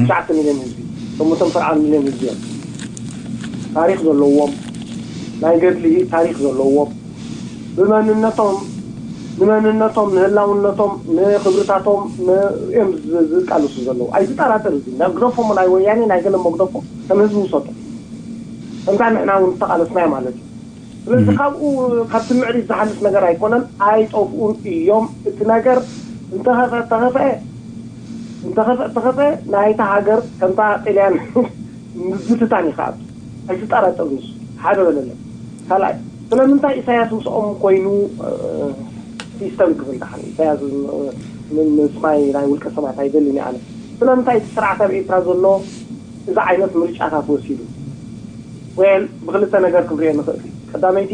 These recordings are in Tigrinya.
ትሽዓተ ሚልዮን ህዝቢ፣ ሸሞንተ ነጥቢ ኣርባዕተ ሚልዮን ህዝቢ እዮም። ታሪኽ ዘለዎም፣ ናይ ገድሊ ታሪኽ ዘለዎም፣ ብመንነቶም ንመንነቶም ንህላውነቶም ንክብርታቶም እዮም ዝቃለሱ ዘለዉ። ኣይትጠራጠር፣ እዚ ናይ ግደፎም ናይ ወያኔ ናይ ገለ መግደፎ ከም ህዝቢ ውሰዶ። ከምታ ንሕና እውን ዝተቃለስናዮ ማለት እዩ። ስለዚ ካብኡ ካብቲ ምዕሪት ዝሓልፍ ነገር ኣይኮነን። ኣይጠፍኡን እዮም። እቲ ነገር እንተኸፈ ተኸፈ እንተኸፈ ተኸፈ ናይታ ሃገር ከምታ ጥልያን ምዝትታን ይኸኣል። ኣይትጠራጠር። ንሱ ሓደ በለለ። ካልኣይ ስለምንታይ ኢሳያስ ምስኦም ኮይኑ ሲስተም ክብል ደሓን ኢሳያስ ምስማይ ናይ ውልቀ ሰባት ኣይደልን ኣነ። ስለምንታይ እቲ ስርዓት ኣብ ኤርትራ ዘሎ እዚ ዓይነት ምርጫታት ወሲዱ? ወል ብክልተ ነገር ክንሪኦ ንኽእል። ቀዳመይቲ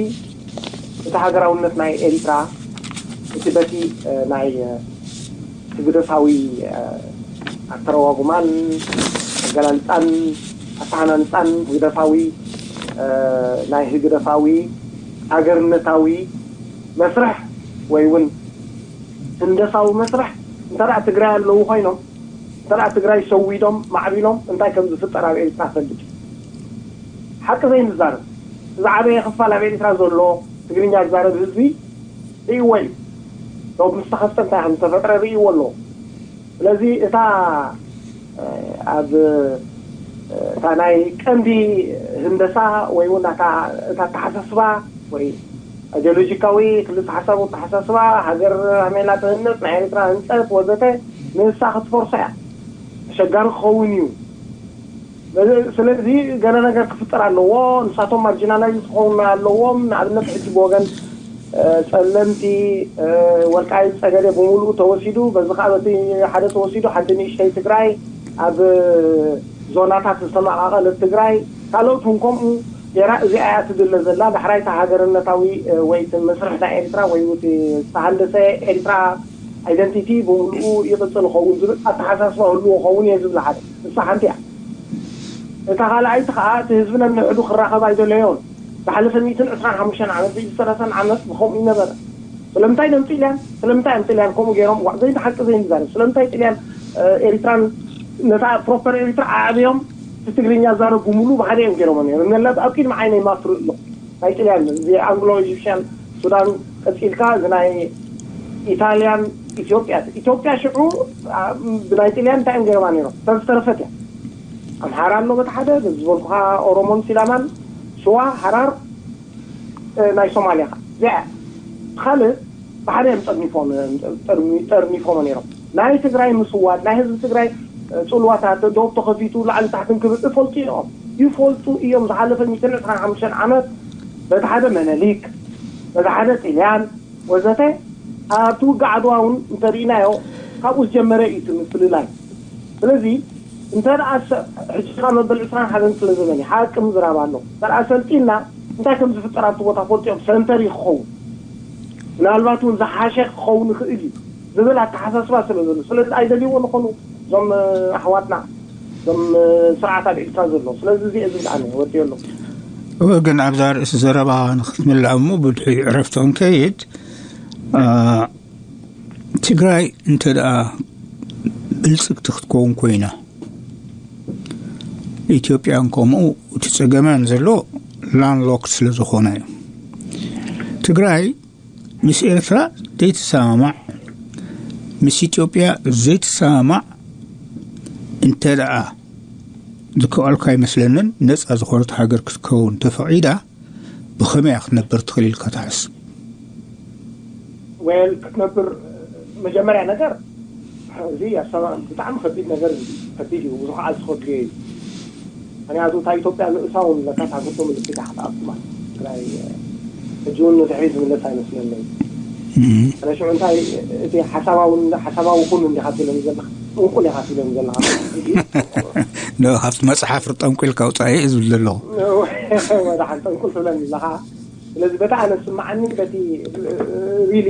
እቲ ሃገራውነት ናይ ኤሪትራ እቲ በቲ ናይ ህግደፋዊ ኣተረጓጉማን ኣገላልፃን ኣተሃናንፃን ህግደፋዊ ናይ ህግደፋዊ ሃገርነታዊ መስርሕ ወይ እውን ህንደሳዊ መስርሕ እንተ ትግራይ ኣለዉ ኮይኖም እንተ ትግራይ ሰዊዶም ማዕቢሎም እንታይ ከም ዝፍጠር ኣብ ኤሪትራ ፈልጥ ሓቂ ዘይንዛረብ ዝዓበየ ክፋል ኣብ ኤሪትራ ዘሎ ትግርኛ ዝዛረብ ህዝቢ ርእይዎ እዩ። ዶብ ምስ ተኸፍተ እንታይ ከም ዝተፈጥረ ርእይዎ ኣለዎ። ስለዚ እታ ኣብ እታ ናይ ቀንዲ ህንደሳ ወይ እውን እታ ተሓሳስባ ወይ ኣይዲዮሎጂካዊ ክልተ ሓሳብ ተሓሳስባ ሃገር ኣሜላ ትህነፅ ናይ ኤርትራ ህንፀት ወዘተ ንሳ ክትፈርሶ እያ። ኣሸጋሪ ክኸውን እዩ። ስለዚ ገለ ነገር ክፍጠር ኣለዎ። ንሳቶም ማርጂናላይዝ ክኸውን ኣለዎም። ንኣብነት ሕጂ ብወገን ጸለምቲ ወልቃይት ጸገዴ ብምሉኡ ተወሲዱ፣ በዚ ከዓ በቲ ሓደ ተወሲዱ ሓንቲ ንእሽተይ ትግራይ ኣብ ዞናታት ዝተመቓቐለት ትግራይ ካልኦት እውን ከምኡ ገይራ እዚኣ እያ ትድለ ዘላ። ዳሕራይ እቲ ሃገርነታዊ ወይ እቲ መስርሕ ናይ ኤርትራ ወይ እቲ ዝተሃንደሰ ኤርትራ ኣይደንቲቲ ብምሉኡ ይቕጽል ይኸውን ዝብል ኣተሓሳስባ ህልዎ ይኸውን እየ ዝብል ሓደ ንሳ ሓንቲ እያ። እታ ካልኣይቲ ከዓ እቲ ህዝቢ ነንሕዱ ክራኸብ ኣይደለዮን። ዝሓለፈ ሚእትን ዕስራን ሓሙሽተን ዓመት ወይ ሰላሳን ዓመት ብከምኡ ይነበረ። ስለምንታይ እዮም ጥልያን ስለምንታይ እዮም ጥልያን ከምኡ ገይሮም ዋዕ ዘይንሓቂ ዘይንዛረብ ስለምንታይ ጥልያን ኤሪትራን ነታ ፕሮፐር ኤሪትራ ኣዕብዮም እቲ ትግርኛ ዛረብ ብምሉ ብሓደ እዮም ገይሮሞ ነይሩ ነላ ኣብ ቅድሚ ዓይነይ ማፍሩ ኣሎ ናይ ጥልያን እዚ ኣንግሎ ኢጂፕሽያን ሱዳን ቀፂልካ እዚ ናይ ኢታልያን ኢትዮጵያ ኢትዮጵያ ሽዑ ብናይ ጥልያን እንታይ እዮም ገይሮማ ነይሮም ሰብ ዝተረፈት እያ ኣምሓራ ኣሎ በቲ ሓደ በዚ ዝበልኩኻ ኦሮሞን ሲዳማን ሽዋ ሓራር ናይ ሶማልያ እዚኣ ካልእ ብሓደ እዮም ጠርኒፎም ጠርኒፎም ነይሮም ናይ ትግራይ ምስዋድ ናይ ህዝቢ ትግራይ ፅልዋታት ዶብ ተኸፊቱ ላዕሊ ታሕትን ክብል እፈልጡ እዮም ይፈልጡ እዮም ዝሓለፈ ሚእትን ዕስራን ሓሙሽተን ዓመት በቲ ሓደ መነሊክ በቲ ሓደ ጥልያን ወዘተ ኣብቲ ውግዕ ዓድዋ እውን እንተርኢናዮ ካብኡ ዝጀመረ እዩ እቲ ምፍልላይ ስለዚ እንተ ደኣ ሰብ ሕጂ ካብ መበል ዕስራን ሓደን ክፍለ ዘመን እዩ ሓቂ ምዝራብ ኣሎ እንተ ደኣ ሰልጢና እንታይ ከም ዝፍጠር ኣብቲ ቦታ ፈልጢኦም ሰንተር እዩ ክኸውን ምናልባት እውን ዝሓሸ ክኸውን ይኽእል እዩ ዝብል ኣተሓሳስባ ስለ ዘሎ ስለዚ ኣይደልይዎ ንኾኑ እዞም ኣሕዋትና እዞም ስርዓት ኣብ ኤርትራ ዘሎ ስለዚ እዚ ዝብል ኣነ ወዲዮ ኣለኹ ግን ኣብዛ ርእሲ ዘረባ ንክትምላእ እሞ ብድሕሪ ዕረፍቲ ክንከይድ ትግራይ እንተ ደኣ ብልፅግቲ ክትከውን ኮይና ኢትዮጵያን ከምኡ እቲ ፀገማን ዘሎ ላንድሎክድ ስለ ዝኾነ እዩ ትግራይ ምስ ኤርትራ ዘይትሰማማዕ ምስ ኢትዮጵያ ዘይትሰማማዕ እንተ ደኣ ዝከኣልካ ኣይመስለንን ነፃ ዝኾነት ሃገር ክትከውን ተፈቒዳ ብኸመይ ክትነብር ትኽእል ኢልካ ትሓስብ ወል ክትነብር መጀመርያ ነገር እዚ ኣሰማ ብጣዕሚ ከቢድ ነገር ከቢድ እዩ ብዙ ከዓ ዝኸድልዮ እዩ ምክንያቱ እታ ኢትዮጵያ ንእሳ እውን ለካ ታግቶ ምልክት ሓተኣኩማ ትግራይ ሕጂ እውን ንድሕሪ ዝምለስ ኣይመስለለይ ኣነ ሽዑ እንታይ እቲ ሓሳባዊ ሓሳባዊ ኩን እንዲኻ ትብለኒ ዘለኻ ጥንቁል ኢኻ ትብለኒ ዘለኻ ካብቲ መፅሓፍ ርጠንቁ ኢልካ ውፃኢ እዩ ዝብል ዘለኹ ወዳሓን ጠንቁል ትብለኒ ዘለኻ ስለዚ በቲ ኣነ ዝስምዓኒ በቲ ሪሊ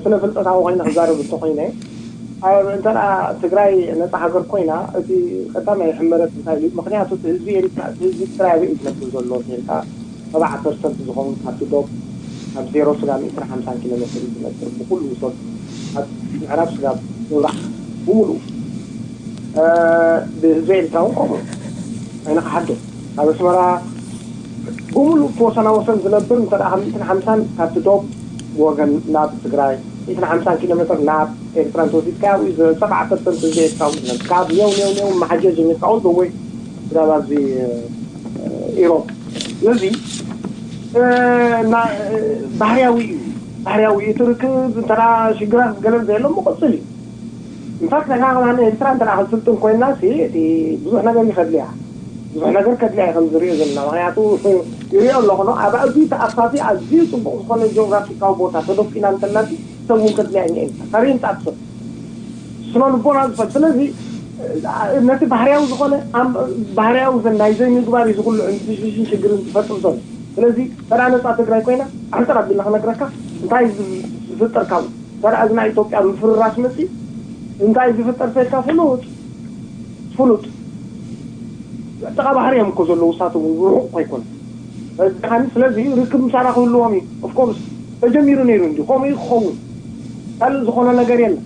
ስነ ፍልጠታዊ ኮይነ ክዛረብ እንተኮይነ እንተ ትግራይ ነፃ ሃገር ኮይና እቲ ቀዳማይ ሕመረት እንታይ እዩ ምክንያቱ እቲ ህዝቢ ኤሪትራ እቲ ህዝቢ ትግራይ ኣበይ እዩ ዝነብር ዘሎ እንተልካ ሰብዓ ፐርሰንት ዝኸውን ካብቲ ዶብ ካብ ዜሮ ስጋብ ሚእትን ሓምሳን ኪሎ ሜትር እዩ ዝነብር ብኩሉ ሰብ ኣብ ምዕራብ ስጋብ ምብራቕ ብምሉኡ ብህዝቢ ኤርትራ እውን ከምኡ። ኣይነ ክሓዶ ኣብ ኣስመራ ብምሉእ ወሰና ወሰን ዝነብር እንተ ደኣ ካብ ሚእትን ሓምሳን ካብቲ ዶብ ወገን ናብ ትግራይ፣ ሚእትን ሓምሳን ኪሎ ሜትር ናብ ኤርትራ እንተወሲድካዮ፣ ኣብኡ ዘጠና ፐርሰንት ህዝቢ ኤርትራ እውን ዝነብር። ካብ ኔው ኔው ኔው መሓጀ ጀሚርካ፣ all the way ክሳብ ኣብዚ ኢሮብ። ስለዚ ባህርያዊ እዩ። ባህርያዊ እዩ። እቲ ርክብ እንተ ሽግራት ገለን ዘየሎ ምቕፅል እዩ። ኢንፋክት ንሕና ከማን ኤርትራ እንተ ክትስልጥን ኮይና ሲ እቲ ብዙሕ ነገር እዩ ከድልያ። ብዙሕ ነገር ከድልያ እዩ ከም ዝሪኦ ዘለና። ምክንያቱ ይሪኦ ኣለኹ ኖ ኣብ ኣዝዩ ተኣፋፊ ኣዝዩ ፅቡቕ ዝኾነ ጂኦግራፊካዊ ቦታ ተደቂና እንተላሲ ሰብ እውን ከድልያ እኛ ኢና ካሪን ጣጥሶ ስነ ልቦና ዝፈል ስለዚ ነቲ ባህርያዊ ዝኾነ ባህርያዊ ዘን ናይ ዘይምግባር እዩ ዝኩሉ ኢንስቲትዩሽን ሽግርን ዝፈጥር ዘሎ። ስለዚ ተዳ ነፃ ትግራይ ኮይና ኣሕፅር ኣቢልና ክነግረካ እንታይ ዝፍጠር ካብኡ ተዳ እዚ ናይ ኢትዮጵያ ምፍርራስ መፂ እንታይ ዝፍጠር ተልካ ፍሉጥ ፍሉጥ ጥቓ ባህሪ እዮም እኮ ዘለዉ ውሳቶም ርሑቕ ኮይኮነ ስለዚ ርክብ ምሳና ክህልዎም እዩ ኦፍኮርስ ተጀሚሩ ነይሩ እንዲ ከምኡ እዩ ክኸውን ካልእ ዝኾነ ነገር የለን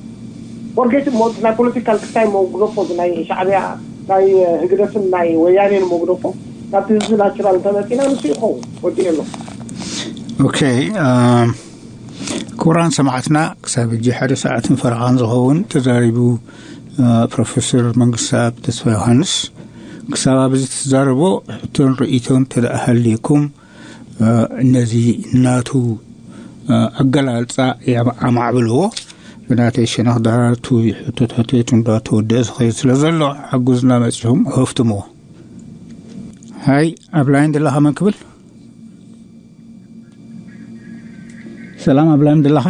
ወርጌት ሞ ናይ ፖለቲካል ክታይ መግደፎ ናይ ሻዕብያ ናይ ህግደፍን ናይ ወያኔን መግደፎ ናብቲ ህዝቢ ናቹራል እንተመፂና ንሱ ይኸውን ወዲኡ ኣሎ ኦኬ ክቡራን ሰማዕትና ክሳብ ሕጂ ሓደ ሰዓትን ፈረቓን ዝኸውን ተዛሪቡ ፕሮፌሰር መንግስታኣብ ተስፋ ዮሃንስ ክሳብ ኣብዚ ትዛረቦ ሕቶን ርእይቶን ተደኣ ሃልየኩም ነዚ ናቱ ኣገላልፃ ኣማዕብልዎ ብናተይ ሸነኽ ዳራርቱ ሕቶ ተሕትየቱ እንዳተወደአ ዝኸይድ ስለ ዘሎ ሓጉዝና መፂኹም ሃፍትምዎ ሃይ ኣብ ላይን ዘለኻ መን ክብል ሰላም ኣብ ላይን ዘለኻ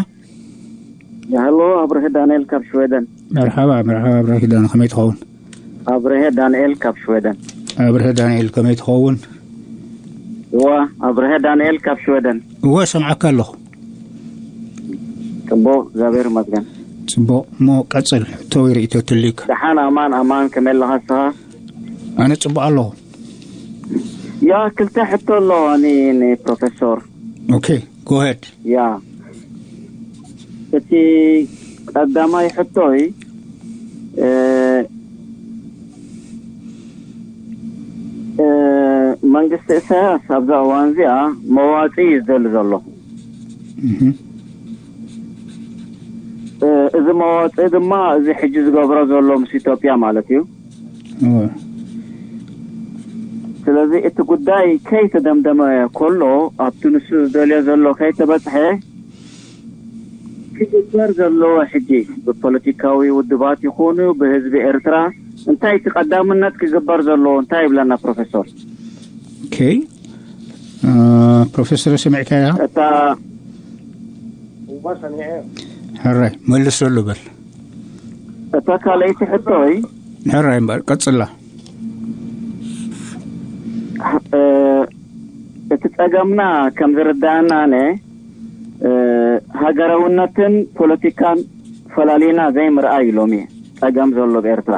ሄሎ ኣብርሀ ዳንኤል ካብ ሽወደን መርሓባ መርሓባ ኣብርሀ ኪዳነ ከመይ ትኸውን ኣብርሀ ዳንኤል ካብ ሽወደን ኣብርሀ ዳንኤል ከመይ ትኸውን እዋ ኣብርሀ ዳንኤል ካብ ሽወደን እወ ሰምዓካ ኣለኹ ጽቡቕ እግዚኣብሔር ይመስገን ጽቡቕ እሞ ቀጽል ሕቶ ወይ ርእቶ ትልዩካ ደሓን ኣማን ኣማን ከመይ ኣለኻ ስኻ ኣነ ጽቡቕ ኣለኹ ያ ክልተ ሕቶ ኣለዋኒ ንፕሮፌሶር ኦኬ ጎሄድ ያ እቲ ቀዳማይ ሕቶይ መንግስቲ እሳያስ ኣብዛ እዋን እዚኣ መዋፂ እዩ ዝደሊ ዘሎ እዚ መዋፅኢ ድማ እዚ ሕጂ ዝገብሮ ዘሎ ምስ ኢትዮጵያ ማለት እዩ ስለዚ እቲ ጉዳይ ከይተደምደመ ከሎ ኣብቲ ንሱ ዝደልዮ ዘሎ ከይተበፅሐ ክግበር ዘለዎ ሕጂ ብፖለቲካዊ ውድባት ይኹኑ ብህዝቢ ኤርትራ እንታይ እቲ ቀዳምነት ክግበር ዘለዎ እንታይ ይብለና ፕሮፌሶር ኦኬ ፕሮፌሰር ሰሚዕካያ እታ ሕራይ መልሰሉ በል እታ ካልኣይቲ ሕቶይ ሕራይ እምበር ቀጽላ እቲ ጸገምና ከም ዝርዳእና ኣነ ሃገራውነትን ፖለቲካን ፈላሊና ዘይምርኣይ ሎሚ ጸገም ዘሎ ብኤርትራ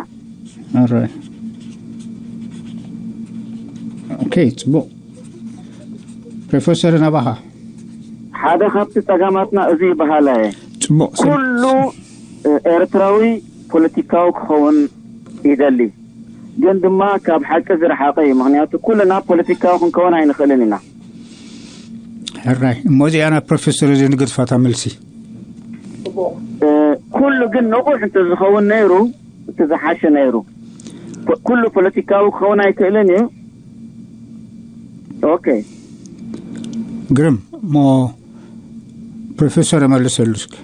ኦኬ ጽቡቕ ፕሮፌሰር ናባኻ ሓደ ካብቲ ጸገማትና እዚ ይበሃላ እየ ጽቡቕ ኩሉ ኤርትራዊ ፖለቲካዊ ክኸውን ይደሊ ግን ድማ ካብ ሓቂ ዝረሓቐ እዩ ምክንያቱ ኩልና ፖለቲካዊ ክንከውን ኣይንኽእልን ኢና ሕራይ እሞ እዚኣ ናብ ፕሮፌሰር እዚ ንግድፋታ መልሲ ኩሉ ግን ንቑሕ እንተዝኸውን ነይሩ እቲ ዝሓሸ ነይሩ ኩሉ ፖለቲካዊ ክኸውን ኣይክእልን እዩ ኦኬ ግርም እሞ ፕሮፌሰር መልሰሉ እስኪ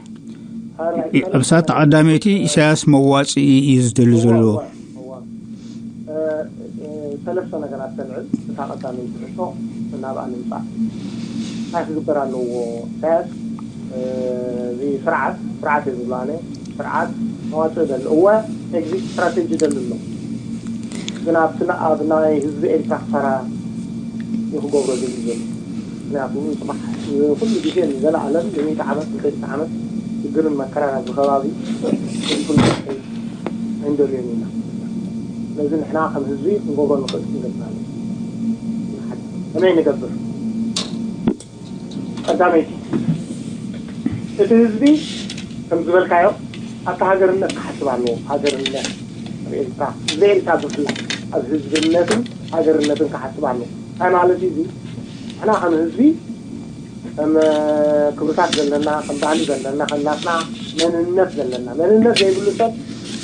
ኣብ ሳት ቀዳመይቲ ኢሳያስ መዋፅኢ እዩ ዝደሊ ዘሎ ሰለስተ ነገራት ተልዕል እታ ቀዳመይቲ ሕቶ ናብኣ ንምፃእ እንታይ ክግበር ኣለዎ ኢሳያስ እዚ ስርዓት ስርዓት እዩ ዝብሎ ኣነ ስርዓት መዋፅኢ ደሊ እወ ኤግዚት ስትራቴጂ ደሊ ኣሎ ግን ኣብቲ ኣብ ናይ ህዝቢ ኤርትራ ክሳራ እዩ ክገብሮ ደሊ ዘሎ ምክንያቱ ንፅባሕ ንኩሉ ግዜ ንዘለኣለም ንሚእቲ ዓመት ንክልተ ዓመት ሽግርን መከራን ኣብዚ ከባቢ ኣይንደልዮን ኢና ስለዚ ንሕና ከም ህዝቢ ክንገብሮ ንኽእል ክንገብር ኣለና ከመይ ንገብር ቀዳመይቲ እቲ ህዝቢ ከም ዝበልካዮ ኣብቲ ሃገርነት ክሓስብ ኣለዎ ሃገርነት ኤርትራ፣ ብዘይ ኤርትራ ብፍላይ ኣብ ህዝብነትን ሃገርነትን ክሓስብ ኣለዎ። እንታይ ማለት እዩ እዚ? ንሕና ከም ህዝቢ፣ ከም ክብርታት ዘለና፣ ከም ባህሊ ዘለና፣ ከም ናትና መንነት ዘለና፣ መንነት ዘይብሉ ሰብ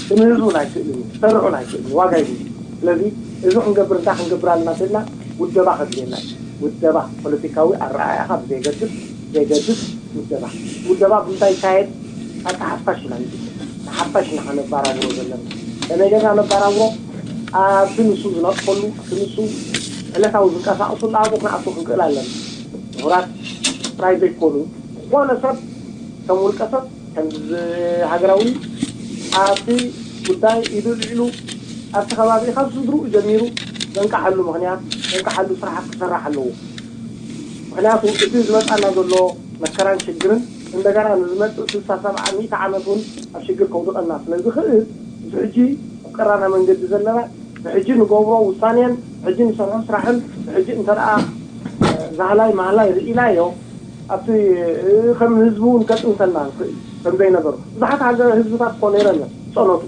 ክምህዝ እውን ኣይክእልን እዩ፣ ክሰርሕ እውን ኣይክእልን እዩ፣ ዋጋ ይብሉ። ስለዚ እዚ ክንገብር እንታይ ክንገብር ኣለና ተልና ውደባ ከድልየና እዩ። ውደባ ፖለቲካዊ ኣረኣእያኻ ብዘይገድፍ ዘይገድፍ ውደባ። ውደባ ብምንታይ ይካየድ? ኣታ ሓፋሽ ኢና ንግበር። ንሓፋሽ ኢና ከነባራብሮ ዘለና። ከመይ ጌርና ነባራብሮ? ኣብቲ ንሱ ዝነጥፈሉ፣ ኣብቲ ንሱ ዕለታዊ ዝንቀሳቐሱሉ ኣብኡ ክንኣቱ ክንክእል ኣለና። ምሁራት ጥራይ ዘይኮኑ፣ ዝኾነ ሰብ ከም ውልቀ ሰብ ከም ሃገራዊ ኣብቲ ጉዳይ ኢዱ ልዕሉ ኣብቲ ከባቢ ካብ ስድርኡ ጀሚሩ ዘንቀሓሉ ምኽንያት ዘንቀሓሉ ስራሓት ክሰራሕ ኣለዎ። ምኽንያቱ እቲ ዝመፃና ዘሎ መከራን ሽግርን እንደገና ንዝመፅእ ስልሳ ሰብዓ ሚእቲ ዓመት እውን ኣብ ሽግር ከውድቐና ስለ ዝኽእል እዚ ሕጂ ኣብ ቀራና መንገዲ ዘለና ብሕጂ ንገብሮ ውሳኔን ብሕጂ ንሰርሖ ስራሕን ብሕጂ እንተ ደኣ ዛህላይ ማህላይ ርኢናዮ ኣብቲ ከም ህዝቢ እውን ከጥንተና ንኽእል ከም ዘይነበሩ ብዙሓት ሃገር ህዝብታት እኮ ነይረን እየን ዝፀነቱ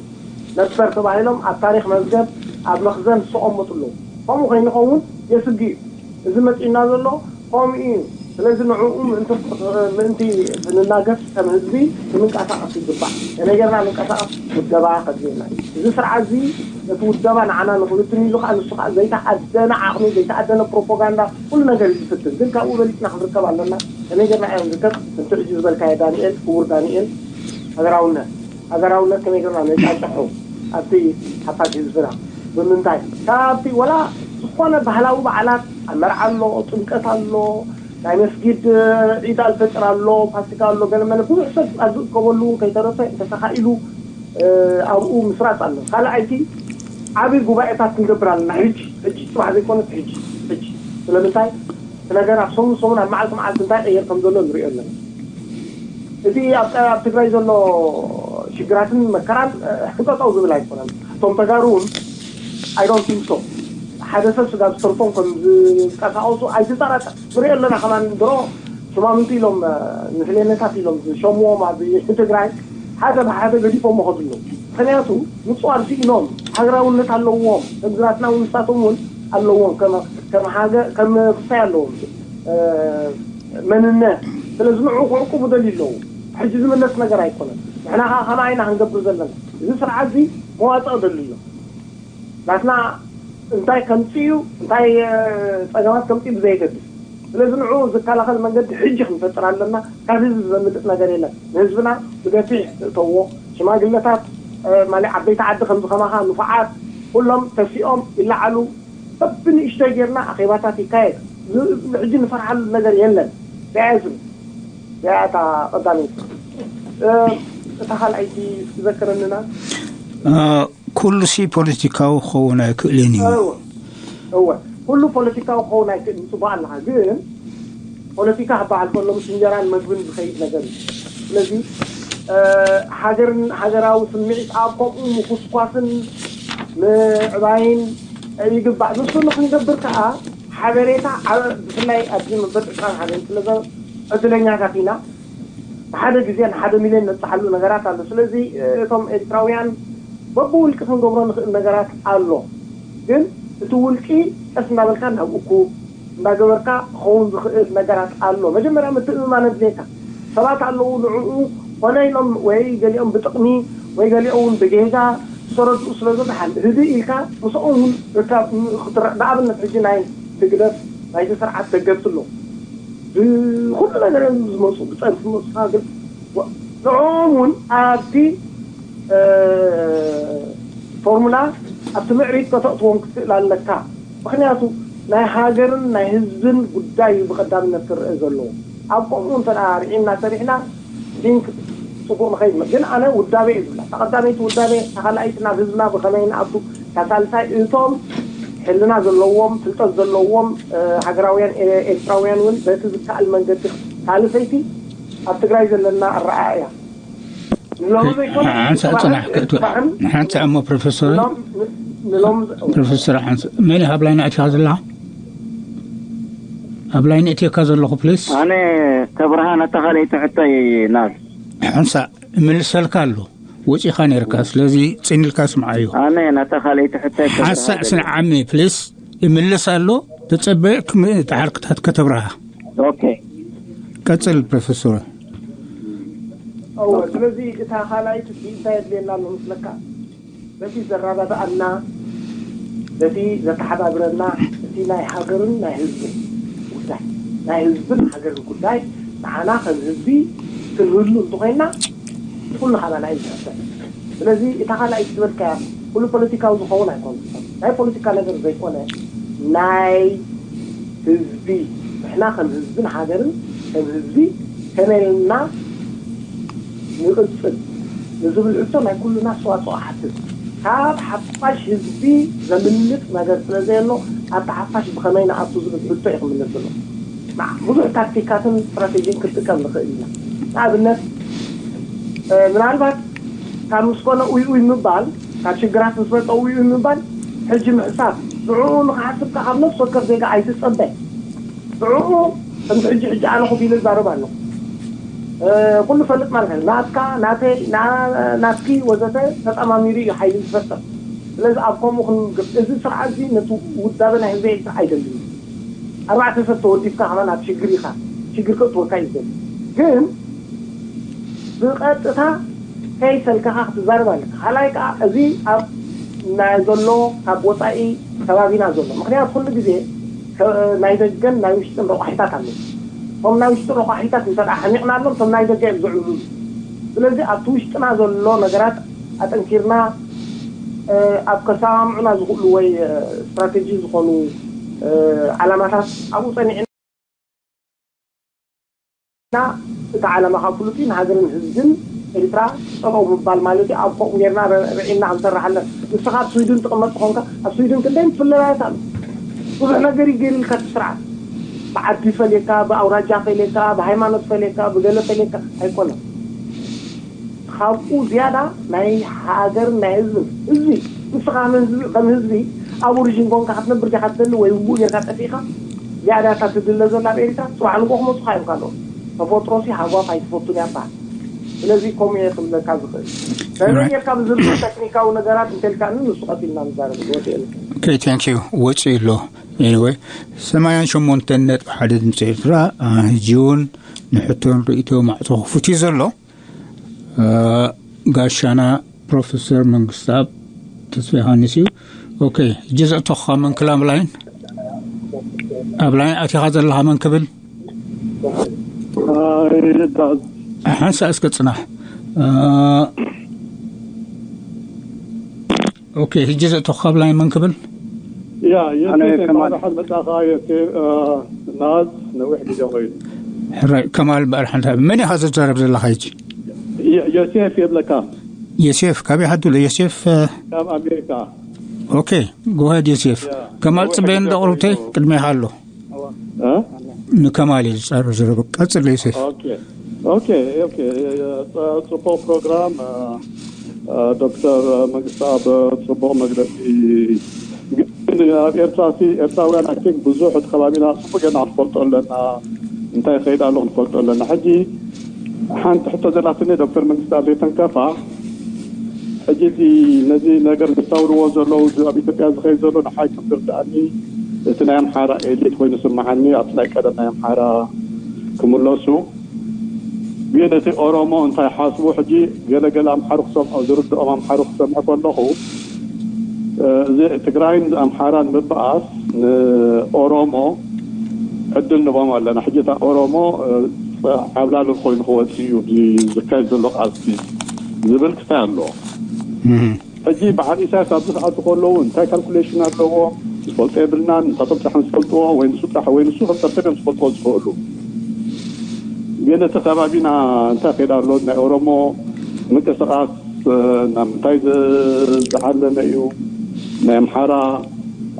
ነበር ተባሂሎም ኣብ ታሪክ መዝገብ ኣብ መኽዘን ዝተቐመጡ ኣለዉ። ከምኡ ከይንኸውን የስግእ እዩ። እዚ መፂእና ዘሎ ከምኡ እዩ። ስለዚ ንዕኡ ምእንቲ ምእንቲ ክንናገፍ ከም ህዝቢ ክንንቀሳቐስ ይግባእ። ከመይ ጌርና ንንቀሳቐስ? ውደባ ከድልየና እዩ። እዚ ስርዓት እዚ ነቲ ውደባ ንዓና ንኽብትን ኢሉ ከዓ ንሱ ከዓ ዘይተኣደነ ዓቕሚ ዘይተኣደነ ፕሮፓጋንዳ ኩሉ ነገር እዩ ዝፍትን። ግን ካብኡ በሊፅና ክንርከብ ኣለና። ከመይ ጌርና ኢና ንርከብ? ከምቲ ሕጂ ዝበልካዮ ዳንኤል፣ ክቡር ዳንኤል፣ ሃገራውነት ሃገራውነት ከመይ ጌርና ነጫጭሖ ኣብቲ ሓፋሽ ህዝብና? ብምንታይ? ካብቲ ወላ ዝኾነ ባህላዊ በዓላት ኣብ መርዓ ኣሎ፣ ጥምቀት ኣሎ፣ ናይ መስጊድ ዒድ ኣልፈጥር ኣሎ፣ ፋሲካ ኣሎ፣ ገለ መለ ብዙሕ ሰብ ኣብ ዝእከበሉ እውን ከይተረፈ እንተተኻኢሉ ኣብኡ ምስራፅ ኣሎ። ካልኣይቲ ዓብዪ ጉባኤታት ክንገብር ኣለና። ሕጂ ሕጂ ፅባሕ ዘይኮነስ ሕጂ ሕጂ ስለምንታይ እቲ ነገር ኣብ ሰሙን ሰሙን ኣብ መዓልቲ መዓልቲ እንታይ ቀየር ከም ዘሎ ንሪኦ ኣለና። እቲ ኣብ ኣብ ትግራይ ዘሎ ሽግራትን መከራን ሕንጠጠው ዝብል ኣይኮነን። እቶም ተጋሩ እውን ኣይዶን ቲንክ ሶ ሓደ ሰብ ስጋ ዝተርፎም ከም ዝንቀሳቀሱ ኣይትጠራጠር። ንሪኦ ኣለና ከማን ድሮ ሽማምንቲ ኢሎም ንስሌነታት ኢሎም ዝሸምዎም ኣብ ትግራይ ሓደ ብሓደ ገዲፎም ከድሉ ምክንያቱ ምፅዋር ስኢኖም ሃገራውነት ኣለዎም። ከምዚ ናትና እውን ንሳቶም እውን ኣለዎም ከም ከም ሃገር ከም ክስታይ ኣለዎም መንነት ስለዚ ንዑ ክዕቁቡ ደልዩ ኣለዉ። ሕጂ ዝምለስ ነገር ኣይኮነን። ንሕና ከዓ ከማይ ኢና ክንገብር ዘለና። እዚ ስርዓት እዚ መዋፅኦ ደልዩ ኣሎ። ናትና እንታይ ከምፅእ እዩ እንታይ ፀገማት ከምፅእ ብዘየገድስ ስለዚ ንዑ ዝከላኸል መንገዲ ሕጂ ክንፈጥር ኣለና። ካብ ህዝቢ ዘምልጥ ነገር የለን። ንህዝብና ብገፊሕ እተዎ ሽማግለታት ማለት ዓበይቲ ዓዲ ከምዚ ከማኻ ንፉዓት ኩሎም ተሲኦም ይለዓሉ። በብንእሽተይ ጌርና ኣኼባታት ይካየድ። ሕጂ ንፈርሓሉ ነገር የለን። ተያያዝን እዚኣ እታ ቀዳመይቲ። እታ ካልኣይቲ እስኪ ዘክረንና። ኩሉ ሲ ፖለቲካዊ ክኸውን ኣይክእልን እዩ። እወ ኩሉ ፖለቲካዊ ክኸውን ኣይክእልን። ፅቡቅ ኣለካ ግን ፖለቲካ ክበሃል ከሎ ምስ እንጀራን መግብን ዝኸይድ ነገር እዩ። ስለዚ ሃገርን ሃገራዊ ስምዒት ኣብ ከምኡ ምኩስኳስን ምዕባይን ይግባእ። ንሱ ንክንገብር ከዓ ሓበሬታ ብፍላይ ኣብዚ መበል ዕስራን ሓደን ስለ ዕድለኛታት ኢና። ብሓደ ግዜ ንሓደ ሚልዮን ነብፅሓሉ ነገራት ኣሎ። ስለዚ እቶም ኤርትራውያን በብውልቂ ክንገብሮ ንኽእል ነገራት ኣሎ። ግን እቲ ውልቂ ቀስ እናበልካ ናብ እኩብ እንዳገበርካ ክኸውን ዝኽእል ነገራት ኣሎ። መጀመርያ ምትእምማን ኣድልየካ። ሰባት ኣለዉ ንዕኡ ኮነ ኢሎም ወይ ገሊኦም ብጥቕሚ ወይ ገሊኦም እውን ብጌጋ ዝተረድኡ ስለ ዝደሓን ህድእ ኢልካ ምስኦም እውን ርካብ ክትረ ንኣብነት ሕጂ ናይ ህግደፍ ናይቲ ስርዓት ደገፍቲ ኣለዉ። ብኩሉ ነገር እዮም ዝመፁ ብፀርፊ ዝመፁ ግን ንዕኦም እውን ኣብቲ ፎርሙላ ኣብቲ ምዕሪት ከተእትዎም ክትክእል ኣለካ። ምክንያቱ ናይ ሃገርን ናይ ህዝብን ጉዳይ እዩ ብቀዳምነት ክረአ ዘለዎ። ኣብ ከምኡ እንተ ርዒምና ሰሪሕና ቲንክ ፅቡቅ ንኸይድ ግን ኣነ ውዳቤ እዩ ዝብላ። ተቀዳመይቲ ውዳቤ ተካላኣይቲ ናብ ህዝብና ብከመይ ንኣቱ ተሳልሳይ እቶም ሕልና ዘለዎም ፍልጠት ዘለዎም ሃገራውያን ኤርትራውያን እውን በቲ ዝከኣል መንገዲ ሳልሰይቲ ኣብ ትግራይ ዘለና ኣረኣእያ ንሎሚ ዘይኮነ ሓንሳእ ጽናሕ ክእትወ ሓንሳእ እሞ ፕሮፌሰር ንሎም ንሎም ፕሮፌሰር ሓንሳእ መን ኢኻ ብላይና እቲኻ ዘለኻ ኣብ ላይን እትየካ ዘለኹ ፕሊስ ኣነ ተብርሃን ኣታ ካልኣይቲ ሕቶይ ናብ ሓንሳእ እምልሰልካ ኣሎ ወጺኻ ነርካ። ስለዚ ጽን ኢልካ ስምዓዮ። ኣነ ናታ ካልኣይቲ ሕቶ ኣይከብርሃ ሓንሳእ ስንዓኒ ፕሊስ። ይምልስ ኣሎ። ተጸበ ክም-፣ እቲ ዓርክታት ከተብርሃ። ኦኬ። ቀጽል ፕሮፌሰር። እወ፣ ስለዚ እታ ካልኣይቲ እንታይ የድልየና ኣሎ መስለካ? በቲ ዘረዳድኣና፣ በቲ ዘተሓባብረና፣ እቲ ናይ ሃገርን ናይ ህዝብን ጉዳይ፣ ናይ ህዝብን ሃገርን ጉዳይ ንዓና ከም ህዝቢ ክንህሉ እንተኾይንና፣ ኩሉ ካባና እዩ ዝሕሰብ። ስለዚ እታ ካልኣይቲ ዝበልካያ ኩሉ ፖለቲካዊ ዝኸውን ኣይኮነን። ናይ ፖለቲካ ነገር ዘይኮነ፣ ናይ ህዝቢ፣ ንሕና ከም ህዝብን ሃገርን፣ ከም ህዝቢ ከመይ ኢልና ንቕጽል ንዝብል ሕቶ ናይ ኩሉና ኣስተዋጽኦ ሓትት። ካብ ሓፋሽ ህዝቢ ዘምልጥ ነገር ስለ ዘየሎ፣ ኣብቲ ሓፋሽ ብኸመይ ንኣቱ ዝብል ሕቶ እዩ ክምለስ ዘሎ። ብዙሕ ታክቲካትን ስትራቴጂን ክንጥቀም ንኽእል ኢና። ንኣብነት፣ እ፣ ምናልባት ካብ ምስ ኮነ ኡይ ኡይ ምባል፣ ካብ ሽግራት ምስ መጸ ኡይ ኡይ ምባል፣ ሕጂ ምሕሳብ፣ ንዕኡ ንኽሓስብካ ካብ ነፍሲ ወከፍ ዜጋ ኣይትጸበ። ንዕኡ ከምዚ ሕጂ፣ ሕጂ ኣነ ኮፍ ኢለ ዝዛረብ ኣለኹ። እ፣ ኩሉ ፈልጥ ማለት እዩ። ናትካ፣ ናተይ፣ ና-፣ ናትኪ ወዘተ ተጠማሚሩ እዩ ሓይሊ ዝፈጥር። ስለዚ ኣብ ከምኡ ክንግብ፣ እዚ ስርዓት እዚ ነቲ ውዳበ ናይ ህዝቢ ኤርትራ ኣይደልን። ኣርባዕተ ሰብ ተወዲብካ ከማን ኣብ ሽግር ኢኻ። ሽግር ከእትወካ እዩ ዝደሊ። ግን ብቐጥታ ከይሰልከኻ ክትዛረብ ኣለካ። ካልኣይ ከኣ እዚ ኣብ ናይ ዘሎ ካብ ወጻኢ ከባቢና ዘሎ። ምኽንያቱ ኩሉ ግዜ ከ-፣ ናይ ደገን ናይ ውሽጥን ረቋሒታት ኣለዉ። እቶም ናይ ውሽጢ ረቋሒታት እንተ ደኣ ሓሚቕናሎም፣ እቶም ናይ ደገ እዮም ዝዕብሉ። ስለዚ ኣብቲ ውሽጥና ዘሎ ነገራት ኣጠንኪርና፣ እ፣ ኣብ ከሰማምዑና ዝኽእሉ ወይ፣ እ፣ ስትራቴጂ ዝኾኑ፣ እ፣ ዓላማታት ኣብኡ ጸኒዕና፣ እቲ ዓላማ ካብ ፍሉጥ እዩ፣ ንሃገርን ህዝብን ኤርትራ ጸብኦ ምባል ማለት እዩ። ኣብ ከምኡ ጌርና ረ-፣ ርዒና ክንሰርሕ ኣለና። ንስኻ ኣብ ስዊድን ትቕመጥ ኮንካ፣ ኣብ ስዊድን ክንደይ ምፍልላያት ኣሎ። ብዙሕ ነገር እዩ ገይሩልካ እቲ ስርዓት። ብዓዲ ፈልየካ፣ ብኣውራጃ ፈልየካ፣ ብሃይማኖት ፈልየካ፣ ብገለ ፈልየካ ኣይኮነን። ካብኡ ዝያዳ ናይ ሃገርን ናይ ህዝብን፣ ህዝቢ፣ ንስኻ ከም ህዝቢ፣ ከም ህዝቢ ኣብ ኦሪጅን ኮንካ ክትነብር ዲኻ ትደሊ ወይ ውግእ ጌርካ ጠፊእካ? ዝያዳ እታ ትድለ ዘላ ኣብ ኤርትራ፣ ጽባሕ ንግሆ ክመጹኻ እዮም ካልኦት። ተፈጥሮሲ ሃጓፍ ኣይትፈቱን እያ ትበሃል። ስለዚ ከምኡ እየ ክብለካ ዝኽእል። ከመይ ጌርካ ብዝብል ተክኒካዊ ነገራት እንተልካኒ ንሱ ቀቲልና ንዛረብ ወዲኤልካ። ኦኬ፣ ታንክ ዩ። ወጺኡ ኣሎ። ኤኒወይ፣ ሰማንያን ሸሞንተን ነጥቢ ሓደ ድምፂ ኤርትራ፣ አ፣ ሕጂ እውን ንሕቶን ርእይቶ ማዕጾ ክፉት እዩ ዘሎ። እ፣ ጋሻና ፕሮፌሰር መንግስተኣብ ተስፋ ዮሃንስ እዩ። ኦኬ፣ ሕጂ ዘእተኹኻ መን ክብል ኣብ ላይን? ኣብ ላይን ኣቲኻ ዘለኻ መን ክብል? ኣይ፣ ዳ- ሓንሳእ እስከ ጽናሕ። እ፣ ኦኬ፣ ሕጂ ዘእተኹኻ ኣብ ላይን መን ክብል? ያ፣ ኣነ ዮሴፍ ከማል። ባዕልኻ መጻኻ ዮሴፍ፣ እ፣ ናዝ ነዊሕ ግዜ ኮይኑ። ሕራይ፣ ከማል በኣር ሓንታ። መን ኢኻ ዘዛረብ ዘለኻ ሕጂ? ዮ-፣ ዮሴፍ የብለካ። ዮሴፍ፣ ካበይ ሓዱለ ዮሴፍ፣ እ፣ ካብ ኣሜሪካ። ኦኬ፣ ጎ ሄድ ዮሴፍ። ያ። ከማል ጽበየኒ ዶ ቅርብተይ? ቅድሜኻ ኣሎ። እ? ንከማል እዩ ዝጻረር ዘሎ። ቀጽል ዮሴፍ። ኦኬ። ኦኬ፣ ኦኬ። ጽ-፣ ጽቡቕ ፕሮግራም፣ እ፣ እ፣ ዶክተር መንግስተኣብ ጽቡቕ መግለጺ። ግን ኣብ ኤርትራ ሲ፣ ኤርትራውያን ኣይ ቲንክ ብዙሕ እቲ ከባቢና ጽቡቕ ጌርና ክንፈልጦ ኣለና። እንታይ ይኸይድ ኣሎ ክንፈልጦ ኣለና። ሕጂ ሓንቲ ሕቶ ዘላትኒ ዶክተር መንግስተኣብ ዘይተንከፋ፣ ሕጂ እዚ ነዚ ነገር ዘሳውርዎ ዘለዉ፣ እዚ ኣብ ኢትዮጵያ ዝኸይድ ዘሎ ንዓይ ከም ዝርድኣኒ፣ እቲ ናይ ኣምሓራ ኤሊት ኮይኑ ስምዓኒ፣ ኣብቲ ናይ ቀደም ናይ ኣምሓራ ክምለሱ። ግን እቲ ኦሮሞ እንታይ ሓስቡ፣ ሕጂ ገለ ገለ ኣምሓሩ ክሰምዖ፣ ዝርድኦም ኣምሓሩ ክሰምዖ ከለኹ፣ እዚ ትግራይን ኣምሓራን ምብኣስ ንኦሮሞ ዕድል ንቦም ኣለና። ሕጂ እታ ኦሮሞ፣ እ፣ ዓብላሊ ኮይኑ ክወጽእ እዩ፣ እዚ ዝካየድ ዘሎ ቃልሲ ዝብል ክስታይ ኣሎ። እህ። ሕጂ በዓል ኢሳያስ ኣብዚ ክኣቱ ከለዉ እንታይ ካልኩሌሽን ኣለዎ ዝፈልጦ የብልናን። ንሳቶም ጥራሕ ዝፈልጥዎ ወይ ንሱ ጥራሕ ወይ ንሱ ክልተ ሰብ እዮም ዝፈልጥዎ ዝኽእሉ። ግን እቲ ከባቢና እንታይ ከይዳ ኣሎ? ናይ ኦሮሞ ምንቅስቃስ ናብ ምንታይ ዝ-፣ ዝዓለመ እዩ? ናይ ኣምሓራ፣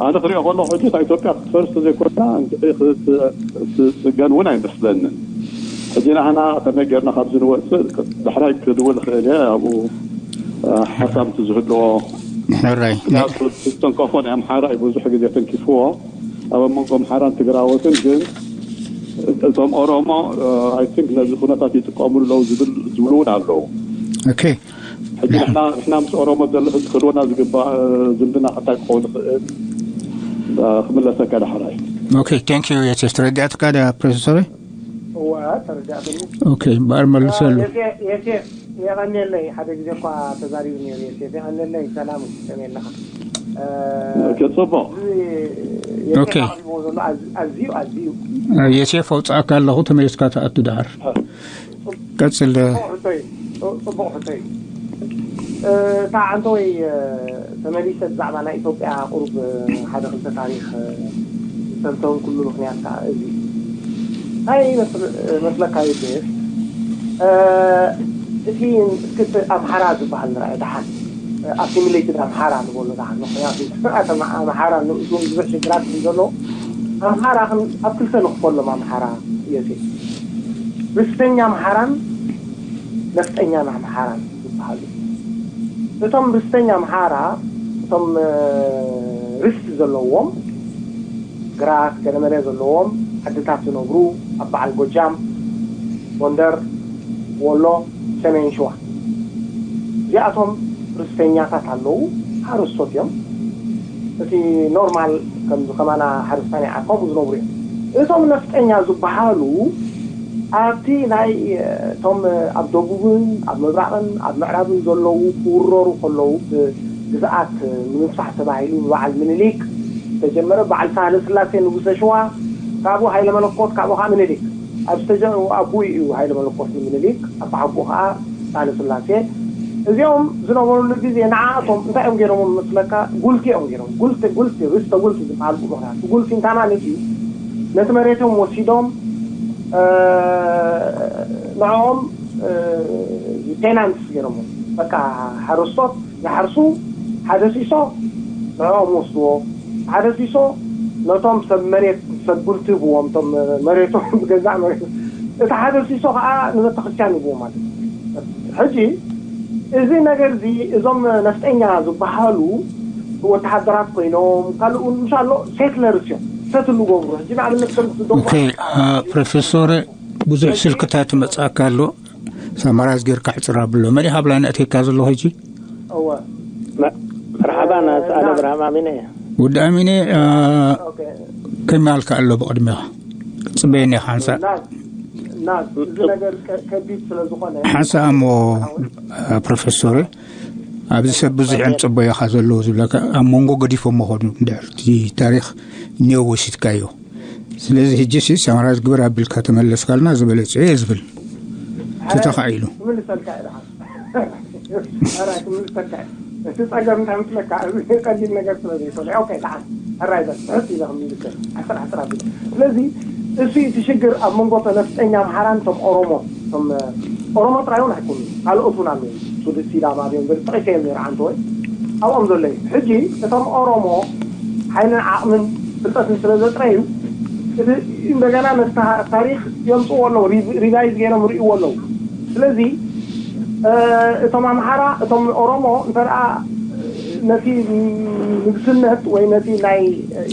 ኣነ ክሪኦ ከለኹ ሕጂ እታ ኢትዮጵያ ክትፈርስ ተዘይኮይና ክት-፣ ክትጽገን እውን ኣይመስለንን። ሕጂ ንሕና ከመይ ጌርና ካብዚ ንወጽእ ዳሕራይ ክድውል እኽእል እየ፣ ኣብኡ፣ እ፣ ሓሳብ እንትዝህልዎ። ሕራይ። ምክንያቱ ዝተንከፎ ናይ ኣምሓራ እዩ፣ ብዙሕ ግዜ ተንኪፍዎ። ኣብ መንጎ ኣምሓራን ትግራዎትን ግን እቶም ኦሮሞ፣ እ፣ ኣይ ቲንክ ነዚ ኩነታት ይጥቀሙሉ ኣለዉ ዝብል፣ ዝብሉ እውን ኣለዉ። ኦኬ። ሕጂ ንሕና ንሕና ምስ ኦሮሞ ዘሎ ሕዚ ክህልወና ዝግባእ ዝምድና እንታይ ክኸውን ይኽእል? ክምለሰካ ዳሕራይ። ኦኬ፣ ቴንክ ዩ የሴፍ። ተረዲኣትካ ድያ ፕሮፌሰር? እወ፣ ተረዲኣትኒ። ኦኬ፣ እምበኣር መልሰሉ። የሴፍ፣ የቀኔለይ ሓደ ግዜ እኳ ተዛሪቡ ነይሩ። የሴፍ የቀኔለይ፣ ሰላም፣ ከመይ ኣለኻ? ጽቡቕ። ኣዝዩ ኣዝዩ የሴፍ ኣውፅኣካ ኣለኹ፣ ተመሊስካ ትኣቱ ድሓር። ቀፅል። ጽቡቕ ሕቶ እዩ። እታ ዓንተ ወይ ተመሊሰ ብዛዕባ ናይ ኢትዮጵያ ቁሩብ ሓደ ክልተ ታሪኽ ዝተንተውን ኩሉ ምክንያት ከዓ እዚ እንታይ መስለካ ይብል እቲ እስክት ኣምሓራ ዝበሃል ንርኣየ ደሓን ኣሲሚሌትድ ኣምሓራ ንበሎ ደሓን ምክንያቱ ኣምሓራ ንእሱን ብዙሕ ሽግራት ስለ ዘሎ ኣምሓራ ኣብ ክልተ ንክፈሎም ኣምሓራ እዮሴ ርስተኛ ኣምሓራን ነፍጠኛን ኣምሓራን ዝበሃሉ እቶም ርስተኛ ኣምሓራ እቶም ርስቲ ዘለዎም ግራት ገለመለ ዘለዎም ዓድታት ዝነብሩ ኣብ በዓል ጎጃም፣ ጎንደር፣ ወሎ፣ ሰሜን ሸዋ እዚኣቶም ርስተኛታት ኣለዉ፣ ሓረስቶት እዮም። እቲ ኖርማል ከምዚ ከማና ሓረስታይ ናይ ዓድ ከምኡ ዝነብሩ እዮም። እቶም ነፍጠኛ ዝበሃሉ ኣብቲ ናይ እቶም ኣብ ደቡብን ኣብ ምብራቕን ኣብ ምዕራብን ዘለዉ ክውረሩ ከለዉ ግዝኣት ንምስፋሕ ተባሂሉ ብበዓል ምኒሊክ ዝተጀመረ በዓል ሳህለ ስላሴ ንጉሰ ሽዋ ካብኡ ሃይለ መለኮት ካብኡ ከዓ ምኒሊክ ኣብ ዝተጀ ኣቦኡ እዩ ሃይለ መለኮት ንምኒሊክ ኣባሓጎ ከዓ ሳህለ ስላሴ እዚኦም ዝነበሩሉ ግዜ ንዓኣቶም እንታይ እዮም ገይሮም መስለካ ጉልቲ እዮም ገይሮም ጉልቲ ጉልቲ ርስተ ጉልቲ ዝበሃል ምክንያቱ ጉልቲ እንታይ ማለት እዩ ነቲ መሬቶም ወሲዶም ንዕኦም ቴናንትስ ገይሮም በቃ ሓረስቶት ይሓርሱ ሓደ ሲሶ ንዕኦም ወስድዎ ሓደ ሲሶ ነቶም ሰብ መሬት ሰብ ጉልቲ ህብዎም ቶም መሬቶም ብገዛእ መሬት እቲ ሓደ ሲሶ ከዓ ንቤተክርስትያን ይብዎ ማለት እዩ ሕጂ እዚ ነገር እዚ እዞም ነፍጠኛ ዝበሃሉ ወተሃደራት ኮይኖም ካልኡ ምሻሎ ሴትለርስ እዮም ሰትል ዝገብሩ ሕጂ ንኣብነት ከም ዝደሞ ኦኬ ፕሮፌሰር ብዙሕ ስልክታት ይመፅኣካ ኣሎ ሳማራይዝ ጌርካ ሕፅር ኣብሎ መን ሃብላ ነእቴካ ዘሎ ሕጂ እወ መርሓባ ናስኣል ኣብርሃም ኣሚነ እየ ወዲ ኣሚነ ከመይ ኣልካ ኣሎ ብቕድሚኻ ፅበየኒ ሓንሳእ ናዝ እዚ ነገር ከቢድ ስለ ዝኾነ ሓንሳእ እሞ ፕሮፌሰር ኣብዚ ሰብ ብዙሕ እዮም ፅበዮኻ ዘለዉ ዝብለካ ኣብ መንጎ ገዲፎም መኸዱ እንድሕር እቲ ታሪክ እኒኦ ወሲድካዮ ስለዚ ሕጂ ሲ ሰማራይዝ ግበር ኣቢልካ ተመለስካልና ዝበለፀ እየ ዝብል ተተኻኢሉ ክምልሰልካ እየ ደሓን ሕራይ ክምልሰልካ እየ እቲ ፀገም እንታይ ምስለካ እዚ ቀሊል ነገር ስለ ዘይኮነ ኦኬ ደሓን ሕራይ በል ትሕት ኢለ ክምልሰል ዓስር ዓስር ኣቢለ ስለዚ እሱ እቲ ሽግር ኣብ መንጎ ነፍጠኛ ኣምሓራን እቶም ኦሮሞ እቶም ኦሮሞ ጥራይ እውን ኣይኮኑ ካልኦት እውን ኣለዉ ሱድ ሲዳማ ድዮም ገለ ጠቂሰ እዮም ነይረ ዓንተ ወይ ኣብኦም ዘሎ እዩ ሕጂ እቶም ኦሮሞ ሓይልን ዓቕምን ፍልጠትን ስለ ዘጥረዩ እቲ እንደገና ነቲ ታሪክ የምፅዎ ኣለዉ ሪቫይዝ ገይሮም ርእይዎ ኣለዉ ስለዚ እቶም ኣምሓራ እቶም ኦሮሞ እንተ ነቲ ንግስነት ወይ ነቲ ናይ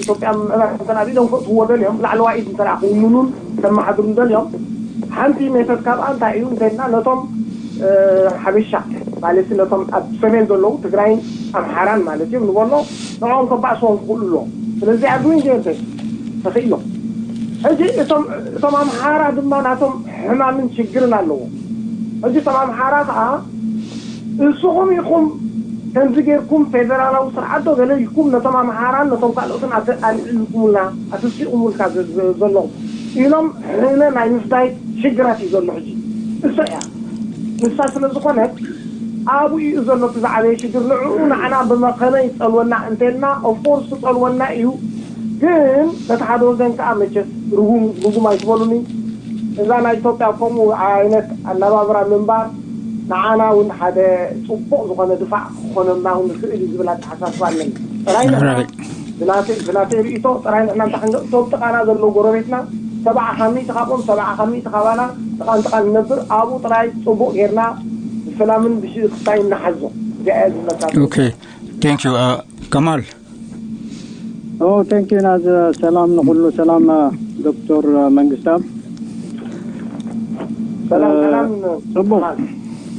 ኢትዮጵያ ምዕራብ እንተ ኢዶም ከእትዎ ደልዮም ላዕለዋይ ኢድ እንተ ክውንኑን ከመሓድሩን ደልዮም ሓንቲ ሜተድ ካብኣ እንታይ እዩ እንተልና ነቶም ሓበሻ ማለት ነቶም ኣብ ሰሜን ዘለዉ ትግራይን ኣምሓራን ማለት እዮም ንበሎ ንዕኦም ከባእስዎም ክኽእሉ ኣለዎም ስለዚ ኣብ ዱንጀ እንተ ተኽኢሎም ሕጂ እቶም ኣምሓራ ድማ ናቶም ሕማምን ሽግርን ኣለዎም ሕጂ እቶም ኣምሓራ ከዓ እስኹም ኢኹም ከምዚ ጌርኩም ፌደራላዊ ስርዓት ዶ ገለ ኢልኩም ነቶም ኣምሓራን ነቶም ካልኦትን ኣልዕልኩምልና ኣተሲቑሙልካ ዘለኹም ኢሎም ሕነ ናይ ምፍዳይ ሽግራት እዩ ዘሎ ሕጂ እሶ እያ ንሳ ስለ ዝኾነት ኣብኡ እዩ ዘሎ እቲ ዝዓበየ ሽግር ንዕኡ ንዓና ብመኸነ ይፀልወና እንተልና ኦፍኮርስ ክፀልወና እዩ ግን በቲ ሓደ ወገን ከዓ መቸስ ርጉም ርጉም ኣይትበሉኒ እዛ ናይ ኢትዮጵያ ከምኡ ዓይነት ኣነባብራ ምንባር ንዓና እውን ሓደ ፅቡቕ ዝኾነ ድፋዕ ክኾነና እውን ይኽእል እዩ ዝብል ኣተሓሳስባ ኣለኒ ጥራይ ንሕና ብናተይ ርእቶ ጥራይ ንሕና እንታይ ክንገ እቶም ጥቓና ዘለዉ ጎረቤትና ሰብዓ ካብ ሚእቲ ካብኦም ሰብዓ ካብ ሚእቲ ካባና ጥቓን ጥቓን ንነብር ኣብኡ ጥራይ ፅቡቕ ጌርና ብሰላምን ብሽክታይን ንሓዞ እዚኣ እያ ዝብለካ ኦኬ ቴንክ ዩ ከማል ኦ ቴንክ ዩ ናዝ ሰላም ንኩሉ ሰላም ዶክተር መንግስታብ ሰላም ሰላም ጽቡቅ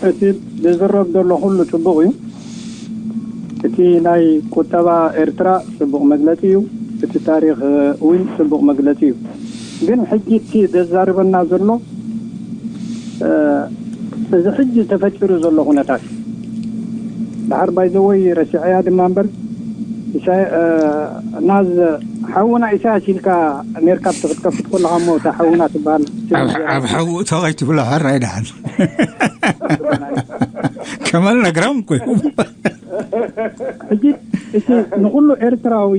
እቲ ዝዝረብ ዘሎ ኩሉ ጽቡቕ እዩ። እቲ ናይ ቁጠባ ኤርትራ ጽቡቕ መግለጺ እዩ። እቲ ታሪኽ እውን ጽቡቕ መግለጺ እዩ። ግን ሕጂ እቲ ዘዛርበና ዘሎ፣ እ፣ እዚ ሕጂ ተፈጢሩ ዘሎ ኩነታት፣ ድሓር ባይዘወይ ረሲዐያ ድማ እምበር፣ ኢሳያ-፣ እ፣ ናዝ ሓውና ኢሳያስ ኢልካ ኔርካ ብትኽትከፍት ከለኻ እሞ፣ እታ ሓውና ትበሃል ኣብ፣ ኣብ ሓውኡ ተቐይትብሎ ሕራይ ደሓን። ከመል ነግራም እኮ እዩ። ሕጂ እቲ ንኹሉ ኤርትራዊ፣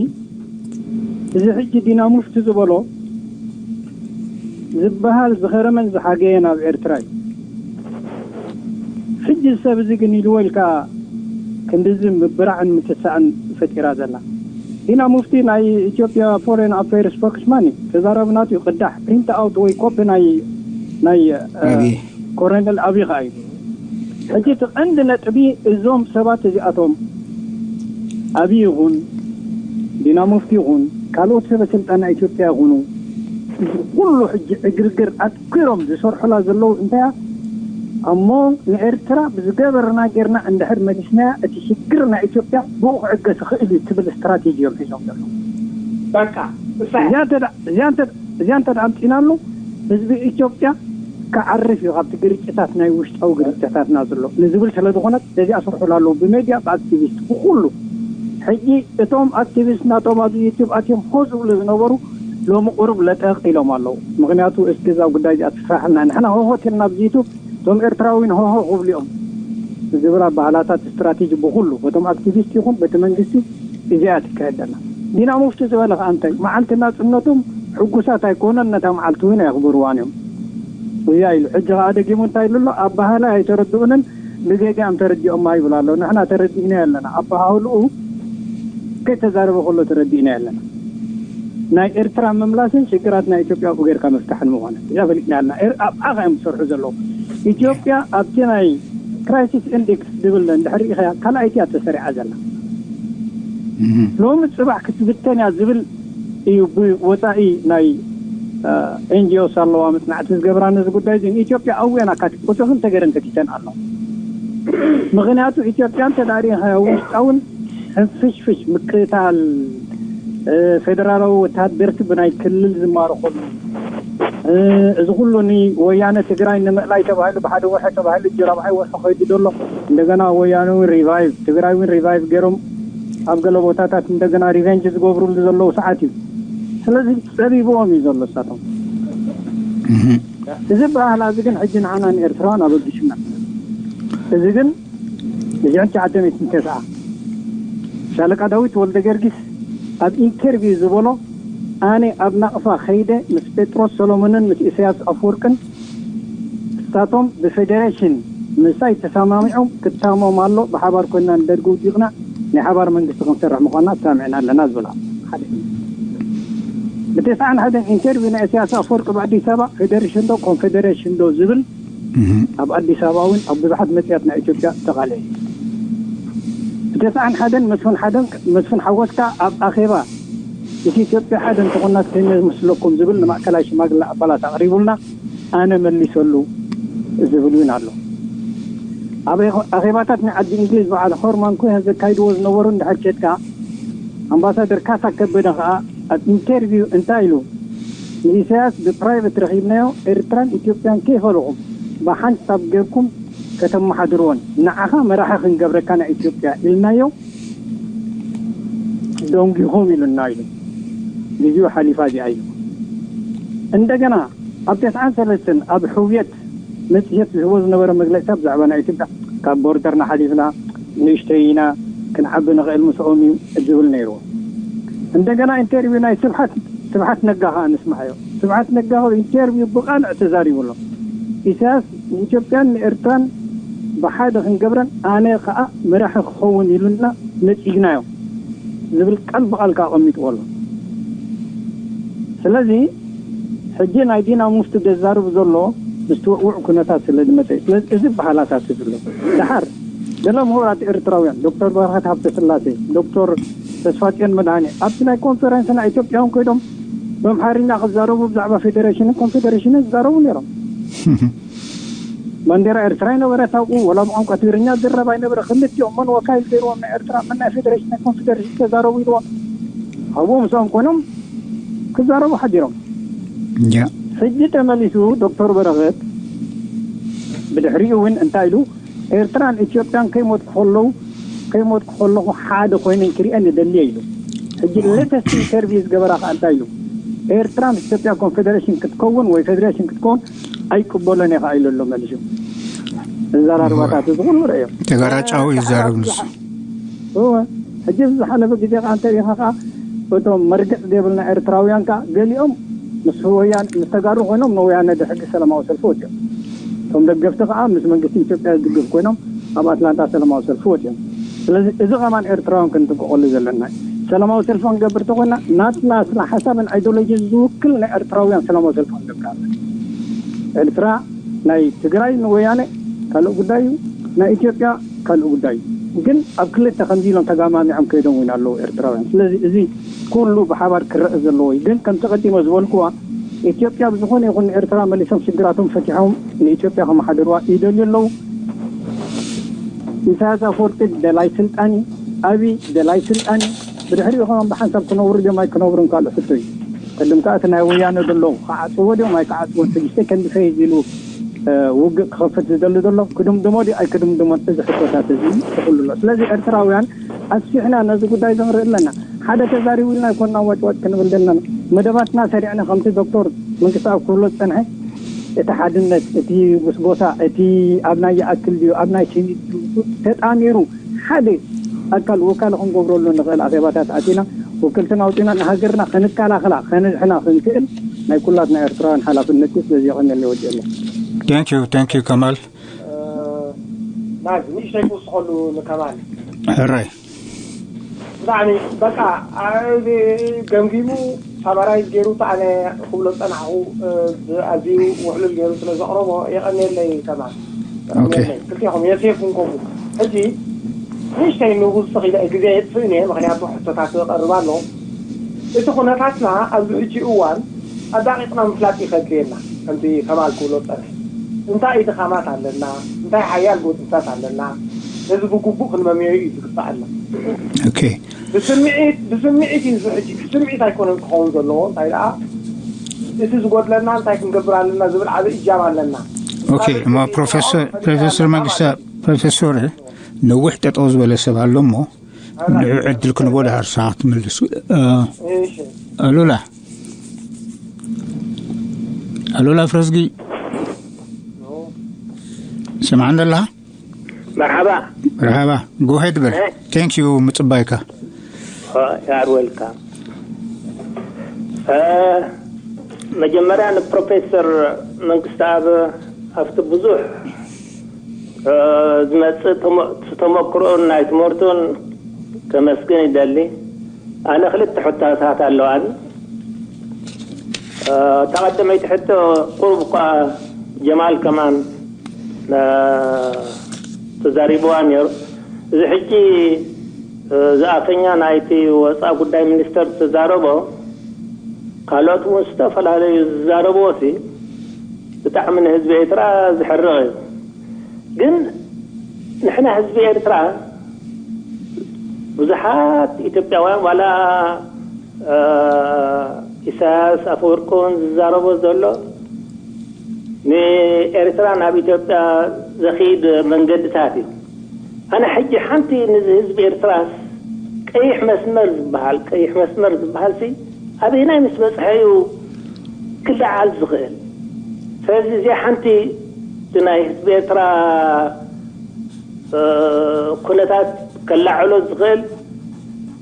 እዚ ሕጂ ዲና ሙፍቲ ዝበሎ ዝበሃል ዝኸረመን ዝሓገየን ኣብ ኤርትራ እዩ። ሕጂ ሰብ እዚ ግን ኢልዎ ኢልካ ክንድዚ ምብራዕን ምትሳእን ፈጢራ ዘላ። ዲና ሙፍቲ ናይ ኢትዮጵያ ፎሬን ኣፌር ስፖክስማን እዩ። ተዛረብናቱ እዩ። ቅዳሕ ፕሪንት ኣውት ወይ ኮፒ ናይ፣ ናይ፣ እ፣ ኣቢ። ኮረኔል ኣቢ ኸኣ እዩ። ሕጂ እቲ ቀንዲ ነጥቢ፣ እዞም ሰባት እዚኣቶም፣ ኣቢ ይኹን፣ ዲና ሙፍቲ ይኹን፣ ካልኦት ሰበ ስልጣን ናይ ኢትዮጵያ ይኹኑ፣ ኩሉ ሕጂ ዕግርግር ኣትኲሮም ዝሰርሑላ ዘለዉ እንታይ እያ? እሞ ንኤርትራ ብዝገበርና ጌርና እንድሕር መሊስናያ፣ እቲ ሽግር ናይ ኢትዮጵያ ብኡ ክዕገስ ይኽእል እዩ ትብል ስትራቴጂ እዮም ሒዞም ዘለዉ። በቃ፣ እሳ እያ። እዚኣ እንተ ደኣ፣ እዚኣ እንተ፣ እዚኣ እንተ ደኣ ኣምጺእናሉ፣ ህዝቢ ኢትዮጵያ ክዓርፍ እዩ ካብቲ ግርጭታት፣ ናይ ውሽጣዊ ግርጭታትና ዘሎ ንዝብል ስለ ዝኾነት፣ ነዚኣ ስርሑላ ኣለዉ። ብሜድያ፣ ብኣክቲቪስት፣ ብኹሉ። ሕጂ እቶም ኣክቲቪስት ናቶም ኣብዚ ዩቱብ ኣትዮም ሆ ዝብሉ ዝነበሩ፣ ሎሚ ቁሩብ ለጠቕ ኢሎም ኣለዉ። ምኽንያቱ፣ እስኪ እዛ ጉዳይ እዚኣ ትስራሓልና፣ ንሕና ሆሆት ኢልና ኣብዚ ዩቱብ፣ እቶም ኤርትራዊን ሆሆ ክብሉ እዮም ዝብል ኣባህላታት፣ ስትራቴጂ ብኹሉ፣ በቶም ኣክቲቪስት ይኹን በቲ መንግስቲ፣ እዚኣ ትካየድ ዘላ። ዲና ሙፍቲ ዝበለ ከኣ እንታይ? መዓልቲ ናጽነቶም ሕጉሳት ኣይኮነን፣ ነታ መዓልቲ እውን ኣየኽብርዋን እዮም። እዚኣ ኢሉ። ሕጂ ከኣ ደጊሙ እንታይ ኢሉ ኣሎ? ኣባህላይ ኣይተረድኡንን፣ ብጌጋ እዮም ተረዲኦማ ይብል ኣሎ። ንሕና ተረዲእናዮ ኣለና። ኣበሃህልኡ ከይተዛረበ ከሎ ተረዲእናዮ ኣለና። ናይ ኤርትራ ምምላስን ሽግራት ናይ ኢትዮጵያ ብኡ ጌርካ ምፍታሕን ምዃነ። እዚኣ ፈሊጥና ኣለና። ኤር-፣ ኣብኣ ከ እዮም ዝሰርሑ ዘለዉ። ኢትዮጵያ ኣብቲ ናይ ክራይሲስ ኢንዴክስ ዝብል እንድሕር ርኢኻያ፣ ካልኣይቲ እያ ተሰሪዓ ዘላ። እህ። ሎሚ ጽባሕ ክትብተን እያ ዝብል እዩ ብወጻኢ ናይ፣ እ፣ ኤን ጂ ኦስ ኣለዋ መጽናዕቲ ዝገብራ ነዚ ጉዳይ እዚ። ንኢትዮጵያ ኣውያና ካት-፣ ቁጽሪ ክልተ ገይረን ከቲተን ኣለዋ። ምኽንያቱ ኢትዮጵያ እንተ ደኣ ርኢኻያ ውሽጣውን ሕንፍሽፍሽ ምክታል፣ እ፣ ፌደራላዊ ወተሃደርቲ ብናይ ክልል ዝማረኸሉ፣ እ፣ እዚ ኩሉ ንወያነ ትግራይ ንምእላይ ተባሂሉ ብሓደ ወርሒ ተባሂሉ እጅ ራብዓይ ወርሒ ከይዱ ዘሎ። እንደገና ወያነ እውን ሪቫይቭ፣ ትግራይ እውን ሪቫይቭ ገይሮም ኣብ ገለ ቦታታት እንደገና ሪቨንጅ ዝገብሩሉ ዘለዉ ሰዓት እዩ። ስለዚ ጸቢብዎም እዩ ዘሎ እሳቶም። እህ። እዚ ባህላ እዚ ግን ሕጂ ንዓና ንኤርትራውያን ኣበጊሱና። እዚ ግን ብሽሕን ትሽዓተ ሚእትን ተስዓ ሻለቃ ዳዊት ወልደ ጊዮርጊስ ኣብ ኢንተርቪው ዝበሎ፣ ኣነ ኣብ ናቕፋ ከይደ ምስ ጴጥሮስ ሰሎሞንን ምስ ኢሳያስ ኣፈወርቅን፣ ንሳቶም ብፌደሬሽን ምሳይ ተሰማሚዖም ክታሞም ኣሎ፣ ብሓባር ኮይና ንደርጊ ውዲቕና ናይ ሓባር መንግስቲ ክንሰርሕ ምዃንና ተሰማሚዕና ኣለና ዝብል ኣሎ። ሓደ። ብተስዓን ሓደን ኢንተርቪው ናይ ኢሳያስ ኣፈወርቂ ብኣዲስ ኣበባ፣ ፌደሬሽን ዶ ኮንፌደሬሽን ዶ ዝብል እህ። ኣብ ኣዲስ ኣበባ እውን ኣብ ብዙሓት መጽያት ናይ ኢትዮጵያ ተቓልዐ እዩ። ብተስዓን ሓደን መስፍን ሓደን፣ መስፍን ሓጎስካ ኣብ ኣኼባ፣ እቲ ኢትዮጵያ ሓደ እንተኾናስ ከይመስለኩም ዝብል ንማእከላይ ሽማግለ ኣባላት ኣቕሪቡልና፣ ኣነ መሊሰሉ ዝብል እውን ኣሎ። ኣብ ኣኼ-፣ ኣኼባታት ናይ ዓዲ እንግሊዝ በዓል ሆርማን ኮይን ዘካይድዎ ዝነበሩ እንድሕር ኬድካ፣ ኣምባሳደር ካሳ ከበደ ከኣ ኣብ ኢንተርቪው እንታይ ኢሉ? ንኢሳያስ ብፕራይቨት ረኺብናዮ፣ ኤርትራን ኢትዮጵያን ከይፈለኹም ብሓንሳብ ጌርኩም ከተመሓድርወን፣ ንዓኻ መራሒ ክንገብረካ ናይ ኢትዮጵያ ኢልናዮ፣ ደንጊኹም ኢሉና ኢሉ። ግዜኡ ሓሊፋ እዚኣ ኢሉ። እንደገና ኣብ ተስዓን ሰለስተን ኣብ ሕውየት መጽሔት ዝህቦ ዝነበረ መግለጺ ብዛዕባ ናይ ኢትዮጵያ፣ ካብ ቦርደርና ሓሊፍና ንእሽተይ ኢና፣ ክንዓቢ ንኽእል ምስኦም እዩ ዝብል ነይርዎ። እንደገና ኢንተርቪው ናይ ስብሓት፣ ስብሓት ነጋ ኸኣ ንስምዓዮ። ስብሓት ነጋ ኢንተርቪው ብቓንዕ ተዛሪቡ ኣሎ። ኢሳያስ ንኢትዮጵያን ንኤርትራን ብሓደ ክንገብረን ኣነ ኸኣ መራሒ ክኸውን ኢሉና ነጺግናዮ ዝብል ቃል ብቓል ከኣ ኣቐሚጥዎ ኣሎ። ስለዚ ሕጂ ናይ ዲና ሙፍቲ ዘዛርብ ዘሎ ምስቲ ውዕዉዕ ኩነታት ስለ ዝመጸ እዩ። ስለዚ እዚ በሃላታት እዩ ዘሎ። ደሓር ገለ ምሁራት ኤርትራውያን፣ ዶክተር በረኸት ሃብተስላሴ፣ ዶክተር ተስፋጽዮን መድሃኔ፣ ኣብቲ ናይ ኮንፈረንስ ናይ ኢትዮጵያ እውን ከይዶም ብኣምሓርኛ ክዛረቡ ብዛዕባ ፌደሬሽንን ኮንፌደሬሽንን ዝዛረቡ ነይሮም። ባንዴራ ኤርትራ ይነበረት ኣብኡ፣ ወላ ብቋንቋ ትግርኛ ዝረብ ኣይነበረ። ክልቲኦም መን ወካይል ገይርዎም ናይ ኤርትራ፣ መን ናይ ፌደሬሽን ናይ ኮንፌደሬሽን ተዛረቡ ኢልዎም ኣብኡ ምስኦም ኮይኖም ክዛረቡ ሓዲሮም። ሕጂ ተመሊሱ ዶክተር በረኸት ብድሕሪኡ እውን እንታይ ኢሉ? ኤርትራን ኢትዮጵያን ከይሞትኩ ከለዉ ከይሞትኩ ከለኹ ሓደ ኮይነን ክሪአን እደሊ እየ ኢሉ። ሕጂ ሌተስት ኢንተርቪው ዝገበራ ከዓ እንታይ ኢሉ? ኤርትራ ምስ ኢትዮጵያ ኮንፌደሬሽን ክትከውን ወይ ፌዴሬሽን ክትከውን ኣይቅበሎን እየ ከዓ ኢሉ ኣሎ መሊሱ። እዘራርባታት እዚ ኩሉ ርእዮም። ተጋራጫዊ ይዛረብ ንሱ። እወ፣ ሕጂ ዝሓለፈ ግዜ ከዓ እንተሪኢኻ ከዓ እቶም መርገፅ ዘይብልና ኤርትራውያን ከዓ ገሊኦም ምስ ወያን ምስ ተጋሩ ኮይኖም ንወያነ ድሕጊ ሰላማዊ ሰልፊ ወፅኦም። እቶም ደገፍቲ ከዓ ምስ መንግስቲ ኢትዮጵያ ዝድግፍ ኮይኖም ኣብ ኣትላንታ ሰላማዊ ሰልፊ ወፅኦም። ስለዚ እዚ ከማን ኤርትራውያን ክንጥንቀቀሉ ዘለና እዩ። ሰላማዊ ሰልፊ ክንገብር ተኮይና ናትና ስለ ሓሳብን ኣይዲዮሎጂ ዝውክል ናይ ኤርትራውያን ሰላማዊ ሰልፊ ክንገብር ኣለና። ኤርትራ ናይ ትግራይ ንወያነ ካልእ ጉዳይ እዩ፣ ናይ ኢትዮጵያ ካልእ ጉዳይ እዩ። ግን ኣብ ክልተ ከምዚ ኢሎም ተጋማሚዖም ከይዶም እውን ኣለዉ ኤርትራውያን። ስለዚ እዚ ኩሉ ብሓባር ክረአ ዘለዎ እዩ። ግን ከምቲ ቀዲመ ዝበልኩዋ ኢትዮጵያ ብዝኾነ ይኹን ንኤርትራ መሊሶም ሽግራቶም ፈቲሖም ንኢትዮጵያ ከመሓድርዋ ይደልዩ ኣለዉ። ኢሳያስ ኣፈወርቂ ደላይ ስልጣን እዩ። ኣብይ ደላይ ስልጣን እዩ። ብድሕሪኡ ከማን ብሓንሳብ ክነብሩ ድዮም ኣይክነብሩን ካልእ ሕቶ እዩ። ቅድም ከዓ እቲ ናይ ወያነ ዘሎ ክዓፅዎ ድዮም ኣይክዓፅዎን ሽዱሽተ ከንዲ ፈይዝ ኢሉ ውግእ ክኸፍት ዝደሊ ዘሎ ክድምድሞ ድዩ ኣይክድምድሞን? እዚ ሕቶታት እዚ ይሕሉ ኣሎ። ስለዚ ኤርትራውያን ኣስፊሕና ነዚ ጉዳይ ዘንርኢ ኣለና። ሓደ ተዛሪቡ ኢልና ኣይኮንና ዋጭዋጭ ክንብል ዘለና። መደባትና ሰሪዕና ከምቲ ዶክተር መንግስቲ ኣብ ክብሎ ዝፀንሐ እቲ ሓድነት፣ እቲ ጉስጎሳ፣ እቲ ኣብ ናይ ይኣክል ድዩ ኣብ ናይ ስኒት ድዩ ተጣሚሩ ሓደ ኣካል ወካሊ ክንገብረሉ ንኽእል ኣኼባታት ኣቲና ውክልትና ኣውፂና ንሃገርና ክንከላኸላ ከንድሕና ክንክእል ናይ ኩላትና ኤርትራውያን ሓላፍነት እዩ። ስለዚ የቐንየለይ ወዲኤለይ። Thank you, thank you ከማል። ናግ ንእሽተይ ክውስኸሉ ንከማል ሕራይ ብጣዕሚ በቃ ገምጊሙ ሳማራይዝ ገይሩ ብጣዕሚ ክብሎ ዝፀናሕኩ ኣዝዩ ውሕሉል ገይሩ ስለ ዘቕረቦ የቐንየለይ ከማል። Okay. ክልቲኹም የሴፍ እንኮቡ ሕጂ ንእሽተይ ንውስኽ ኢለ ግዜ የጥፍእን እየ፣ ምክንያቱ ሕቶታት ይቐርብ ኣሎ። እቲ ኩነታትና ኣብዚ ሕጂ እዋን ኣዳቂቕና ምፍላጥ ይኸድልየና። ከምቲ ከማል ክብሎ ዝፀንሐ እንታይ እዩ ድኻማት ኣለና፣ እንታይ ሓያል ጎድንታት ኣለና፣ ነዚ ብግቡእ ክንመምዮ እዩ ዝግባኣና። Okay. ብስምዒት ብስምዒት እዩ እዚ ሕጂ ብስምዒት ኣይኮነን ክኸውን ዘለዎ። እንታይ ደኣ እቲ ዝጎድለና እንታይ ክንገብር ኣለና ዝብል ዓብዪ እጃም ኣለና። Okay. እሞ ፕሮፌሰር ፕሮፌሰር መንግስተ ፕሮፌሰር ነዊሕ ጠጠው ዝበለ ሰብ ኣሎ እሞ ንዑ ዕድል ክንቦ ድሃር ሰዓት ትምልሱ። ኣሉላ ኣሉላ ፍረዝጊ ስምዓን ደላ መርሓባ መርሓባ። ጎሄድ በር ቴንክ ዩ ምፅባይካ። ያር ወልካም። መጀመርያ ንፕሮፌሰር መንግስቲ ኣብ ኣብቲ ብዙሕ ዝመፅእ ተመክሮን ናይ ትምህርቱን ከመስግን ይደሊ። ኣነ ክልተ ሕቶታት ኣለዋን። እታ ቀደመይቲ ሕቶ ቁሩብ እኳ ጀማል ከማን ተዛሪብዋ ነይሩ። እዚ ሕጂ ዝኣፈኛ ናይቲ ወፃ ጉዳይ ሚኒስተር ዝተዛረቦ ካልኦት እውን ዝተፈላለዩ ዝዛረብዎ ሲ ብጣዕሚ ንህዝቢ ኤርትራ ዝሕርቕ እዩ። ግን ንሕና ህዝቢ ኤርትራ ብዙሓት ኢትዮጵያውያን ዋላ ኢሳያስ ኣፈወርቅን ዝዛረቦ ዘሎ ንኤርትራ ናብ ኢትዮጵያ ዘኺድ መንገድታት እዩ። ኣነ ሕጂ ሓንቲ ንዚ ህዝቢ ኤርትራስ ቀይሕ መስመር ዝበሃል ቀይሕ መስመር ዝበሃል ሲ ኣበየናይ ምስ በፅሐ እዩ ክለዓል ዝኽእል? ስለዚ እዚኣ ሓንቲ ናይ ህዝቢ ኤርትራ ኩነታት ከላዕሎ ዝኽእል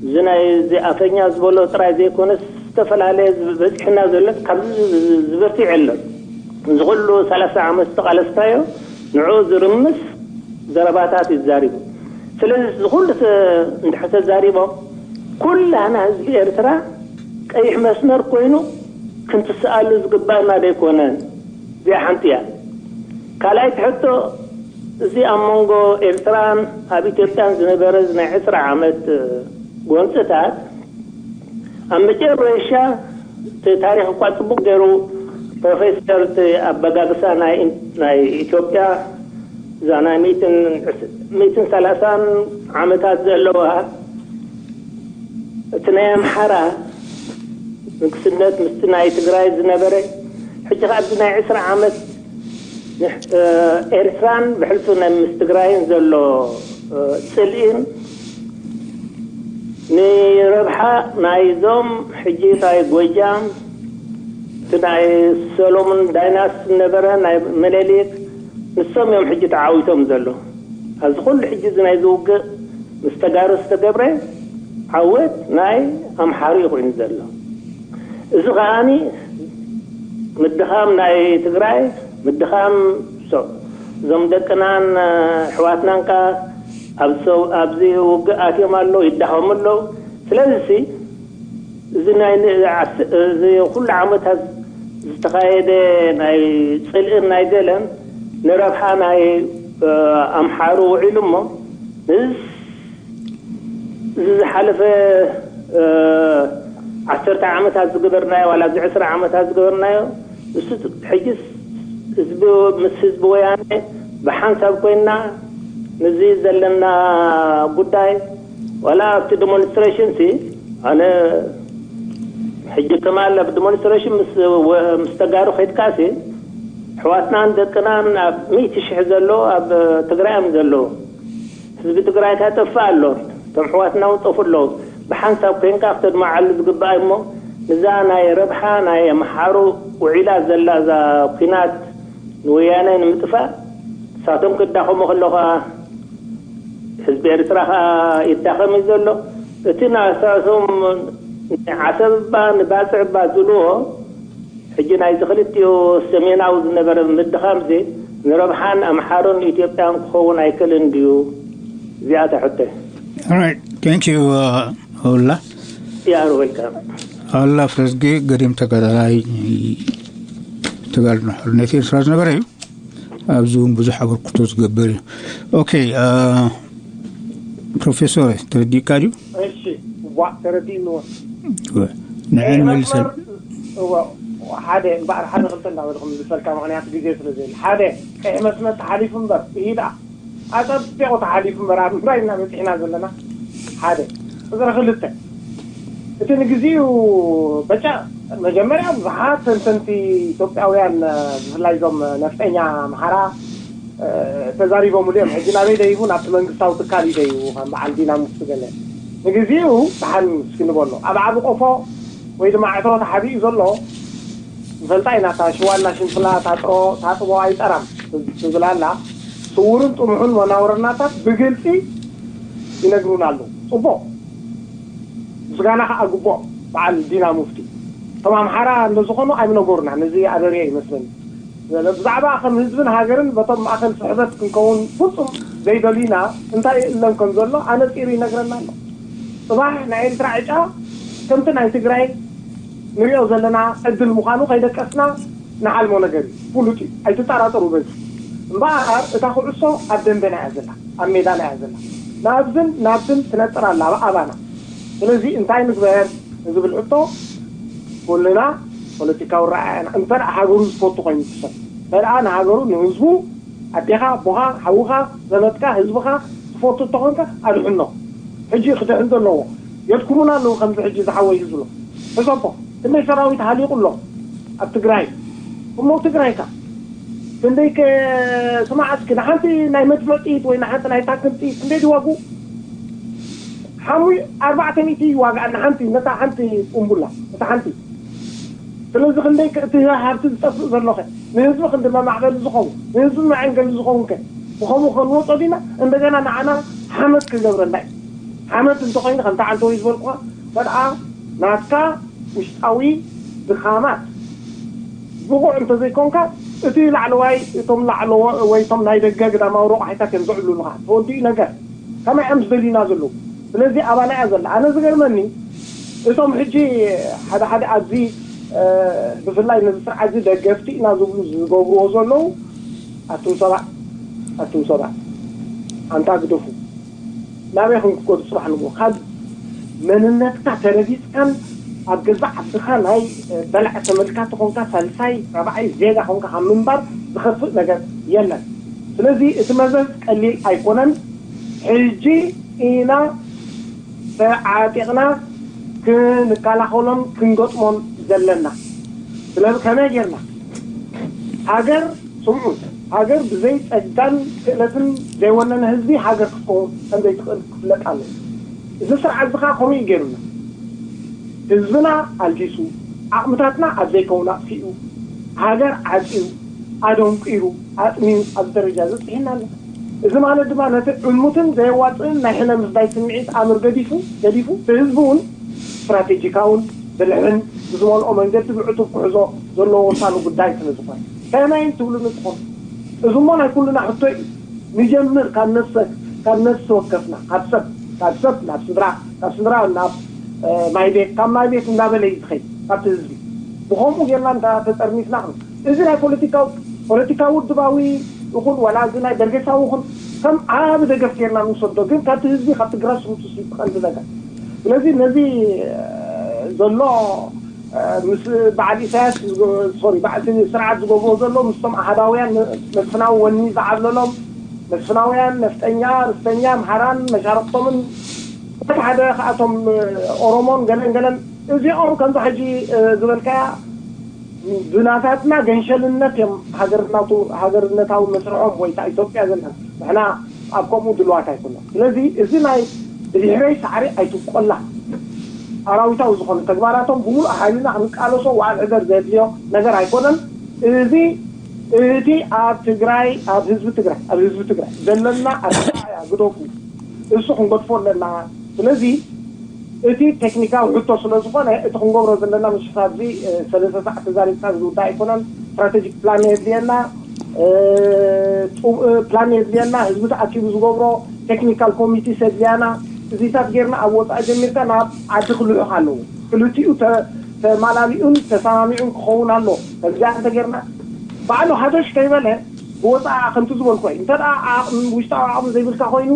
እዚ ናይ እዚ ኣፈኛ ዝበሎ ጥራይ ዘይኮነስ ዝተፈላለየ በፂሕና ዘሎ ካብዚ ዝበርትዕ የለን። እዚ ኩሉ ሰላሳ ዓመት ዝተቃለስናዮ ንዑ ዝርምስ ዘረባታት ይዛሪቡ። ስለዚ እዚ ኩሉ እንድሕር ተዛሪቦም ኩላህና ህዝቢ ኤርትራ ቀይሕ መስመር ኮይኑ ክንትስኣሉ ዝግባእና ደይኮነን? እዚኣ ሓንቲ እያ። ካልኣይቲ ሕቶ እዚ ኣብ መንጎ ኤርትራን ኣብ ኢትዮጵያን ዝነበረ ናይ ዕስራ ዓመት ጎንፅታት ኣብ መጨረሻ እቲ ታሪክ እኳ ፅቡቅ ገይሩ ፕሮፌሰር እቲ ኣበጋግሳ ናይ ናይ ኢትዮጵያ እዛ ናይ ሚእትን ሰላሳን ዓመታት ዘለዋ እቲ ናይ ኣምሓራ ንግስነት ምስቲ ናይ ትግራይ ዝነበረ፣ ሕጂ ከኣ ኣብዚ ናይ ዕስራ ዓመት ኤርትራን ብሕልፊ ናይ ምስ ትግራይን ዘሎ ጽልኢን ንረብሓ ናይዞም ሕጂ ናይ ጎጃም እቲ ናይ ሰሎሞን ዳይናስቲ ዝነበረ ናይ መለሊክ ንሶም እዮም ሕጂ ተዓዊቶም ዘሎ። ኣብዚ ኩሉ ሕጂ እዚ ናይ ዝውግእ ምስ ተጋሩ ዝተገብረ ዓወት ናይ ኣምሓሩ እዩ ኮይኑ ዘሎ። እዚ ከዓኒ ምድኻም ናይ ትግራይ ምድኻም እዞም ደቅናን ኣሕዋትናን ከ ኣብዚ ውግእ ኣትዮም ኣለዉ፣ ይዳኸሙ ኣለዉ። ስለዚ እዚ ናይ እዚ ኩሉ ዓመታት ዝተኻየደ ናይ ፅልእን ናይ ገለን ንረብሓ ናይ ኣምሓሩ ውዒሉ እሞ ምስ እዚ ዝሓለፈ ዓሰርተ ዓመታት ዝገበርናዮ ዋላ እዚ ዕስራ ዓመታት ዝገበርናዮ ንሱ ሕጅስ ህዝቢ ምስ ህዝቢ ወያነ ብሓንሳብ ኮይና ንዚ ዘለና ጉዳይ ዋላ ኣብቲ ዲሞንስትሬሽን ሲ ኣነ ሕጂ ከማል ኣብ ዲሞንስትሬሽን ምስ ተጋሩ ከይድካሲ ኣሕዋትናን ደቅናን ኣብ ሚእቲ ሽሕ ዘሎ ኣብ ትግራይ እዮም ዘለዉ። ህዝቢ ትግራይ ከጠፍእ ኣሎ። እቶም ኣሕዋትና እውን ጠፉ ኣለዉ። ብሓንሳብ ኮይንካ ክተድማዓሉ ዝግባእ እሞ ንዛ ናይ ረብሓ ናይ ኣምሓሩ ውዒላ ዘላ እዛ ኩናት ንወያነ ንምጥፋእ ንሳቶም ክዳኸሙ ከለኻ ህዝቢ ኤርትራ ከዓ ይዳኸም እዩ ዘሎ። እቲ ናሳቶም ንዓሰብ እባ ንባፅዕ እባ ዝብልዎ ሕጂ ናይዚ ክልቲኡ ሰሜናዊ ዝነበረ ምድኻምዚ ንረብሓን ኣምሓሩን ኢትዮጵያን ክኸውን ኣይክእልን ድዩ? እዚኣ እታ ሕቶይ። Alright, thank you. Hola. You are welcome. ኣላ ፍረዝጊ ገዲም ተጋዳላይ ተጋድሎ ሓርነት ኤርትራ ዝነበረ እዩ። ኣብዚ እውን ብዙሕ ኣበርክቶ ዝገብር እዩ። ኦኬ፣ ፕሮፌሶር ተረዲእካ ድዩ? እሺ፣ ዋ ተረዲእንዎ። ንዕን መልሰን እዋ፣ ሓደ እምበኣር ሓደ ክልተ እንዳበልኩም ዝፈልካ ምክንያት ግዜ ስለ ዘይብል ሓደ ቀይ መስመር ተሓሊፉ እምበር ይሂዳ ኣጸቢቑ ተሓሊፉ እምበር ኣብ ምንታይ ኢና በፂሕና ዘለና? ሓደ ቁፅሪ ክልተ እቲ ንግዚኡ በጫ መጀመርያ ብዙሓት ተንተንቲ ኢትዮጵያውያን ብፍላይ እዞም ነፍጠኛ ኣምሓራ ተዛሪቦምሉ እዮም። ሕጂ ናበይ ደይቡ ናብቲ መንግስታዊ ትካል እዩ ደይቡ ከም በዓል ዲና ሙፍቲ ገለ ንግዚኡ ደሓን እስኪ ንበሎ ኣብ ዓቢ ቆፎ ወይ ድማ ዕትሮ ተሓቢኡ ዘሎ ንፈልጣ ኢና። እታ ሽዋና ሽንፍላ ታጥሮ ታጥቦ ኣይጠራም ትብል ኣላ። ስውርን ጥሙሑን መናውርናታት ብግልፂ ይነግሩና ኣለዉ። ፅቡቕ ምስጋና ከዓ ግቡእ በዓል ዲና ሙፍቲ እቶም ኣምሓራ እንደዝኾኑ ኣይምነገሩና። ነዚ ኣበርየ ይመስለኒ ብዛዕባ ከም ህዝብን ሃገርን በቶም ማእኸል ስሕበት ክንከውን ፍፁም ዘይደልዩና እንታይ እለን ከም ዘሎ ኣነፂሩ ይነግረና ኣሎ። ፅባሕ ናይ ኤርትራ ዕጫ ከምቲ ናይ ትግራይ ንሪኦ ዘለና ዕድል ምዃኑ ከይደቀስና ንሓልሞ ነገር እዩ። ፍሉጥ እዩ፣ ኣይትጠራጠሩ በዚ። እምበኣር እታ ኩዕሶ ኣብ ደንበና እያ ዘላ፣ ኣብ ሜዳና እያ ዘላ። ናብዝን ናብዝን ትነጥር ኣላ ኣባና። ስለዚ እንታይ ንግበር ንዝብል ሕቶ ኩልና ፖለቲካዊ ረኣያና እንተ ደኣ ሃገሩ ዝፈቱ ኮይኑ ትሰብ እንተ ደኣ ንሃገሩ ንህዝቡ ኣዴኻ ኣቦኻ ሓውኻ ዘመድካ ህዝብኻ ትፈቱ እንተኾንካ ኣድሕኖ። ሕጂ ክድሕን ዘለዎ የድኩሙና ኣለዉ ከምዚ ሕጂ ዝሓወይ ዝብሎ ሕሰቦ ክንደይ ሰራዊት ሃሊቑ ኣሎ ኣብ ትግራይ እሞ ትግራይካ ክንደይ ስማዕ እስኪ ንሓንቲ ናይ መድፍዕ ጥይት ወይ ንሓንቲ ናይ ታክን ጥይት ክንደይ ድዋጉ ሓሙይ ኣርባዕተ ሚእቲ ይዋግኣ ንሓንቲ ነታ ሓንቲ ቁምቡላ ነታ ሓንቲ ስለዚ ክንደይ እቲ ሃብቲ ዝጠፍእ ዘሎኸ ንህዝቢ ክንዲ መማዕበሊ ዝኸውን ንህዝቢ መዐንገሊ ዝኸውን ከ ብኸምኡ ከንወፆ ዲና እንደገና ንዓና ሓመድ ክገብረና እዩ ሓመድ እንተኮይኑ ከምቲ ዓንተወይ ዝበልኩኻ በድኣ ናትካ ውሽጣዊ ድኻማት ብቑዕ እንተዘይኮንካ እቲ ላዕለዋይ እቶም ላዕለዎ ወይ እቶም ናይ ደገ ግዳማዊ ረቑሒታት እዮም ዝዕብሉልካ ተወዲኡ ነገር ከመይ እዮም ዝደልዩና ዘለዉ ስለዚ ኣባና እያ ዘላ ኣነ ዝገርመኒ እቶም ሕጂ ሓደ ሓደ ኣብዚ ብፍላይ ነዚ ስርዓት እዚ ደገፍቲ ኢና ዝብሉ ዝገብርዎ ዘለዉ ኣቱም ሰባት ኣቱም ሰባት ኣንታ ግደፉ ናበይ ከም ክጎዱ ፅባሕ ንግሆ ካብ መንነትካ ተረጊፅካን ኣብ ገዛ ዓድኻ ናይ በላዕ ተመልካ ተኾንካ ሳልሳይ ራብዓይ ዜጋ ኾንካ ካብ ምንባር ዝኸፍእ ነገር የለን ስለዚ እቲ መዘዝ ቀሊል ኣይኮነን። ሕጂ ኢና ተዓጢቕና ክንከላኸሎን ክንገጥሞን ዘለና። ስለዚ ከመይ ጌርና ሃገር፣ ስምዑ፣ ሃገር ብዘይ ጸጋን ክእለትን ዘይወነነ ህዝቢ ሃገር ክትከውን ከም ዘይትኽእል ክፍለጥ ኣለዎ። እዚ ስርዓት እዚ ኸዓ ከምኡ እዩ ገይሩና። ህዝብና ኣልጊሱ፣ ዓቕምታትና ኣብ ዘይከውን ኣጥፊኡ፣ ሃገር ዓጽዩ፣ ኣደንቂሩ፣ ኣጥሚዩ ኣብዚ ደረጃ እዚ ኣብጺሕና ኣሎ። እዚ ማለት ድማ ነቲ ዕሙትን ዘየዋጽእን ናይ ሕነ ምፍዳይ ስምዒት ኣምር ገዲፉ፣ ገዲፉ፣ እቲ ህዝቢ እውን ስትራቴጂካውን ብልሕን ብዝመልኦ መንገዲ ብዕቱብ ክሕዞ ዘለዎ ወሳኒ ጉዳይ ስለ ዝኾነ። ከመይ ትብሉኒ ትኾኑ? እዚ እሞ ናይ ኩልና ሕቶ እዩ። ንጀምር ካብ ነፍሰ-፣ ካብ ነፍሲ ወከፍና፣ ካብ ሰብ፣ ካብ ሰብ ናብ ስድራ፣ ካብ ስድራ ናብ፣ እ፣ ማይ ቤት፣ ካብ ማይ ቤት እንዳበለ እዩ ዝኸይድ ካብቲ ህዝቢ። ብኸምኡ ጌርና እንዳ ተጠርኒፍና ክንብል። እዚ ናይ ፖለቲካዊ፣ ፖለቲካዊ ውድባዊ ይኹን ዋላ እዚ ናይ በርጌሳዊ ይኹን ከም ዓቢ ደገፍ ጌርና ንውሰዶ፣ ግን ካብቲ ህዝቢ፣ ካብቲ ግራስ ሩትስ እዩ እቲ ቀንዲ ነገር። ስለዚ ነዚ፣ እ፣ ዘሎ፣ እ፣ ምስ በዓል ኢሳያስ ዝገ-፣ ሶሪ፣ በዓል እቲ ስርዓት ዝገብሮ ዘሎ ምስቶም ኣሃዳውያን መስፍናዊ ወኒ ዝዓብለሎም መስፍናውያን፣ ነፍጠኛ፣ ርስተኛ፣ ኣምሓራን መሻርክቶምን ሓደ ሓደ ከኣቶም ኦሮሞን ገለን ገለን እዚኦም ከምዚ ሕጂ፣ እ፣ ዝበልካያ ብናታትና ገንሸልነት እዮም ሃገርናቱ-፣ ሃገርነታዊ መስርሖም ወይ እታ ኢትዮጵያ ዘለና። ንሕና ኣብ ከምኡ ድልዋት ኣይኮናን። ስለዚ እዚ ናይ ብድሕረይ ሳዕሪ ኣይትብቆላ ኣራዊታዊ ዝኾነ ተግባራቶም ብምሉእ ሓይልና ክንቃለሶ ዋዕል ሕደር ዘድልዮ ነገር ኣይኮነን። እዚ እቲ ኣብ ትግራይ፣ ኣብ ህዝቢ ትግራይ፣ ኣብ ህዝቢ ትግራይ ዘለና ኣረኣእያ ግደፉ። እሱ ክንገድፎ ኣለና። ስለዚ እቲ ቴክኒካዊ ሕቶ ስለ ዝኾነ እቲ ክንገብሮ ዘለና ምሽታት እዚ፣ እ፣ ሰለስተ ሰዓት ተዛሪብካ ዝውዳእ ኣይኮነን። ስትራቴጂክ ፕላን የድልየና፣ እ፣ ጡ-፣ እ፣ ፕላን የድልየና፣ ህዝቢ ተኣኪቡ ዝገብሮ ቴክኒካል ኮሚቴስ የድልያና። እዚታት ጌርና ኣብ ወፃኢ ጀሚርካ ናብ ዓዲ ክልሑኽ ኣለዎ። ክልቲኡ ተ-፣ ተማላሊኡን ተሰማሚዑን ክኸውን ኣሎ። ከምዚኣ እንተጌርና ባዕሉ ሃደሽ ከይበለ ብወፃኢ ከምቲ ዝበልኮ እዩ። እንተ ደኣ ዓቕሚ፣ ውሽጣዊ ዓቕሚ ዘይብልካ ኮይኑ፣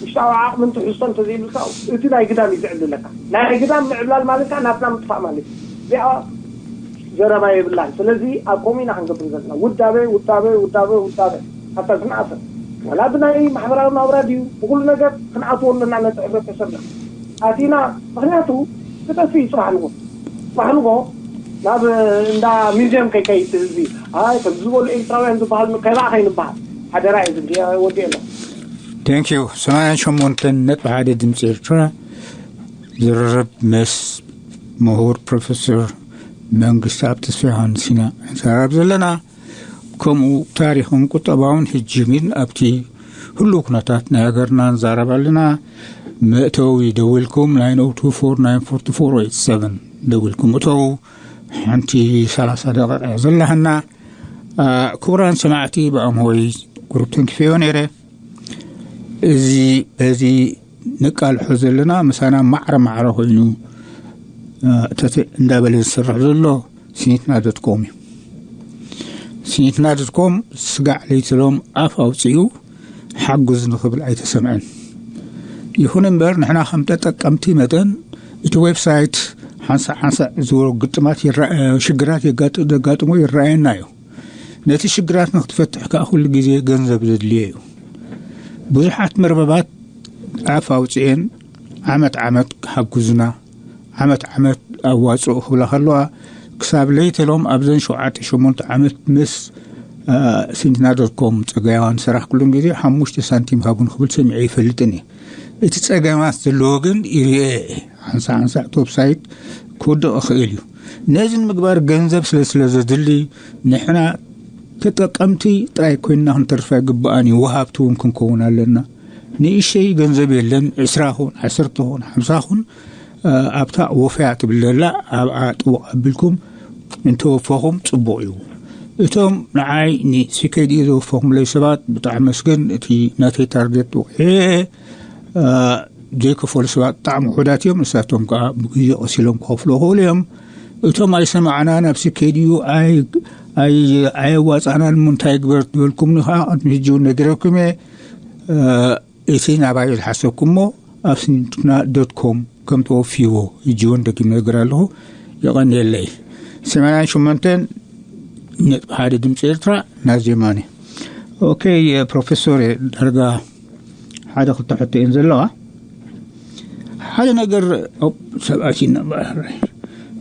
ውሽጣዊ ዓቕሚ እንተ ሕዝቶ እንተ ዘይብልካ፣ እቲ ናይ ግዳም እዩ ዝዕብልለካ። ናይ ግዳም ምዕብላል ማለት ከዓ ናትና ምጥፋእ ማለት እዩ። እዚኣ ዘረባ የብላን። ስለዚ ኣብ ከምኡ ኢና ክንገብር ዘለና። ውዳበ፣ ውዳበ፣ ውዳበ፣ ውዳበ። ኣብታ ዝንኣሰ። ዋላ ብናይ ማሕበራዊ ናብራ ድዩ፣ ብኩሉ ነገር ክንኣትዎ ኣለና ነቲ ሕብረተሰብና። ኣቲና፣ ምኽንያቱ ክጠፍእ እዩ ጽባሕ ንጎ። ጽባሕ ንጎ ናብ እንዳ ሚዝየም ከይከይድ ህዝቢ፣ ኣይ፣ ከም ዝበሉ ኤርትራውያን ዝበሃል ከይበኣ ከይንበሃል። ሓደራ እዩ ዝብል፣ ወዲ የለን። Thank you። ሰማንያን ሸሞንተን ነጥቢ ሓደ ድምፂ ኤርትራ ዝርርብ ምስ ምሁር ፕሮፌሰር መንግስቲ ኣብ ተስፋ ዮሃንስ ኢና ንዛረብ ዘለና። ከምኡ ታሪኽን ቁጠባውን ሕጂ ግን ኣብቲ ህሉው ኩነታት ናይ ሃገርና ንዛረብ ኣለና። መእተዊ ደዊልኩም፣ nine oh two four nine four two four eight seven ደዊልኩም እተው። ሓንቲ ሰላሳ ደቂቃ እያ ዘለሃና። አ፣ ክቡራን ሰማዕቲ፣ ብኣምሆይ ቁሩብ ተንኪፈዮ ነይረ። እዚ፣ በዚ ንቃልሖ ዘለና ምሳና ማዕረ ማዕረ ኮይኑ፣ አ፣ ተተ-፣ እንዳበለ ዝሰርሕ ዘሎ ሲኒትና ዶት ኮም እዩ። ሲኒትና ዶት ኮም ስጋዕ ለይትሎም ኣፍ ኣውፅኡ ሓጉዝ ንኽብል ኣይተሰምዐን። ይኹን እምበር ንሕና ከም ተጠቀምቲ መጠን እቲ ዌብሳይት ሓንሳእ ሓንሳእ ዝወ-፣ ግጥማት ይረኣ-፣ ሽግራት የጋጥ-፣ ዘጋጥሞ ይረኣየና እዩ። ነቲ ሽግራት ንክትፈትሕ ከኣ ኩሉ ግዜ ገንዘብ ዘድልዮ እዩ። ብዙሓት መርበባት ኣፍ ኣውፅኤን ዓመት ዓመት ሓጉዝና፣ ዓመት ዓመት ኣዋፅኦ ክብላ ከለዋ፣ ክሳብ ለይተሎም ኣብዘን ሸውዓተ ሸሞንተ ዓመት ምስ፣ አ፣ ሲንትና ዶት ኮም ጸጋማን ሰራሕኩሉን ግዜ ሓሙሽተ ሳንቲም ሃቡን ክብል ሰሚዐ ይፈልጥን እየ። እቲ ጸገማት ዘለዎ ግን ይርኤ እየ። ሓንሳ ሓንሳ እቲ ዌብሳይት ክውድቕ ይኽእል እዩ። ነዚ ንምግባር ገንዘብ ስለ፣ ስለ ዘድሊ ንሕና ተጠቀምቲ ጥራይ ኮይንና ክንተርፍ ኣይግባኣን እዩ። ወሃብቲ እውን ክንከውን ኣለና። ንእሽተይ ገንዘብ የለን፣ ዕስራ ኹን፣ ዓሰርተ ኹን፣ ሓምሳ ኹን፣ እ፣ ኣብታ ወፈያ ትብል ዘላ ኣብኣ ጥውቕ ኣቢልኩም እንተወፈኹም ጽቡቕ እዩ። እቶም ንዓይ ንሲኬዲ ዘወፈኹምለይ ሰባት ብጣዕሚ መስገን፣ እቲ ናተይ ታርጌት ወቂዐ፣ እ፣ ዘይከፈሉ ሰባት ብጣዕሚ ውሑዳት እዮም። ንሳቶም ከኣ ብግዜ ቀስ ኢሎም ክኸፍሉ ይኽእሉ እዮም። እቶም ኣይሰማዕና ናብ ሲኬዲዩ ኣይ-፣ ኣይ-፣ ኣየዋጻእናን እሞ እንታይ ግበር ዝበልኩምኒ ከኣ ቅድሚ ሕጂ እውን ነጊረኩም እየ። እ፣ እቲ ናባይ ዝሓሰብኩሞ ኣብ ሲንትና ዶት ኮም ከም ተወፍይዎ ሕጂ እውን ደጊም ነግር ኣለኹ። የቐንየለይ። ሰማንያን ሸሞንተን ነጥቢ ሓደ ድምፂ ኤርትራ ናዜማኒ። ኦኬ፣ ፕሮፌሰር፣ ዳርጋ ሓደ ክልተ ሕቶ እየን ዘለዋ። ሓደ ነገር፣ ኦፕ፣ ሰብኣት ይነበረ።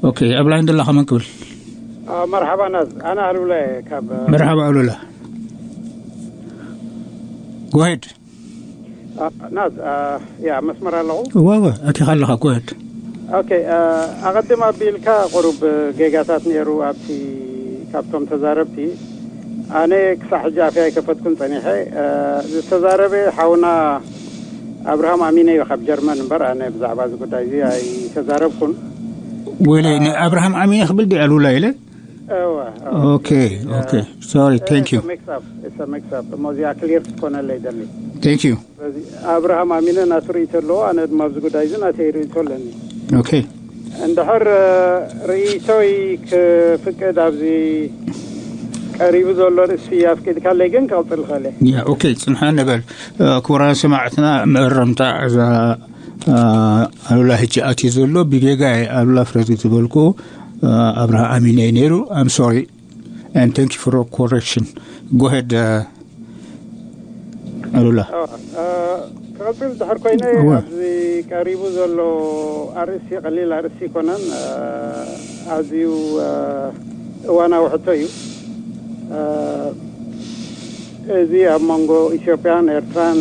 ኦኬ፣ ኣብ ላይን ደላ ከመን ክብል? መርሓባ ናዝ፣ ኣነ ኣሉላ እየ ካብ መርሓባ ኣሉላ። ጎሄድ። ናዝ፣ ያ መስመር ኣለኹ። ዋወ፣ ኣቲኻ ኣለኻ፣ ጎሄድ። ኦኬ፣ ኣቐድም ኣቢልካ ቁሩብ ጌጋታት ነይሩ ኣብቲ፣ ካብቶም ተዛረብቲ። ኣነ ክሳዕ ሕጂ ኣፍያ ኣይከፈትኩን ጸኒሐ። ዝተዛረበ ሓውና ኣብርሃም ኣሚነ እዩ ካብ ጀርመን እምበር፣ ኣነ ብዛዕባ እዚ ጉዳይ እዚ ኣይተዛረብኩን። ወይለይ፣ ንኣብርሃም ኣሚነ ክብል ድዩ ኣሉላ ኢለ? እወ። ኦኬ፣ ኦኬ። ሶሪ፣ thank you። ሚክስ ኣፕ፣ it's a mix up። እሞ እዚኣ ክሊር ክትኮነለይ ደሊ። Thank you። ስለዚ ኣብርሃም ኣሚነ ናቱ ርእይቶ ኣለዎ፣ ኣነ ድማ ኣብዚ ጉዳይ እዚ ናተይ ርእይቶ ኣለኒ። ኦኬ። እንድሕር ርእይቶይ ክፍቅድ ኣብዚ ቀሪቡ ዘሎ ርእሲ ኣፍቂድካለይ ግን ክቕጽል ክእል እየ። ያ፣ ኦኬ፣ ጽንሓ ንበል። ክቡራን ሰማዕትና፣ መእረምታ እዛ ኣሉላ ሕጂ ኣትዩ ዘሎ ብጌጋ ኣሉላ ፍረዝ ዝበልኩ ኣብርሃ ኣሚነ እዩ ነይሩ። I'm sorry and thank you for correction. Go ahead, ኣሉላ። ክቕጽል ድሕር ኮይነ፣ ኣብዚ ቀሪቡ ዘሎ ኣርእስቲ ቀሊል ኣርእስቲ ኣይኮነን። ኣዝዩ እዋናዊ ሕቶ እዩ። እዚ ኣብ መንጎ ኢትዮጵያን ኤርትራን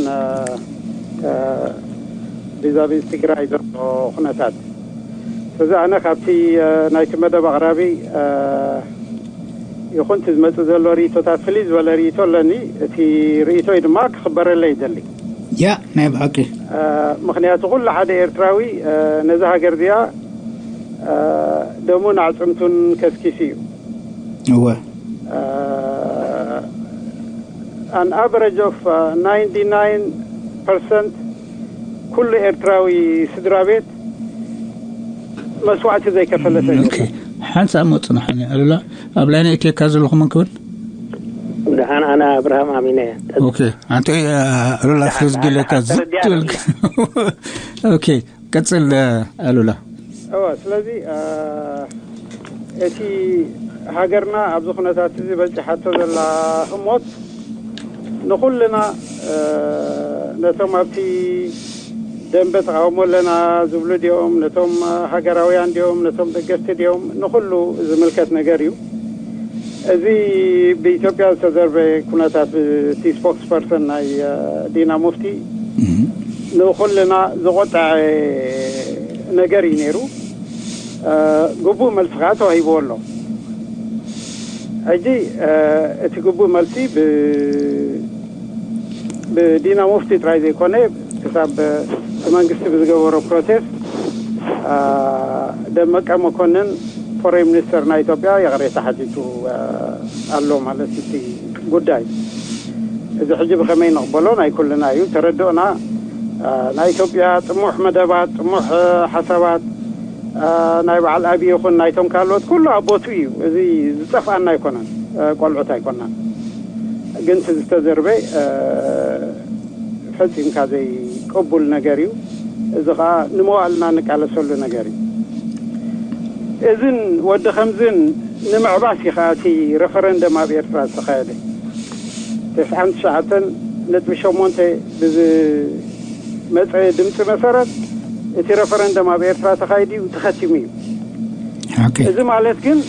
ቪዛቪ ትግራይ ዘሎ ኩነታት፣ እዚ ኣነ ካብቲ ናይቲ መደብ ኣቕራቢ ይኹን እቲ ዝመጽእ ዘሎ ርእይቶታት ፍልይ ዝበለ ርእይቶ ኣለኒ። እቲ ርእይቶይ ድማ ክኽበረለይ ይደሊ። ያ፣ ናይ ብሓቂ። ምኽንያቱ ኩሉ ሓደ ኤርትራዊ ነዚ ሃገር እዚኣ ደሙን ኣዕጽምቱን ከስኪሱ እዩ። እወ። An average of ninety nine percent ኩሉ ኤርትራዊ ስድራ ቤት መስዋዕቲ ዘይከፈለ ሰብ የለን። ሓንሳብ ሞ ጽናሓኒ ኣሉላ፣ ኣብ ላይን ኣእትየካ ዘለኹ መን ክብል? ደሓን፣ ኣነ ኣብርሃም ኣሚነ እየ። ኦኬ፣ ኣንተ ኣሉላ ፍዝግለካ ዝብል። ኦኬ፣ ቀጽል ኣሉላ። እወ፣ ስለዚ እቲ ሃገርና ኣብዚ ኩነታት እዚ በጺሓቶ ዘላ ህሞት ንኹልና፣ ነቶም ኣብቲ ደንበ ተቃውሞ ኣለና ዝብሉ ድዮም፣ ነቶም ሃገራውያን ድዮም፣ ነቶም ደገፍቲ ድዮም፣ ንኹሉ ዝምልከት ነገር እዩ። እዚ ብኢትዮጵያ ዝተዘርበ ኩነታት፣ እቲ ስፖክስ ፐርሰን ናይ ዲና ሙፍቲ ንኹልና ዘቆጠዐ ነገር እዩ ነይሩ። ግቡእ መልሲ ከዓ ተዋሂብዎ ኣሎ። ሕጂ እቲ ግቡእ መልሲ ብዲና ሙፍቲ ጥራይ ዘይኮነ፣ ክሳብ እቲ መንግስቲ ብዝገበሮ ፕሮቴስት ደመቀ መኮንን፣ ፎሬን ሚኒስተር ናይ ኢትዮጵያ፣ ይቕሬታ ሓቲቱ ኣሎ ማለት እቲ ጉዳይ። እዚ ሕጂ ብኸመይ ንቕበሎ? ናይ ኩልና እዩ። ተረድኦና፣ ናይ ኢትዮጵያ ጥሙሕ መደባት፣ ጥሙሕ ሓሳባት፣ ናይ በዓል ኣብዪ ይኹን ናይቶም ካልኦት ኩሉ ኣብ ቦትኡ እዩ። እዚ ዝጠፍኣና ኣይኮነን፣ ቆልዑት ኣይኮናን። ግን እቲ ዝተዘርበ ፈጺምካ ዘይቅቡል ነገር እዩ። እዚ ከዓ ንመዋእልና ንቃለሰሉ ነገር እዩ። እዝን ወዲ ከምዝን ንምዕባስ እዩ ከዓ እቲ ረፈረንደም ኣብ ኤርትራ ዝተኻየደ። ተስዓን ትሽዓተን ነጥቢ ሸሞንተ ብዝመፀ ድምፂ መሰረት እቲ ረፈረንደም ኣብ ኤርትራ ተኻይዱ እዩ፣ ተኸቲሙ እዩ። ኦኬ። እዚ ማለት ግን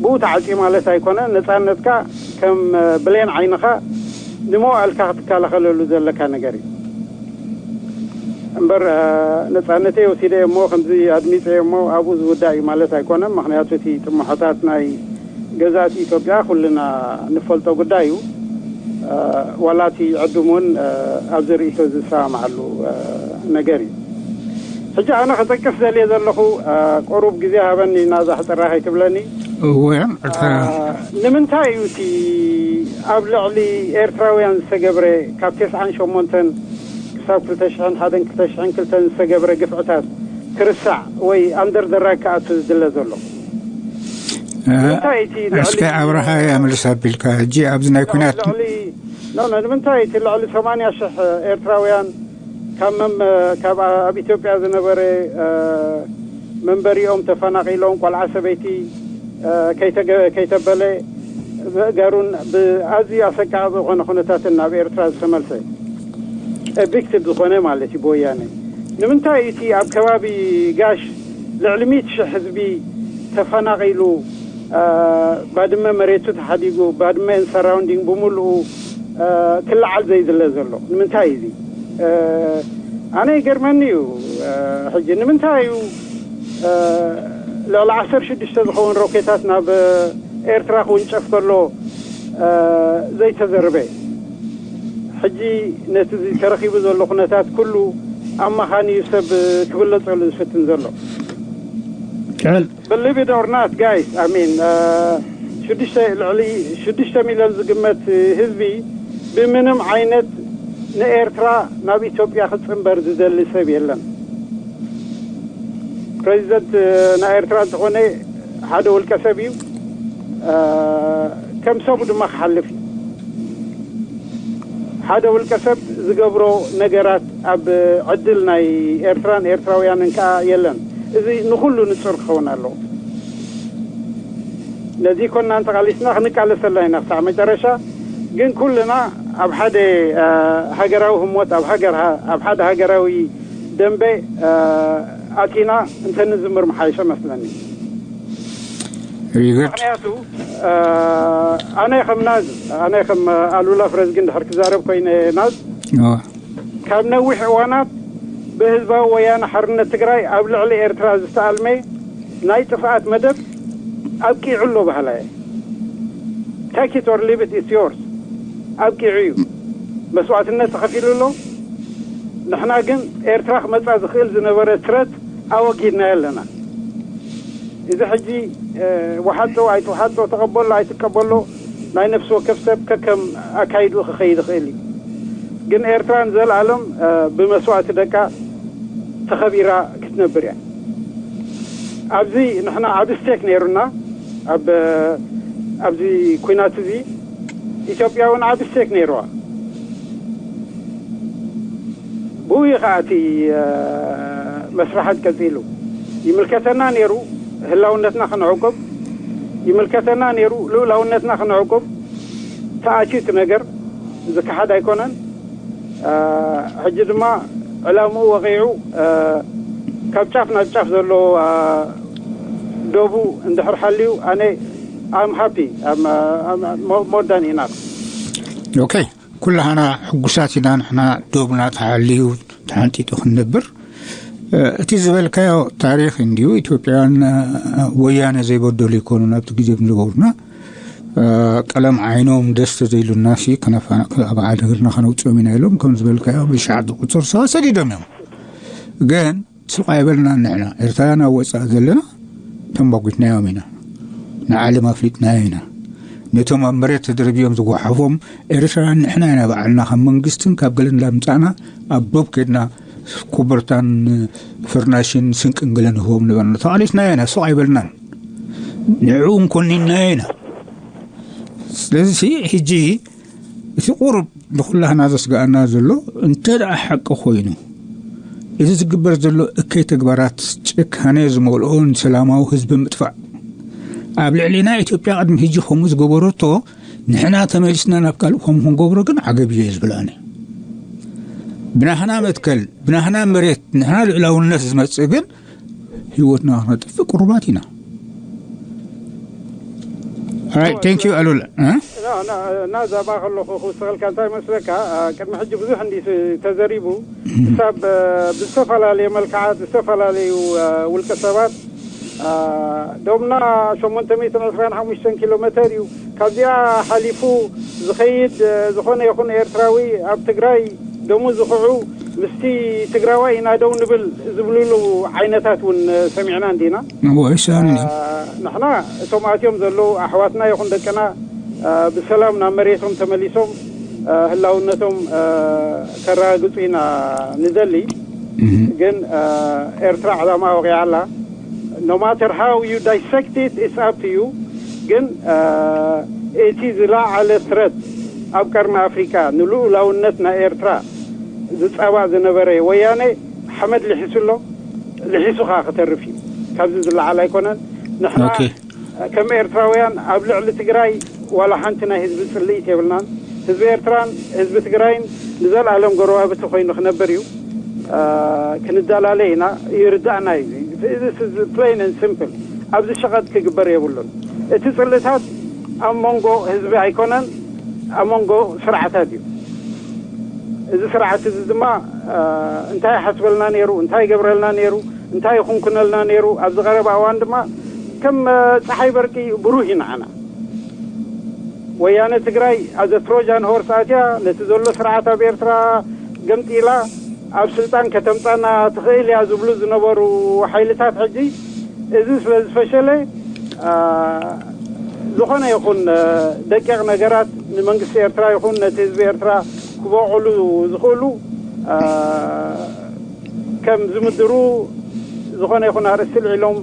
ብኡ ተዓፅዩ ማለት ኣይኮነ። ነፃነትካ ከም ብሌን ዓይንኻ ንመዋእልካ ክትከላኸለሉ ዘለካ ነገር እዩ። እምበር ነፃነተይ ወሲደ እሞ ከምዚ ኣድሚፀ እሞ ኣብኡ ዝውዳእ እዩ ማለት ኣይኮነን። ምክንያቱ እቲ ጥሙሐታት ናይ ገዛእቲ ኢትዮጵያ ኩልና ንፈልጦ ጉዳይ እዩ። ዋላ እቲ ዕዱም እውን ኣብዚ ርእይቶ ዝሰማማዓሉ ነገር እዩ። ሕጂ ኣነ ክጠቅስ ዘልየ ዘለኹ፣ ቁሩብ ግዜ ሃበኒ ናዛ ሕፅራ ከይትብለኒ። እወ። ንምንታይ እዩ እቲ ኣብ ልዕሊ ኤርትራውያን ዝተገብረ፣ ካብ ተስዓን ሸሞንተን ክሳብ ክልተ ሽሕን ሓደን ክልተ ሽሕን ክልተን ዝተገብረ ግፍዕታት ክርሳዕ ወይ ኣንደር ደራግ ክኣቱ ዝድለ ዘሎ? እንታይ እቲ ልዕሊ እስከ ኣብርሃ እያ መልስ ኣቢልካ። ሕጂ ኣብዚ ናይ ኩናት ልዕሊ ኖ፣ ኖ፣ ንምንታይ እቲ ልዕሊ ሰማንያ ሽሕ ኤርትራውያን ካብ መም-፣ ካብ ኣብ ኢትዮጵያ ዝነበረ መንበሪኦም ተፈናቒሎም፣ ቆልዓ ሰበይቲ ከይተገ-፣ ከይተበለ ብእገሩን ብኣዝዩ ኣሰቃቂ ዝኾነ ኩነታትን ናብ ኤርትራ ዝተመልሰ፣ ኤቪክትድ ዝኾነ ማለት እዩ ብወያነ። ንምንታይ እቲ ኣብ ከባቢ ጋሽ ልዕሊ ሚእቲ ሽሕ ህዝቢ ተፈናቒሉ፣ እ፣ ባድመ መሬቱ ተሓዲጉ፣ ባድመ ሰራውንዲንግ ብምሉኡ፣ እ፣ ክለዓል ዘይድለ ዘሎ ንምንታይ እዩ? እ፣ ኣነ ይገርመኒ እዩ። እ፣ ሕጂ ንምንታይ እዩ፣ እ፣ ልዕሊ ዓሰርተ ሽዱሽተ ዝኸውን ሮኬታት ናብ ኤርትራ ክውንጨፍ ከሎ፣ እ፣ ዘይተዘርበ? ሕጂ ነቲ እዚ ተረኺቡ ዘሎ ኩነታት ኩሉ ኣማኻንዩ ሰብ ክብለጸሉ ዝፍትን ዘሎ። ቃል Believe it or not, guys, I mean, እ፣ ሽዱሽተ፣ ልዕሊ ሽዱሽተ ሚልዮን ዝግመት ህዝቢ ብምንም ዓይነት ንኤርትራ ናብ ኢትዮጵያ ክትጽንበር ዝደሊ ሰብ የለን። ፕሬዚደንት፣ እ፣ ናይ ኤርትራ እንተኾነ ሓደ ውልቀ ሰብ እዩ። እ፣ ከም ሰቡ ድማ ክሓልፍ እዩ። ሓደ ውልቀ ሰብ ዝገብሮ ነገራት ኣብ ዕድል ናይ ኤርትራን ኤርትራውያንን ከኣ የለን። እዚ ንኹሉ ንጹር ክኸውን ኣለዎ። ነዚ ኮና እንተቃሊስና ክንቃለሰላ ኢና ክሳዕ መጨረሻ። ግን ኩልና ኣብ ሓደ፣ እ፣ ሃገራዊ ህሞት፣ ኣብ ሃገር፣ ኣብ ሓደ ሃገራዊ ደንበ፣ እ፣ ኣቲና እንተንዝምር ምሓይሸ መስለኒ። ይገድ ምክንያቱ፣ እ፣ ኣነ ከም ናዝ፣ ኣነ ከም ኣሉላ ፍረዝጊ እንድሕር ክዛረብ ኮይነ፣ ናዝ፣ ካብ ነዊሕ እዋናት ብህዝባዊ ወያነ ሓርነት ትግራይ ኣብ ልዕሊ ኤርትራ ዝተኣልመ ናይ ጥፍኣት መደብ ኣብቂዑ ኣሎ በሃላ እየ። Take it or leave it, it's yours። ኣብቂዑ እዩ። መስዋእትነት ተኸፊሉ ኣሎ። ንሕና ግን ኤርትራ ክመጻ ዝኽእል ዝነበረ ትረት ኣወጊድናዮ ኣለና። እዚ ሕጂ፣ እ፣ ወሓጦ ኣይትወሓጦ፣ ተቐበሎ ኣይትቀበሎ፣ ናይ ነፍሲ ወከፍ ሰብ ከከም ኣካይድኡ ክኸይድ ይኽእል እዩ። ግን ኤርትራ ንዘለኣለም፣ እ፣ ብመስዋእቲ ደቃ ተኸቢራ ክትነብር እያ። ኣብዚ ንሕና ዓቢ ስቴክ ነይሩና፣ ኣብ፣ ኣብዚ ኩናት እዚ ኢትዮጵያ እውን ዓቢ ስቴክ ነይርዋ። ብኡ እዩ ከዓ እቲ፣ እ፣ መስራሓት ቀፂሉ። ይምልከተና ነይሩ ህላውነትና ክንዕቁብ፣ ይምልከተና ነይሩ ልኡላውነትና ክንዕቁብ። ተኣትዩ እቲ ነገር፣ ዝከሓድ ኣይኮነን። እ፣ ሕጂ ድማ ዕላምኡ ወቒዑ፣ እ፣ ካብ ጫፍ ናብ ጫፍ ዘሎ፣ እ፣ ዶቡ እንድሕር ሓልዩ፣ ኣነ I'm happy, I'm, uh, I'm, I'm more than enough። ኦኬ፣ ኩላህና ሕጉሳት ኢና። ንሕና ዶብና ተሓልዩ ተሓንጢጡ ክንነብር። እ፣ እቲ ዝበልካዮ ታሪኽ እንድዩ። ኢትዮጵያን፣ እ፣ ወያነ ዘይበደሉ ይኮኑ ናብቲ ግዜ ዝነበሩና። እ፣ ቀለም ዓይኖም ደስ ተዘይሉና ሲ ከነፋ-፣ ኣብ ዓዲ ሃገርና ከነውፅኦም ኢና ኢሎም ከም ዝበልካዮ ብሻዕ ዝቁፅር ሰባት ሰዲዶም እዮም። ግን ስቕ ኣይበልናን። ንሕና ኤርትራውያን ኣብ ወፃኢ ዘለና ተንባጒትናዮም ኢና፣ ንዓለም ኣፍሊጥናዮ ኢና። ነቶም ኣብ መሬት ተደርብዮም ዝጓሓፎም ኤርትራውያን ንሕና ኢና ባዕልና ካብ መንግስትን ካብ ገለን እንዳምፃእና ኣብ ዶብ ከድና ኮበርታን ፍርናሽን ስንቅን ገለ ንህቦም ነበርና። ተቓሊስናዮ ኢና፣ ስቕ ኣይበልናን። ንዕኡ እውን ኮኒንናዮ ኢና። ስለዚ ሕጂ እቲ ቁሩብ ንኹላህና ዘስግኣና ዘሎ፣ እንተ ደኣ ሓቂ ኮይኑ፣ እዚ ዝግበር ዘሎ እከይ ተግባራት ጭካነ ዝመልኦ ንሰላማዊ ህዝቢ ምጥፋእ፣ ኣብ ልዕሊና ኢትዮጵያ ቅድሚ ሕጂ ከምኡ ዝገበረቶ ንሕና ተመሊስና ናብ ካልእ ከምኡ ክንገብሮ ግን ዓገብ እዩ ዝብል ኣነ። ብናህና መትከል፣ ብናህና መሬት፣ ንሕና ልዕላውነት ዝመጽእ ግን ህይወትና ክነጥፍእ ቅሩባት ኢና። Alright, thank you ኣሉላ። እ? እና እዛ ማእኸል ኣለኹ ክውስኸልካ እንታይ መስለካ? አ፣ ቅድሚ ሕጂ ብዙሕ እንዲ ተዘሪቡ፣ ክሳብ፣ አ፣ ብዝተፈላለየ መልክዓት ዝተፈላለዩ፣ አ፣ ውልቀ ሰባት፣ አ፣ ዶምና ሸሞንተ ሚእትን ዕስራን ሓሙሽተን ኪሎ ሜተር እዩ። ካብዚኣ ሓሊፉ ዝኸይድ፣ አ፣ ዝኾነ ይኹን ኤርትራዊ ኣብ ትግራይ ደሙ ዝኽዑ ምስቲ ትግራዋይ ኢና ደው ንብል ዝብልሉ ዓይነታት እውን ሰሚዕና እንዲና። እወ፣ ይስኣን እዩ። አ፣ ንሕና እቶም ኣትዮም ዘለዉ ኣሕዋትና ይኹን ደቅና፣ አ፣ ብሰላም ናብ መሬቶም ተመሊሶም፣ አ፣ ህላውነቶም፣ አ፣ ከረጋግጹ ኢና ንደሊ። ግን፣ አ፣ ኤርትራ ዕላማ ወቒዓ ኣላ። No matter how you dissect it, it's up to you. ግን፣ አ፣ እቲ ዝለዓለ ትረት ኣብ ቀርኒ ኣፍሪቃ ንልኡላውነት ናይ ኤርትራ ዝጻባእ ዝነበረ ወያነ ሓመድ ልሒሱ ኣሎ፣ ልሒሱ ከኣ ክተርፍ እዩ። ካብዚ ዝለዓል ኣይኮነን። ንሕና ኦኬ። ከም ኤርትራውያን ኣብ ልዕሊ ትግራይ ዋላ ሓንቲ ናይ ህዝቢ ጽልኢት የብልናን። ህዝቢ ኤርትራን ህዝቢ ትግራይን ንዘለኣለም ጎረባብቲ ኮይኑ ክነብር እዩ። ክንደላለይ ኢና፣ ይርዳእና እዩ። ፕሌን ን ሲምፕል። ኣብዚ ሸቐጥ ክግበር የብሉን። እቲ ጽልእታት ኣብ መንጎ ህዝቢ ኣይኮነን፣ ኣብ መንጎ ስርዓታት እዩ። እዚ ስርዓት እዚ ድማ እንታይ ሓስበልና ነይሩ፣ እንታይ ይገብረልና ነይሩ፣ እንታይ ይኹንኩነልና ነይሩ፣ ኣብዚ ቀረባ እዋን ድማ ከም ፀሓይ በርቂ ብሩህ እዩ ንዓና። ወያነ ትግራይ ኣዘ ትሮጃን ሆርስ ኣትያ ነቲ ዘሎ ስርዓት ኣብ ኤርትራ ገምጢላ ኣብ ስልጣን ከተምፃና ትኽእል እያ ዝብሉ ዝነበሩ ሓይልታት ሕጂ እዚ ስለ ዝፈሸለ ዝኾነ ይኹን ደቂቕ ነገራት ንመንግስቲ ኤርትራ ይኹን ነቲ ህዝቢ ኤርትራ ክበቕሉ ዝኽእሉ ከም ዝምድሩ ዝኾነ ይኹን ኣርእስቲ ልዒሎም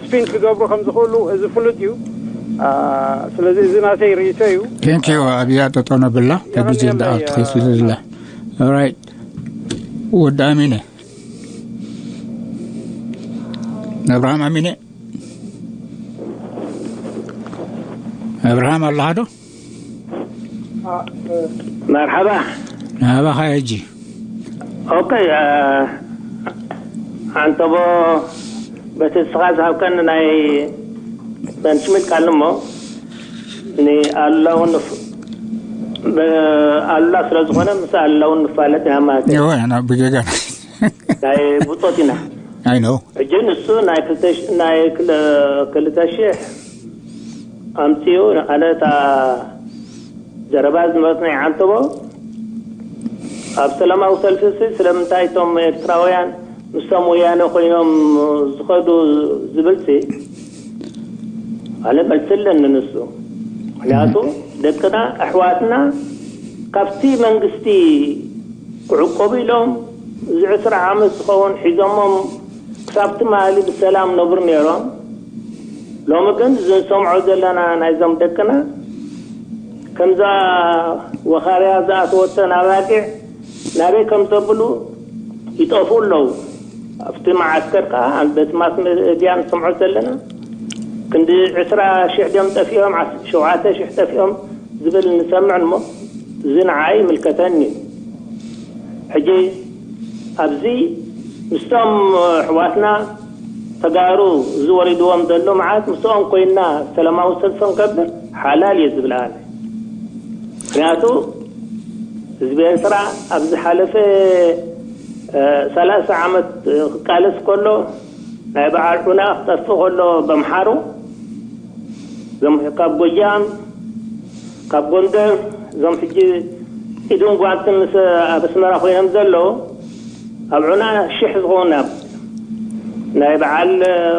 ስፒን ክገብሩ ከም ዝኽእሉ እዚ ፍሉጥ እዩ። ስለዚ እዚ ናተይ ርእይቶ እዩ። ቴንኪዩ ኣብያ ጠጠው ነብላ ተግዜ እንዳኣትኺ ስለዝላ ራይት ወዲ ኣሚነ ኣብርሃም ኣሚነ ኣብርሃም ኣለኻ ዶ? መርሓባ ናባኻ ሕጂ ኦኬ። ኣንተቦ በቲ ንስኻ ዝሃብከኒ ናይ በንስሚት ቃል እሞ ንኣሉላ እውን ኣሉላ ስለ ዝኾነ ምስ ኣሉላ እውን ንፋለጥ ኢና ማለት እዩ። ብጌጋ ናይ ብፆት ኢና። ኣይ ነው ሕጂ ንሱ ናይ ክልተ ሽ- ናይ ክል- ክልተ ሽሕ ኣምፅኡ ንኣነ እታ ዘረባ ዝመት ናይ ዓንተቦ ኣብ ሰላማዊ ሰልፊ ሲ ስለምንታይ እቶም ኤርትራውያን ምስቶም ወያነ ኮይኖም ዝኸዱ ዝብልሲ ኣነ መልሲ ኣለኒ ንሱ። ምክንያቱ ደቅና ኣሕዋትና ካብቲ መንግስቲ ክዕቆቡ ኢሎም እዚ ዕስራ ዓመት ዝኸውን ሒዞሞም ክሳብ ትማሊ ብሰላም ነብሩ ነይሮም። ሎሚ ግን እዚ ንሰምዖ ዘለና ናይዞም ደቅና ከምዛ ወኻርያ ዝኣተወተን ኣባጊዕ ናበይ ከም ዘብሉ ይጠፍኡ ኣለዉ። ኣብቲ መዓስከር ከዓ በቲ ማስ መድያ ንሰምዖ ዘለና ክንዲ ዕስራ ሽሕ ድዮም ጠፊኦም፣ ዓስ- ሸውዓተ ሽሕ ጠፊኦም ዝብል ንሰምዕ እሞ እዚ ንዓይ ይምልከተኒ እዩ። ሕጂ ኣብዚ ምስቶም ኣሕዋትና ተጋሩ እዚ ወሪድዎም ዘሎ መዓት ምስኦም ኮይንና ሰላማዊ ሰልፊ ንገብር ሓላል እየ ዝብል ኣነ። ምክንያቱ ህዝቢ ኤርትራ ኣብ ዝሓለፈ ሰላሳ ዓመት ክቃለስ ከሎ ናይ በዓል ዑና ክጠፍእ ከሎ በምሓሩ እዞም ካብ ጎጃም ካብ ጎንደር እዞም ሕጂ ኢድን ጓንትን ምስ ኣብ ኣስመራ ኮይኖም ዘለዉ ኣብ ዑና ሽሕ ዝኾኑ ናብ ናይ በዓል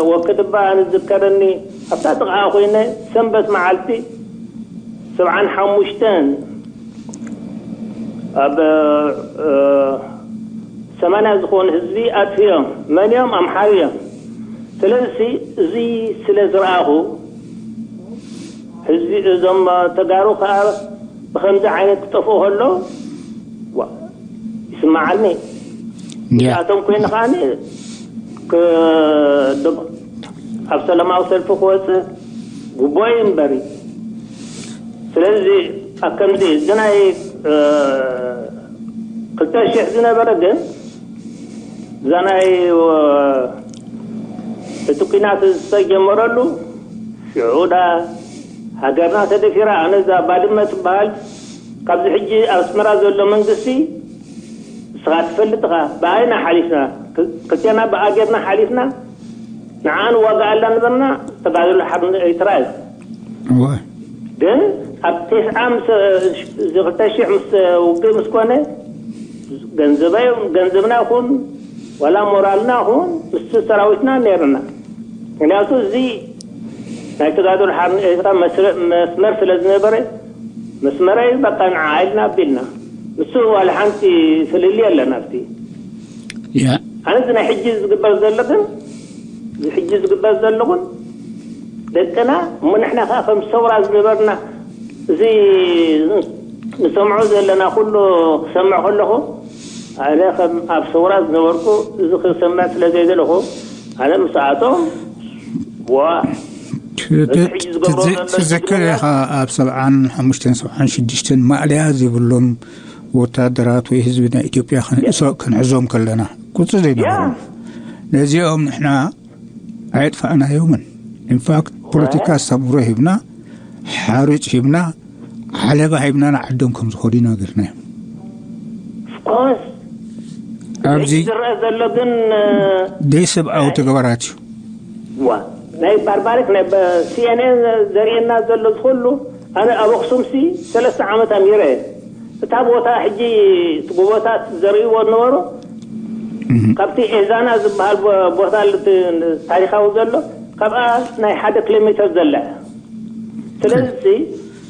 ወክድባ ንዝከረኒ ኣብታ ጥቕኣ ኮይነ ሰንበት መዓልቲ ሰብዓን ሓሙሽተን ኣብ ሰማንያ ዝኾኑ ህዝቢ ኣጥፍዮም መን እዮም ኣምሓሩ እዮም። ስለዚ እዚ ስለ ዝረኣኹ ህዝቢ እዞም ተጋሩ ከዓ ብከምዚ ዓይነት ክጠፍኡ ከሎ ይስማዓኒ። እዚኣቶም ኮይኑ ከዓ ኣብ ሰላማዊ ሰልፊ ክወፅእ ግቦይ እምበሪ። ስለዚ ኣብ ከምዚ እዚ ናይ ክልተ ሽሕ ዝነበረ ግን እዛ ናይ እቲ ኲናት ዝተጀመረሉ ሽዑ ዳ ሃገርና ተደፊራ ኣነ እዛ ባድመ ትበሃል ካብዚ ሕጂ ኣብ ኣስመራ ዘሎ መንግስቲ ንስኻ ትፈልጥ ኢኻ ብኣይና ሓሊፍና ክልቴና ብኣ ጌርና ሓሊፍና ንዓን ዋጋ ኣላ ንበርና ተጋድሎ ሓርነት ኤርትራ እዩ። ግን ኣብ ቴስዓ ምስ እዚ ክልተ ሽሕ ምስ ውግእ ምስ ኮነ ገንዘበይ ገንዘብና ይኹን ዋላ ሞራልና ይኹን ምስ ሰራዊትና ነይርና። ምክንያቱ እዚ ናይ ተጋድሎ ሓርነት ኤርትራ መስመር ስለ ዝነበረ መስመረይ በቃ ንዓ ኢልና ኣቢልና ንሱ ዋላ ሓንቲ ፍልልይ የለን ኣብቲ ኣነ እዚ ናይ ሕጂ ዝግበር ዘሎ ግን እዚ ሕጂ ዝግበር ዘሎ እውን ደቅና እሞ ንሕና ከዓ ከም ሰውራ ዝነበርና እዚ ንሰምዖ ዘለና ኩሉ ክሰምዕ ከለኹ ኣነ ከም ኣብ ሰውራ ዝነበርኩ እዚ ክሰምዕ ስለ ዘይደለኹ ኣነ ምስኣቶም ዋ ሕጂ ዝገብሮ ዘሎ ትዘክር ኢኻ፣ ኣብ ሰብዓን ሓሙሽተን ሰብዓን ሽዱሽተን ማእለያ ዘይብሎም ወታደራት ወይ ህዝቢ ናይ ኢትዮጵያ ክንእሶ ክንዕዞም ከለና ቁጽሪ ዘይነበሮም፣ ነዚኦም ንሕና ኣየጥፋእናዮምን። ኢንፋክት ፖለቲካ ኣስተምህሮ ሂብና፣ ሓርጭ ሂብና፣ ዓለባ ሂብና ንዓዶም ከም ዝኸዱ ኢና ገርናዮም። ኦፍኮርስ ኣብዚ ዝረአ ዘሎ ግን ደይ ሰብኣዊ ተግባራት እዩ። ዋ ናይ ባርባሪክ ናይ ሲኤንኤን ዘርእየና ዘሎ ዝኩሉ ኣነ ኣብ ኣክሱም ሲ ሰለስተ ዓመት ኣሚረ እታ ቦታ ሕጂ እቲ ጎቦታት ዘርእይዎ ዝነበሩ ካብቲ ኤዛና ዝበሃል ቦ- ቦታ እቲ ታሪካዊ ዘሎ ካብኣ ናይ ሓደ ኪሎ ሜትር ዘለዕ ስለዚ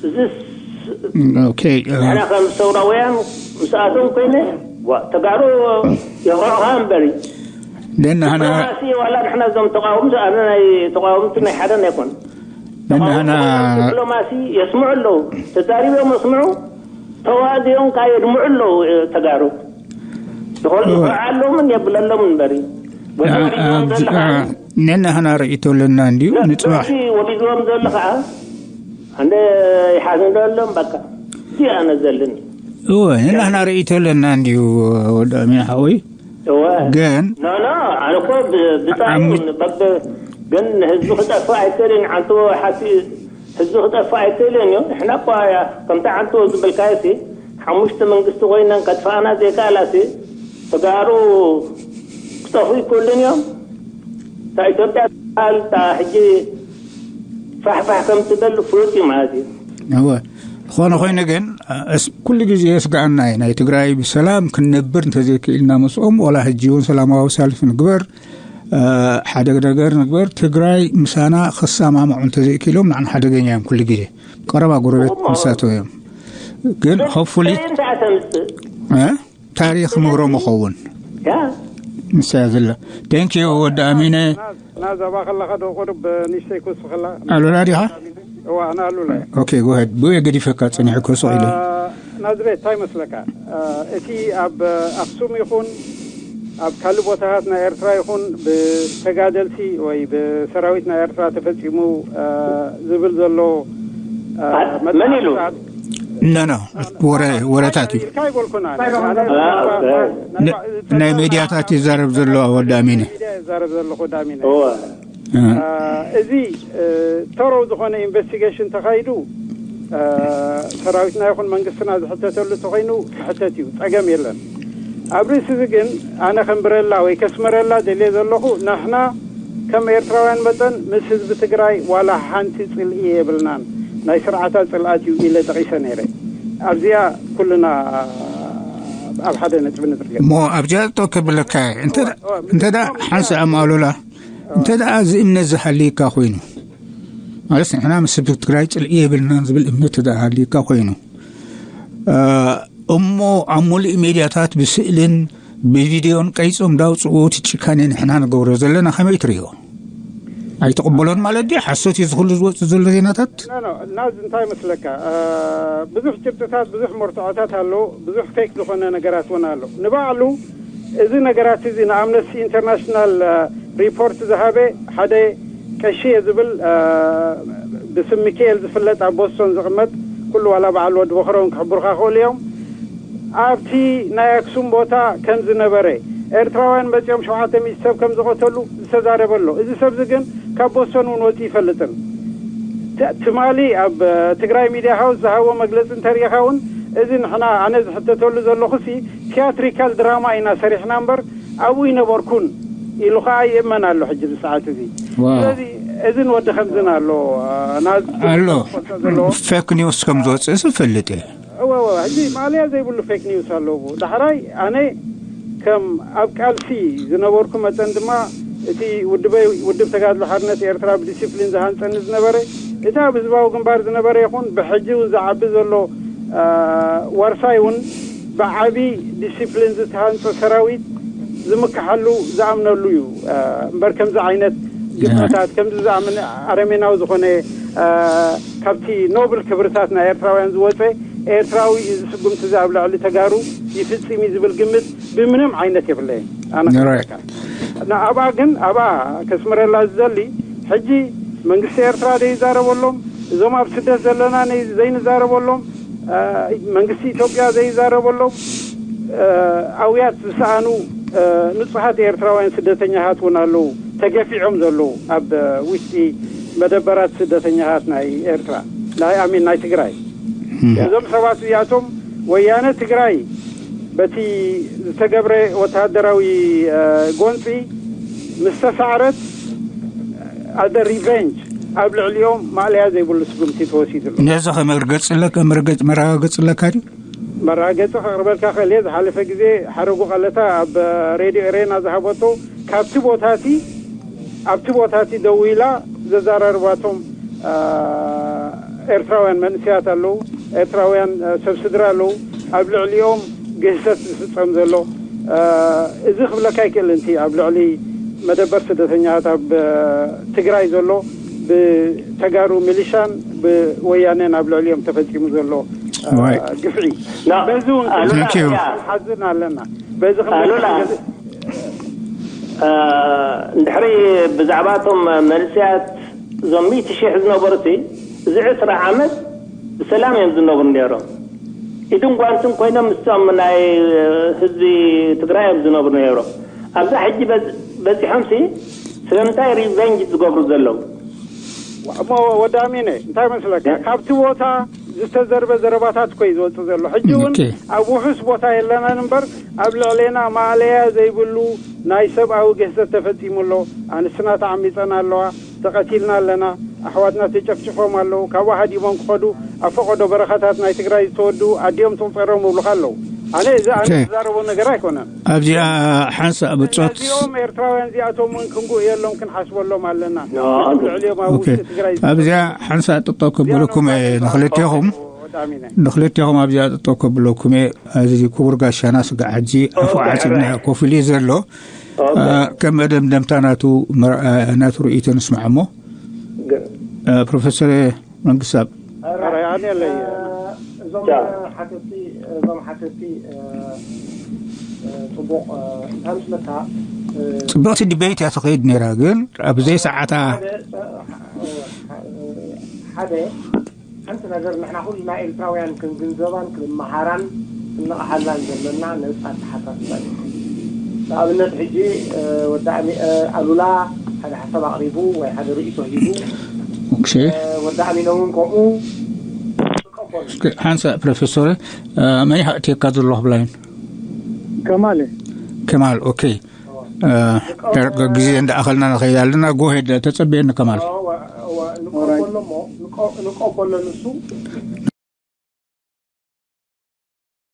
እዚ ኦኬ ንሕና ከም ሰውራውያን ምስኣቶም ኮይነ ዋ ተጋሩ የኽርዑኻ እምበሪ ደና ሀና ዲፕሎማሲ ዋላ ንሕና እዞም ተቃወምቲ ኣነ ናይ ተቃወምቲ ናይ ሓደ ኣይኮን ደና ሀና ዲፕሎማሲ የስምዑ ኣለዉ ተዛሪቦም የስምዑ ተዋዲኦም ከዓ የድምዑ ኣለዉ ተጋሩ ዝኾነ ይኮርዓሎምን የብለሎም እምበሪ ነና ሀና ርእይቶ ኣለና እንዲዩ ንፅባሕ ወዲድዎም ዘሎ ከዓ እንደ ይሓዝን ደሎም በቃ እዚኣ ነዘልን እወ ንሕና ርእይቶ ኣለና እንዲዩ ወዲ ኣሚን ሓወይ እወ ግን ኖ ኖ ኣነ እኮ ብ- ብጣዕሚ ዓሚ- በብ ግን ህዝቢ ክጠፍእ ኣይክእልን ዓንቶ ሓቲ ህዝቢ ክጠፍእ ኣይክእልን እዩ ንሕና እኳ ከምቲ ዓንቶ ዝበልካዮ ሲ ሓሙሽተ መንግስቲ ኮይነን ከጥፋእና ዘይከኣላ ሲ ተጋሩ ክጠፍኡ ይክእሉን እዮም እታ ኢትዮጵያ ትበሃል እታ ሕጂ ፋሕፋሕ ከም ትበል ፍሉጥ እዩ ማለት እዩ እወ ዝኾነ ኮይኑ ግን እስ- ኩሉ ግዜ የስግኣና እዩ ናይ ትግራይ ብሰላም ክንነብር እንተዘይክኢልና ምስኦም ወላ ሕጂ እውን ሰላማዊ ሰልፊ ንግበር እ፣ ሓደ ነገር ንግበር ትግራይ ምሳና ክሰማምዑ እንተዘይክኢሎም ንዓና ሓደገኛ እዮም ኩሉ ግዜ ቀረባ ጎረቤት ምሳተው እዮም ግን ሆፕፉሊ እንታይ ተምፅእ እ? ታሪክ ምህሮ መኸውን ያ ምሳያ ዘላ ቴንክ ዩ ወዲ ኣሚነ ናዝ ናዝ ኣባ ከለኻ ዶ ቁሩብ ንእሽተይ ክውስኸላ ኣሉላ ዲኻ እዋ ኣነ ኣሉላ እየ ኦኬ ጎሄድ ብየ ገዲፈካ ፀኒሑ ክወስቕ ኢለ ናዝሬት እንታይ መስለካ እቲ ኣብ ኣክሱም ይኹን ኣብ ካልእ ቦታታት ናይ ኤርትራ ይኹን ብተጋደልቲ ወይ ብሰራዊት ናይ ኤርትራ ተፈፂሙ ዝብል ዘሎ መን ኢሉ ኖ ኖ ወረ ወረታት እዩ ኢልካ ይበልኩና ናይ ሜድያታት ይዛረብ ዘሎ ወዲ ኣሚነ ዛረብ ዘለኹ ዳሚነ እወ እዚ ተረው ዝኾነ ኢንቨስቲጌሽን ተኻይዱ ሰራዊትና ይኹን መንግስትና ዝሕተተሉ ተኾይኑ ክሕተት እዩ ፀገም የለን ኣብ ርእሲ እዚ ግን ኣነ ከንብረላ ወይ ከስመረላ ደልየ ዘለኹ ንሕና ከም ኤርትራውያን መጠን ምስ ህዝቢ ትግራይ ዋላ ሓንቲ ፅልኢ የብልናን ናይ ስርዓታት ፅልኣት እዩ ኢለ ጠቂሰ ነይረ ኣብዚኣ ኩልና ኣብ ሓደ ነጥቢ ንድርገ እሞ ኣብዚኣ ጠው ከብለካ እየ። እንተ እንተ ደኣ ሓንሳእ ኣማሉላ እንተ ደኣ እዚ እምነት ዝሃልየካ ኮይኑ ማለት ንሕና ምስ ህዝቢ ትግራይ ፅልኢ የብልናን ዝብል እምነት እንተ ደኣ ሃልየካ ኮይኑ እ፣ እሞ ኣብ ሙሉእ ሜድያታት ብስእልን ብቪድዮን ቀይፆም ዳውፅኡ እቲ ጭካኔ ንሕና ንገብሮ ዘለና ከመይ ትርእዮ? ኣይትቕበሎን ማለት ድዩ? ሓሶት እዩ ዝኹሉ ዝወፅእ ዘሎ ዜናታት? ናዝ እንታይ መስለካ ብዙሕ ጭብጥታት ብዙሕ መርትዖታት ኣሎ ብዙሕ ፌክ ዝኾነ ነገራት እውን ኣሎ ንባዕሉ እዚ ነገራት እዚ ንኣምነስቲ ኢንተርናሽናል ሪፖርት ዝሃበ ሓደ ቀሺ እየ ዝብል ብስም ሚካኤል ዝፍለጥ ኣብ ቦስቶን ዝቕመጥ ኩሉ ዋላ በዓል ወዲ በኽሮን ክሕብሩካ ክእሉ እዮም ኣብቲ ናይ ኣክሱም ቦታ ከም ዝነበረ ኤርትራውያን መፂኦም ሸውዓተ ሚእቲ ሰብ ከም ዝቐተሉ ዝተዛረበ ኣሎ እዚ ሰብ እዚ ግን ካብ ቦስቶን እውን ወፂ ይፈልጥን ትማሊ ኣብ ትግራይ ሚድያ ሃውስ ዝሃቦ መግለፂ እንተሪኢኻ እውን እዚ ንሕና ኣነ ዝሕተተሉ ዘለኹ ሲ ቲያትሪካል ድራማ ኢና ሰሪሕና እምበር ኣብኡ ይነበርኩን ኢሉ ከዓ ይእመን ኣሎ ሕጂ ዝሰዓት እዚ ስለዚ እዝን ወዲ ከምዝን ኣሎ ኣሎ ፌክ ኒውስ ከም ዝወፅእ ዝፈልጥ እየ ሕጂ ማእለያ ዘይብሉ ፌክ ኒውስ ኣለዎ ዳሕራይ ኣነ ከም ኣብ ቃልሲ ዝነበርኩ መጠን ድማ እቲ ውድበይ ውድብ ተጋድሎ ሓርነት ኤርትራ ብዲሲፕሊን ዝሃንፀኒ ዝነበረ እቲ ኣብ ህዝባዊ ግንባር ዝነበረ ይኹን ብሕጂ እውን ዝዓቢ ዘሎ ዋርሳይ እውን ብዓቢ ዲሲፕሊን ዝተሃንፀ ሰራዊት ዝምክሓሉ ዝኣምነሉ እዩ እምበር ከምዚ ዓይነት ግጥመታት ከምዚ ዝኣምን ኣረሜናዊ ዝኾነ ካብቲ ኖብል ክብርታት ናይ ኤርትራውያን ዝወፀ ኤርትራዊ እዚ ስጉምቲ እዚ ኣብ ልዕሊ ተጋሩ ይፍፅም እዩ ዝብል ግምት ብምንም ዓይነት የብለይን ኣነ ንኣብኣ ግን ኣብኣ ከስምረላ ዝደሊ ሕጂ መንግስቲ ኤርትራ ዘይዛረበሎም፣ እዞም ኣብ ስደት ዘለና ዘይንዛረበሎም፣ መንግስቲ ኢትዮጵያ ዘይዛረበሎም፣ ኣውያት ዝሰኣኑ ንጹሃት ኤርትራውያን ስደተኛታት እውን ኣለዉ፣ ተገፊዖም ዘለዉ ኣብ ውሽጢ መደበራት ስደተኛታት ናይ ኤርትራ፣ ናይ ኣሚን ናይ ትግራይ። እዞም ሰባት እዚኣቶም ወያነ ትግራይ በቲ ዝተገብረ ወተሃደራዊ ጎንፂ ምስ ተሳዕረት፣ ኣደ ሪቨንጅ ኣብ ልዕሊኦም ማእለያ ዘይብሉ ስጉምቲ ተወሲዱ ኣሎ። ነዚ ከመርገጽ ኣለካ፣ መርገጽ መረጋገጽ ኣለካ ድዩ? መረጋገጺ ከቕርበልካ ክእል እየ። ዝሓለፈ ግዜ ሓረጉ ቀለታ ኣብ ሬድዮ ኤሬና ዝሃበቶ፣ ካብቲ ቦታቲ ኣብቲ ቦታቲ ደው ኢላ ዘዘራርባቶም ኤርትራውያን መንእሰያት ኣለዉ፣ ኤርትራውያን ሰብ ስድራ ኣለዉ። ኣብ ልዕሊኦም ግህሰት ዝፍጸም ዘሎ እዚ ክብለካ ይክእል። እንቲ ኣብ ልዕሊ መደበር ስደተኛታት ኣብ ትግራይ ዘሎ ብተጋሩ ሚሊሻን ብወያኔን ኣብ ልዕሊኦም ተፈጺሙ ዘሎ ግፍዒ፣ በዚ እውን ክንሓዝን ኣለና። በዚ እንድሕሪ ብዛዕባ እቶም መንእሰያት እዞም ሚእቲ ሽሕ ዝነበሩሲ እዚ ዕስራ ዓመት ብሰላም እዮም ዝነብሩ ነይሮም። ኢድን ጓንትን ኮይኖም ምስቶም ናይ ህዝቢ ትግራይ እዮም ዝነብሩ ነይሮም። ኣብዛ ሕጂ በዚሖምሲ ስለምንታይ ሪቨንጅ ዝገብሩ ዘለዉ? እሞ ወዲ ኣሚነ እንታይ መስለካ፣ ካብቲ ቦታ ዝተዘርበ ዘረባታት እኮ እዩ ዝወፅእ ዘሎ። ሕጂ እውን ኣብ ውሑስ ቦታ የለናን እምበር ኣብ ልዕሌና ማእለያ ዘይብሉ ናይ ሰብኣዊ ግህሰት ተፈፂሙ ኣሎ። ኣንስትና ተዓሚፀን ኣለዋ፣ ተቐቲልና ኣለና፣ ኣሕዋትና ተጨፍጭፎም ኣለዉ፣ ካብኡ ሃዲሞም ክኸዱ ኣብ ፈቐዶ በረኻታት ናይ ትግራይ ዝተወድኡ ኣዲኦም ትቑፀሮም ይብሉኻ ኣለዉ። ኣነ እዚ ኣነ ዝዛረቦ ነገር ኣይኮነን። ኣብዚኣ ሓንሳእ ብጾት ነዚኦም ኤርትራውያን እዚኣቶም እውን ክንጉእየሎም ክንሓስበሎም ኣለና። ልዕሊኦም ኣብ ውሽጢ ትግራይ ኣብዚኣ ሓንሳእ ጥጠው ከብለኩም እየ ንክልቴኹም ንክልቴኹም ኣብዚኣ ጥጠው ከብለኩም እየ። እዚ ክቡር ጋሻና ስጋዕ ሕጂ ኣፉ ዓፂብና ኮፍ ኢሉ ዘሎ ከም መደምደምታ ናቱ ናቱ ርእይቶ ንስማዕ እሞ ፕሮፌሰር መንግስታብ ራይ ኣነ ኣለይ እዞም ሓተቲ እዞም ሓተቲ ጽቡቕ እንታይ ምስለካ ጽብቕቲ ዲቤት እያ ትኸይድ ነይራ፣ ግን ኣብ ዘይ ሰዓታ ሓደ ሓንቲ ነገር ንሕና ኩልና ኤርትራውያን ክንግንዘባን ክንመሃራን ክንነቕሓላን ዘለና ነጻ ኣተሓሳስባ እዩ። ንኣብነት ሕጂ ወዲ ኣሉላ ሓደ ሓሳብ ኣቕሪቡ ወይ ሓደ ርእይቶ ሂቡ፣ ወዲ ኣሚነ እውን ከምኡ። ሓንሳ ፕሮፌሰር መን ይሓእትየካ ዘሎ ክብላይን ከማል ከማል ኦኬ። ግዜ እንዳኣኸልና ንኸይድ ኣለና። ጎሄድ ተጸበየኒ ከማል። ንቀበሎ ንሱ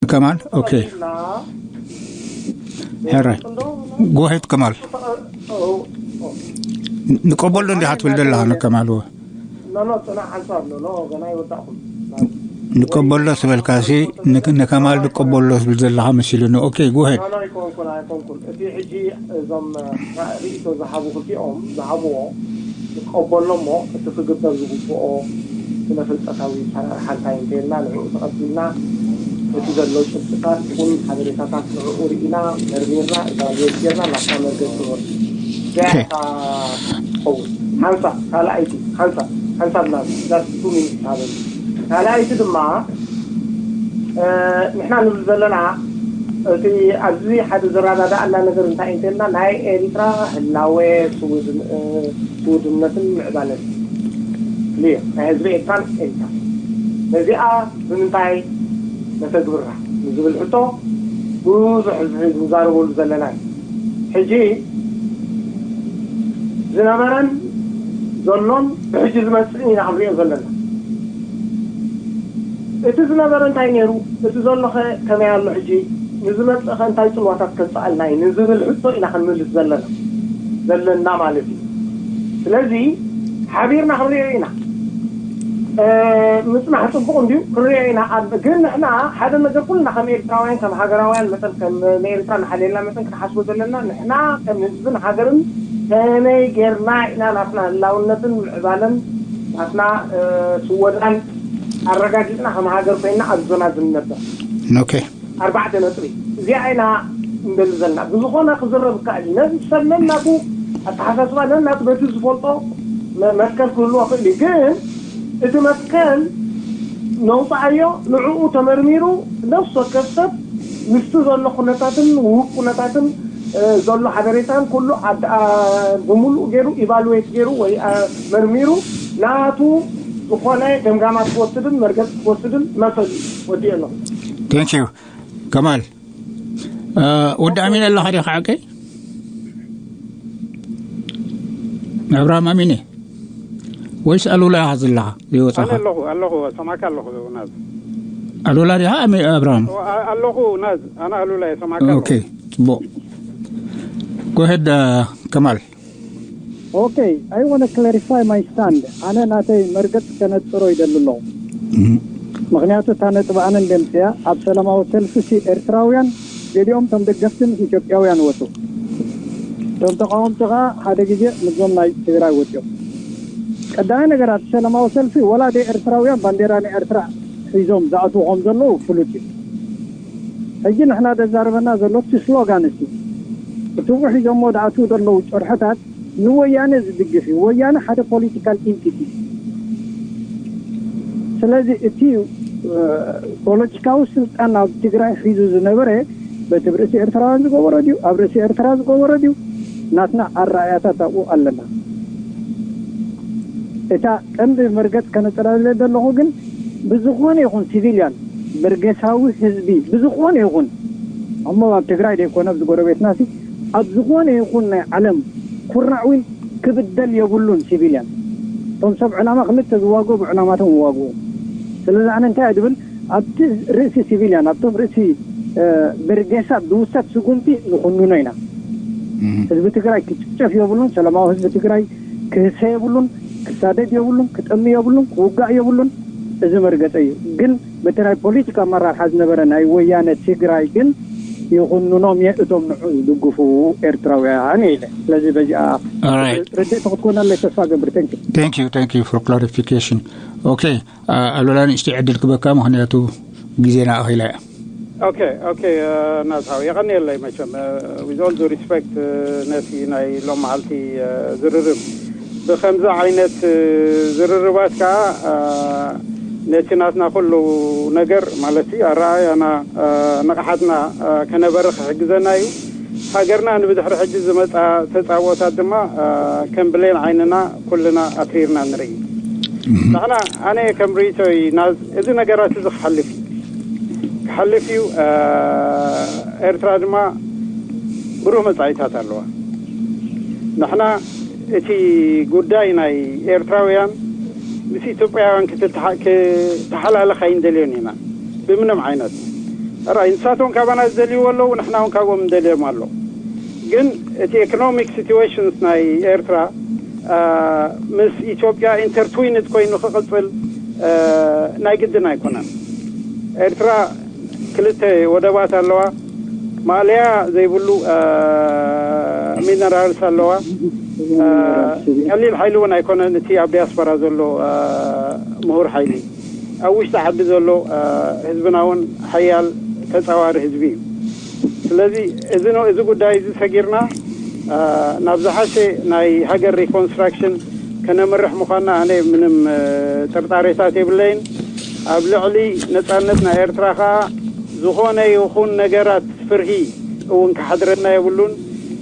ከማል ኦኬ። ሕራይ ጎሄድ ከማል ንቀበሎ እንዲኻ ትብል ዘለኻ ንከማል ወ ኖ ኖ ጽናሕ ሓንሳብ ኖ ኖ ገና ይወዳእኩም ንቀበሎ ስበልካሲ ንከማል ንቀበሎ ስብል ዘለኻ መሲሉኒ። ኦኬ ጎሄድ ኖ ኖ ኣይኮንኩን ኣይኮንኩን እቲ ሕጂ እዞም ርእይቶ ዝሃቡ ክልቲኦም ዝሃብዎ ንቀበሎ እሞ እቲ ክግበር ዝግብኦ ስነ ፍልጠታዊ ኣሰራርሓ እንታይ እንተይልና ንዕኡ ተቐቢልና እቲ ዘሎ ጭብጥታት ይኹን ሓበሬታታት ንዕኡ ርኢና መርሚርና ኢቫሉዌት ጌርና ናብታ መርገፂ ንወርድ እዚኣ እያ እታ ትኸውን ሓንሳብ ካልኣይቲ ሓንሳብ ሓንሳብ ናብ ላስት ቱ ሚኒት ሃበኒ ካልኣይቲ ድማ ንሕና ንብል ዘለና እቲ ኣብዚ ሓደ ዘረዳድኣና ነገር እንታይ እንተልና ናይ ኤሪትራ ህላወ ስውድነትን ምዕባለን ክልዮ ናይ ህዝቢ ኤርትራን ኤሪትራ ነዚኣ ብምንታይ ነተግብራ ንዝብል ሕቶ ብዙሕ ህዝቢ ንዛረበሉ ዘለና እዩ። ሕጂ ዝነበረን ዘሎን ብሕጂ ዝመፅእን ኢና ክንሪኦ ዘለና። እቲ ዝነበረ እንታይ ነይሩ? እቲ ዘሎ ከ ከመይ ኣሎ? ሕጂ ንዝመፅእ ከ እንታይ ፅልዋታት ከምፅኣልና እዩ ንዝብል ሕቶ ኢና ክንምልስ ዘለና ዘለና ማለት እዩ። ስለዚ ሓቢርና ክንሪኦ ኢና። ምፅናሕ ፅቡቕ እንድዩ ክንሪኦ ኢና። ግን ንሕና ሓደ ነገር ኩልና ከም ኤርትራውያን ከም ሃገራውያን መጠን ከም ንኤርትራ ንሓልየልና መጠን ክንሓስቦ ዘለና ንሕና ከም ህዝብን ሃገርን ከመይ ጌርና ኢና ናትና ህላውነትን ምዕባለን ናትና ስወዳን ኣረጋጊጽና ከም ሃገር ኮይና ኣብ ዞና ዝንነበር። ኦኬ። ኣርባዕተ ነጥቢ እዚኣ ኢና እንደሊ ዘለና። ብዝኾነ ክዝረብ ይከኣል እዩ። ነዚ ሰብ ነናቱ ኣተሓሳስባ ነናቱ በቲ ዝፈልጦ መ- መትከል ክህልዎ ክእል እዩ። ግን እቲ መትከል ነውፃዓዮ፣ ንዕኡ ተመርሚሩ ነፍሲ ወከፍ ሰብ ምስቲ ዘሎ ኩነታትን ውህብ ኩነታትን ዘሎ ሓበሬታን ኩሉ ብምሉእ ገይሩ ኢቫሉዌት ገይሩ ወይ መርሚሩ ናቱ ዝኾነ ገምጋማት ክወስድን መርገፂ ክወስድን መሰሉ እዩ። ወዲኦ ኣለኹ። Thank you. ከማል፣ ወዲ ኣሚን ኣለኻ ዲኻ? ሓቀይ ኣብርሃም ኣሚነ ወይስ ኣሉላ ኢኻ ዘለኻ? ዘይወፃኻ ኣለኹ ኣለኹ ሰማካ ኣለኹ ናዝ ኣሉላ ዲኻ? ኣብርሃም ኣለኹ ናዝ ኣና ኣሉላ ሰማካ ኦኬ። ፅቡቅ ጎሄድ ከማል። Okay, I want to clarify my stand. ኣነ ናተይ መርገፅ ከነፅሮ ይደሊ ኣለኹ። ምክንያቱ እታ ነጥቢ ኣነ እንደምፅያ ኣብ ሰላማዊ ሰልፊ ሲ ኤርትራውያን ገሊኦም ከም ደገፍቲ ምስ ኢትዮጵያውያን ወፁ። እቶም ተቃወምቲ ከዓ ሓደ ግዜ ምስዞም ናይ ትግራይ ወፂኦም። ቀዳማይ ነገር ኣብቲ ሰላማዊ ሰልፊ ወላ ደ ኤርትራውያን ባንዴራ ናይ ኤርትራ ሒዞም ዝኣትዉ ከም ዘለዉ ፍሉጥ እዩ። ሕጂ ንሕና ደዛርበና ዘሎ እቲ ስሎጋን እቲ እትኡ ሒዞሞ ዝኣትዉ ዘለዉ ጭርሕታት ንወያነ ዝድግፍ እዩ። ወያነ ሓደ ፖለቲካል ኢንቲቲ። ስለዚ እቲ ፖለቲካዊ ስልጣን ኣብ ትግራይ ሒዙ ዝነበረ በቲ ርእሲ ኤርትራውያን ዝገበሮ ድዩ ኣብ ርእሲ ኤርትራ ዝገበሮ ድዩ? ናትና ኣረኣያታት ኣብኡ ኣለና። እታ ቀንዲ መርገፅ ከነፀላለ ዘለኹ ግን ብዝኾነ ይኹን ሲቪልያን በርገሳዊ ህዝቢ ብዝኾነ ይኹን እሞ ኣብ ትግራይ ዘይኮነ ኣብዚ ጎረቤትና ሲ ኣብ ዝኾነ ይኹን ናይ ዓለም ኩርናዕ እውን ክብደል የብሉን። ሲቪልያን እቶም ሰብ ዕላማ ክልተ ዝዋግኡ ብዕላማቶም ይዋግኡ። ስለዚ ኣነ እንታይ እየ ዝብል ኣብቲ ርእሲ ሲቪልያን ኣብቶም ርእሲ በርጌሳ ዝውሰድ ስጉምቲ ንኹንኖ ኢና። ህዝቢ ትግራይ ክጭፍጨፍ የብሉን። ሰላማዊ ህዝቢ ትግራይ ክህሰ የብሉን፣ ክሳደድ የብሉን፣ ክጠሚ የብሉን፣ ክውጋእ የብሉን። እዚ መርገፀ እዩ። ግን በቲ ናይ ፖለቲካ ኣመራርሓ ዝነበረ ናይ ወያነ ትግራይ ግን ይኹንኖም እየ እቶም ንዑ ዝድግፉ ኤርትራውያን ኢለ። ስለዚ በዚኣ Alright. ርድእቲ ክትኮነለይ ተስፋ ገብር። Thank you. Thank you, thank you for clarification. Okay, ኣሉላ ንእሽተይ ዕድል ክበካ ምክንያቱ ግዜና ኣኺላ እያ። Okay, okay, ናታው የቐንየለይ መቸም with all due respect ነቲ ናይ ሎም መዓልቲ ዝርርብ ብከምዚ ዓይነት ዝርርባት ከዓ ነቲ ናትና ኩሉ ነገር ማለት ኣረኣያና ንቕሓትና ከነበርኽ ክሕግዘና እዩ። ሃገርና ንብድሕሪ ሕጂ ዝመፃ ተፃብኦታት ድማ ከም ብሌን ዓይንና ኩልና ኣትሪርና ንርኢ። ንሕና ኣነ ከም ርእይቶይ ናዝ እዚ ነገራት እዚ ክሓልፍ እዩ ክሓልፍ እዩ። ኤርትራ ድማ ብሩህ መፃኢታት ኣለዋ። ንሕና እቲ ጉዳይ ናይ ኤርትራውያን ምስ ኢትዮጵያውያን ክትሓላለኽ ኣይንደልዮን ኢና ብምንም ዓይነት። ራይ ንሳቶም ካባና ዝደልይዎ ኣለዉ፣ ንሕና እውን ካብኦም እንደልዮም ኣሎ። ግን እቲ economic situations ናይ ኤርትራ ምስ ኢትዮጵያ intertwined ኮይኑ ክቕፅል ናይ ግድን ኣይኮነን። ኤርትራ ክልተ ወደባት ኣለዋ። ማእለያ ዘይብሉ ሚነራልስ ኣለዋ። ቀሊል ሓይሊ እውን ኣይኮነን እቲ ኣብ ዲያስፖራ ዘሎ ምሁር ሓይሊ። ኣብ ውሽጢ ዓዲ ዘሎ ህዝብና እውን ሓያል ተፃዋሪ ህዝቢ እዩ። ስለዚ እዚ እዚ ጉዳይ እዚ ሰጊርና ናብ ዝሓሸ ናይ ሃገር ሪኮንስትራክሽን ከነምርሕ ምዃንና ኣነ ምንም ጥርጣሬታት የብለይን። ኣብ ልዕሊ ነፃነት ናይ ኤርትራ ከዓ ዝኾነ ይኹን ነገራት ፍርሂ እውን ክሓድረና የብሉን።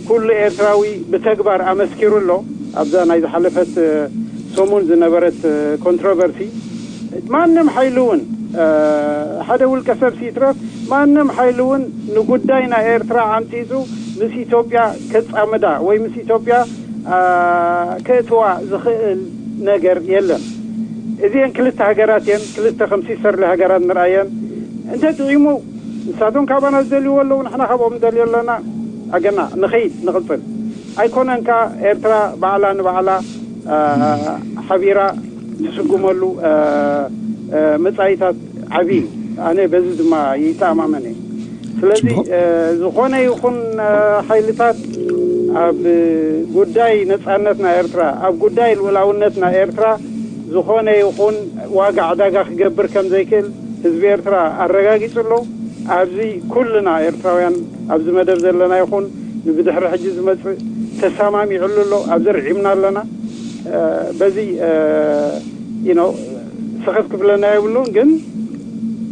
ኩሉ ኤርትራዊ ብተግባር ኣመስኪሩ ኣሎ። ኣብዛ ናይ ዝሓለፈት ሰሙን ዝነበረት ኮንትሮቨርሲ ማንም ሓይሊ እውን ሓደ ውልቀ ሰብ ሲትረፍ ማንም ሓይሊ እውን ንጉዳይ ናይ ኤርትራ ዓምፂፁ ምስ ኢትዮጵያ ከፃምዳ ወይ ምስ ኢትዮጵያ ከእትዋ ዝኽእል ነገር የለን። እዚአን ክልተ ሃገራት እየን። ክልተ ከም ሲስተርሊ ሃገራት ንርኣየን። እንተ ጥዒሙ ንሳቶም ካባና ዝደልይዎ ኣለዉ፣ ንሕና ካብኦም ንደልዮ ኣለና። ኣገና ንኸይድ ንቕፅል ኣይኮነን። ከ ኤርትራ ባዕላ ንባዕላ ሓቢራ ትስጉመሉ መፃኢታት ዓብዪ እዩ። ኣነ በዚ ድማ ይተኣማመን እየ። ስለዚ ዝኾነ ይኹን ሓይልታት ኣብ ጉዳይ ነፃነት ናይ ኤርትራ፣ ኣብ ጉዳይ ልኡላውነት ናይ ኤርትራ ዝኾነ ይኹን ዋጋ ዕዳጋ ክገብር ከም ዘይክእል ህዝቢ ኤርትራ ኣረጋጊፁ ኣሎ። ኣብዚ ኩልና ኤርትራውያን ኣብዚ መደብ ዘለና ይኹን ንብድሕሪ ሕጂ ዝመፅእ ተሰማሚዕሉ ኣሎ። ኣብዚ ርዒምና ኣለና። በዚ you know ስኽፍ ክብለና የብሉን። ግን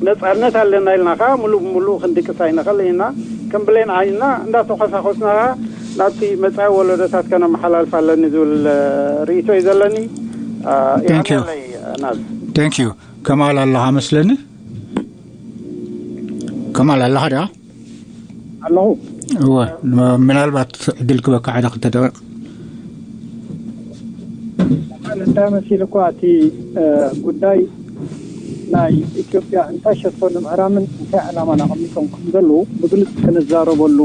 ነፃነት ኣለና ኢልና ከዓ ሙሉእ ብሙሉእ ክንድቅስ ኣይንኽእል ኢና። ከም ብሌን ዓይንና እንዳተኾሳኾስና ከዓ ናብቲ መፃኢ ወለዶታት ከነመሓላልፍ ኣለኒ ዝብል ርእይቶ እዩ ዘለኒ። Thank you. ናዝ Thank you. ከማል ኣለኻ መስለኒ። ከማል ኣለኻ ዳ? ኣለኹ። እወ፣ ምናልባት ዕድል ክበካ ሓደ ክልተ ደቂቕ። እንታይ መሲሉ እኳ እቲ ጉዳይ ናይ ኢትዮጵያ እንታይ ሸቶ ንምሕራምን እንታይ ዕላማን ኣቐሚጦም ከም ዘለዉ ብግልፂ ክንዛረበሉ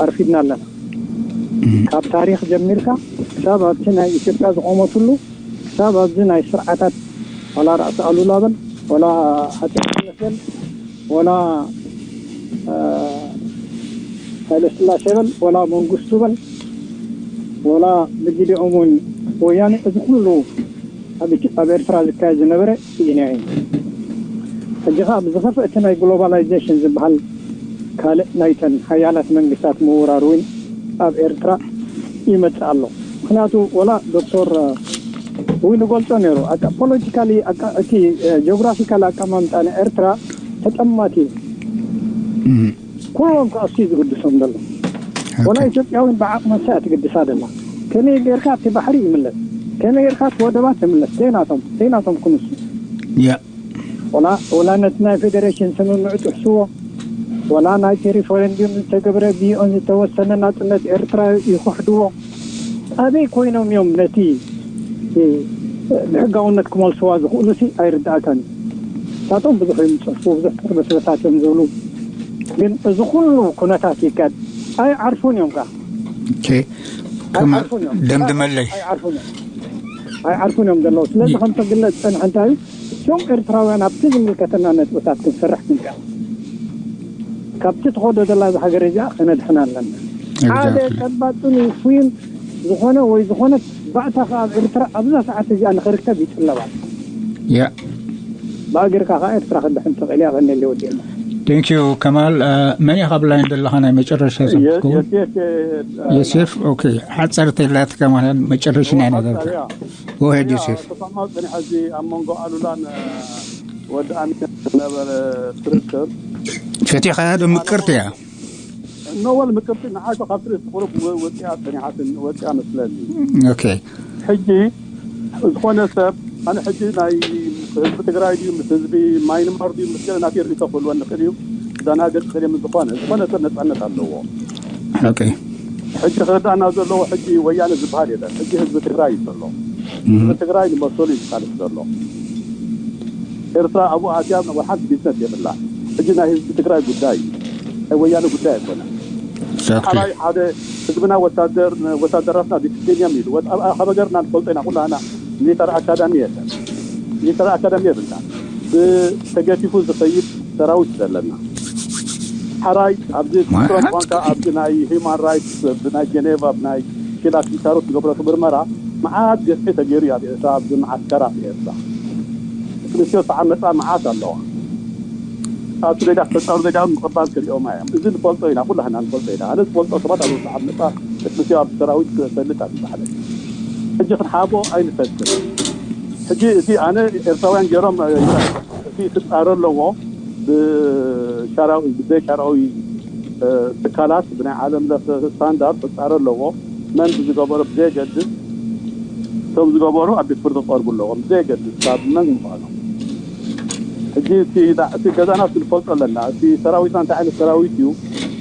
ኣርፊድና ኣለና። ካብ ታሪክ ጀሚርካ ክሳብ ኣብቲ ናይ ኢትዮጵያ ዝቆመትሉ ክሳብ ኣብዚ ናይ ስርዓታት ዋላ ራእሲ ኣሉላ በል ዋላ ሃፀይ ዮሃንስ በል ዋላ ሃይለስላሴ በል ዋላ መንግስቱ በል ዋላ ብጊዲኦም እውን ወያኔ እዚ ኩሉ ኣብ ኤርትራ ዝካየድ ዝነበረ ስኢና እዩ። ሕጂ ከዓ ብዝኸፍእ እቲ ናይ ግሎባላይዜሽን ዝበሃል ካልእ ናይተን ሓያላት መንግስታት ምውራር እውን ኣብ ኤርትራ ይመፅእ ኣሎ። ምክንያቱ ወላ ዶክተር እውን ይገልፆ ነይሩ ፖለቲካሊ እቲ ጂኦግራፊካል ኣቀማምጣ ናይ ኤርትራ ተጠማት እዩ። ኩሎም ከዓ እሱ ዝግድሶም ዘሎ ወላ ኢትዮጵያውን ብዓቕመ ንሳ ትግድሳ ደላ ከመይ ጌርካ ኣብቲ ባሕሪ ይምለስ ከመይ ጌርካ ኣብቲ ወደባት ትምለስ ዘይናቶም ዘይናቶም ክንሱ ያ ወላ ወላ ነቲ ናይ ፌዴሬሽን ስምምዕ ጥሕስዎ ወላ ናይቲ ሪፈረንዲም ዝተገብረ ብኦን ዝተወሰነ ናፅነት ኤርትራ ይኩሕድዎ ኣበይ ኮይኖም እዮም ነቲ ብሕጋውነት ክመልስዋ ዝኽእሉ ሲ ኣይርዳእካን እዩ። ንሳቶም ብዙሕ እዮም ዝፅሕፉ ብዙሕ ቅርበስበሳት እዮም ዝብሉ ግን እዚ ኩሉ ኩነታት ይካድ ኣይዓርፉን እዮም ካ ከማ ደምድመለይ ኣይዓርፉን እዮም ዘለዉ ስለዚ ከም ተግለፅ ፀንሐ እንታይ እዩ እቶም ኤርትራውያን ኣብቲ ዝምልከተና ነጥብታት ክንሰርሕ ክንከ ካብቲ ትኸዶ ዘላ ሃገር እዚኣ ከነድሕና ኣለና ሓደ ቀባጥን ውፉይን ዝኾነ ወይ ዝኾነት ባእታ ከ ኣብ ኤርትራ ኣብዛ ሰዓት እዚኣ ንኽርከብ ይጥለባል ያ ብኣገርካ ከዓ ኤርትራ ክድሕን ትኽእል እያ ከነሊ ወዲእና Thank you ከማል መን ኢኻ ብላይ ዘለኻ ናይ መጨረሻ ሰብኩ ዮሴፍ ኦኬ ሓፀርቲ ላትካ ማለት መጨረሽና ኢና ዘብካ Go ahead ዮሴፍ ተሰማው ፅኒሐ እዚ ኣብ መንጎ ኣሉላን ወዲ ኣሚር ዝነበረ ክርክር ፈቲኻ ዶ ምቅርቲ እያ እነወል ምቅርቲ ንዓይ ካብቲ ርእሲ ቁሩብ ወፂኣ ፀኒሓትን ወፂኣ መስለኒ okay ሕጂ ዝኾነ ሰብ ኣነ ሕጂ ናይ ህዝቢ ትግራይ ድዩ ምስ ህዝቢ ማይንማር ድዩ ምስ ገለ ናተይ ርእቶ ክህልወኒ ይኽእል እዩ ክደናገፅ ይኽእል እየ ምስ ዝኾነ ዝኾነ ሰብ ነፃነት ኣለዎ okay ሕጂ ክርዳእና ዘለዎ ሕጂ ወያነ ዝበሃል የለን ሕጂ ህዝቢ ትግራይ እዩ ዘሎ ህዝቢ ትግራይ ንመሰሉ እዩ ዝቃለስ ዘሎ ኤርትራ ኣብኡ ኣትያ ወሓንቲ ቢዝነስ የብላ ሕጂ ናይ ህዝቢ ትግራይ ጉዳይ እዩ ናይ ወያነ ጉዳይ ኣይኮነ Exactly. ሓራይ ሓደ ህዝብና ወታደር ወታደራትና ዲስፕሊን እዮም ኢሉ ወት- ኣብ ኣብ ሃገርና ንፈልጦ ኢና ኩላና ሚሊተሪ ኣካዳሚ የለን ሚሊተሪ ኣካዳሚ የብልና ብተገፊፉ ዝኸይድ ሰራዊት ዘለና ሓራይ ኣብዚ ትኩረት ኳንካ ኣብዚ ናይ ሂማን ራይትስ ብናይ ጀኔቫ ብናይ ኪላ ኪንታሮት ዝገብረቱ ምርመራ መዓት ገዝሒ ተገይሩ እዩ ኣብ ኤርትራ ኣብዚ መዓስከራት ኤርትራ ክልቲኦ ሰዓት መፃ መዓት ኣለዋ ኣብቲ ዜጋ ተፃሩ ዜጋ ምቕባል ክሪኦም እዮም እዚ ንፈልጦ ኢና ኩላህና ንፈልጦ ኢና ኣነ ዝፈልጦ ሰባት ኣብ ሰዓት መፃ ክልቲኦ ኣብ ሰራዊት ክፈልጥ ኣብ ዝበሓለ ሕጂ ክንሓቦ ኣይንፈትን ሕጂ እዚ ኣነ ኤርትራውያን ገይሮም እቲ ክፃረ ኣለዎ ብሻራዊ ብዘይ ሻራዊ ትካላት ብናይ ዓለም ለኸ ስታንዳርድ ክፃረ ኣለዎ መን ብዝገበሮ ብዘየገድስ እቶም ዝገበሩ ኣብ ቤት ፍርዲ ክቐርቡ ኣለዎም ብዘየገድስ ካብ መን ምዃኖም ሕጂ እቲ ገዛና ክንፈልጦ ኣለና እቲ ሰራዊትና እንታይ ዓይነት ሰራዊት እዩ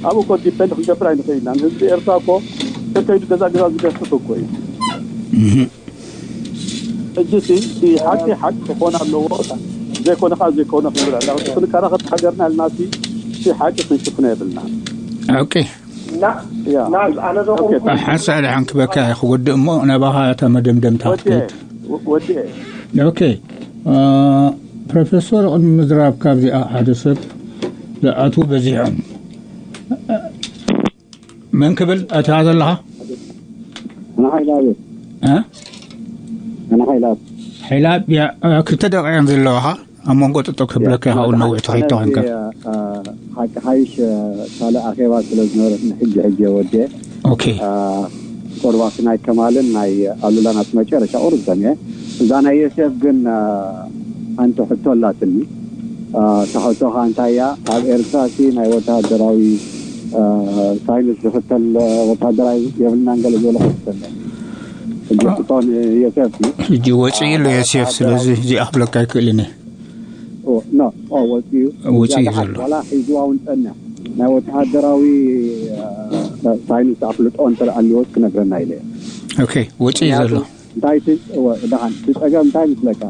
ኣብኡ ኮ ዲፔንድ ክንገብር ኣይንኽእል ኢና ህዝቢ ኤርትራ እኮ ከከይዱ ገዛ ገዛ ዝገስስ እኮ እዩ ሕጂ እቲ ሓቂ ሓቂ ክኾን ኣለዎ ዘይኮነ ከዓ ዘይኮነ ክንብል ኣለና ክንከራኸር ሃገርና ኢልና እቲ ሓቂ ክንሽፍኖ የብልና okay ሓንሳእ ደሓን ክበካ ክወድእ እሞ ናባኻ እታ መደምደምታ ክትከይድ ወዲኤ okay ፕሮፌሰር ቅድሚ ምዝራብ ካብዚኣ ሓደ ሰብ ዝኣትዉ በዚሖም መን ክብል ኣቲኻ ዘለኻ ንሓይላብ እ? ንሓይላብ ሓይላብ ክልተ ደቂቃ ዘለዋኻ ኣብ መንጎ ጥጦ ክብለካ ኢኻ ነዊሕ ተኸይድ ተኾንካ ሓቂ ሓይሽ ካልእ ኣኼባ ስለ ዝነበረት ንሕጂ ሕጂ ወዲኤ okay ቁሩብ ኣብቲ ናይ ከማልን ናይ ኣሉላን ኣብቲ መጨረሻ ቁሩብ ሰሚዐ። እዛ ናይ ዮሴፍ ግን ሓንቲ ሕቶ ኣላትኒ። እታ ሕቶ ከዓ እንታይ እያ? ኣብ ኤርትራ ሲ ናይ ወተሃደራዊ ሳይንስ ዝኽተል ወተሃደራዊ የብልናን ገለ ዝበለ ክሰምዕ ሕጂ ሕቶ ንዮሴፍ እዩ። ሕጂ ወፂኡ ኣሎ ዮሴፍ። ስለዚ እዚኣ ክብለካ ኣይክእልን እየ። ኖ፣ ወፂኡ ወፂኡ እዩ ዘሎ። ዋላ ሒዝዋ እውን ፀንሕ ናይ ወተሃደራዊ ሳይንስ ኣፍልጦ እንተ ኣልዎስ ክነግረና ኢለ። ኦኬ፣ ወፂኡ እዩ ዘሎ። እንታይ እቲ ደሓን እቲ ፀገም እንታይ ምስለካ?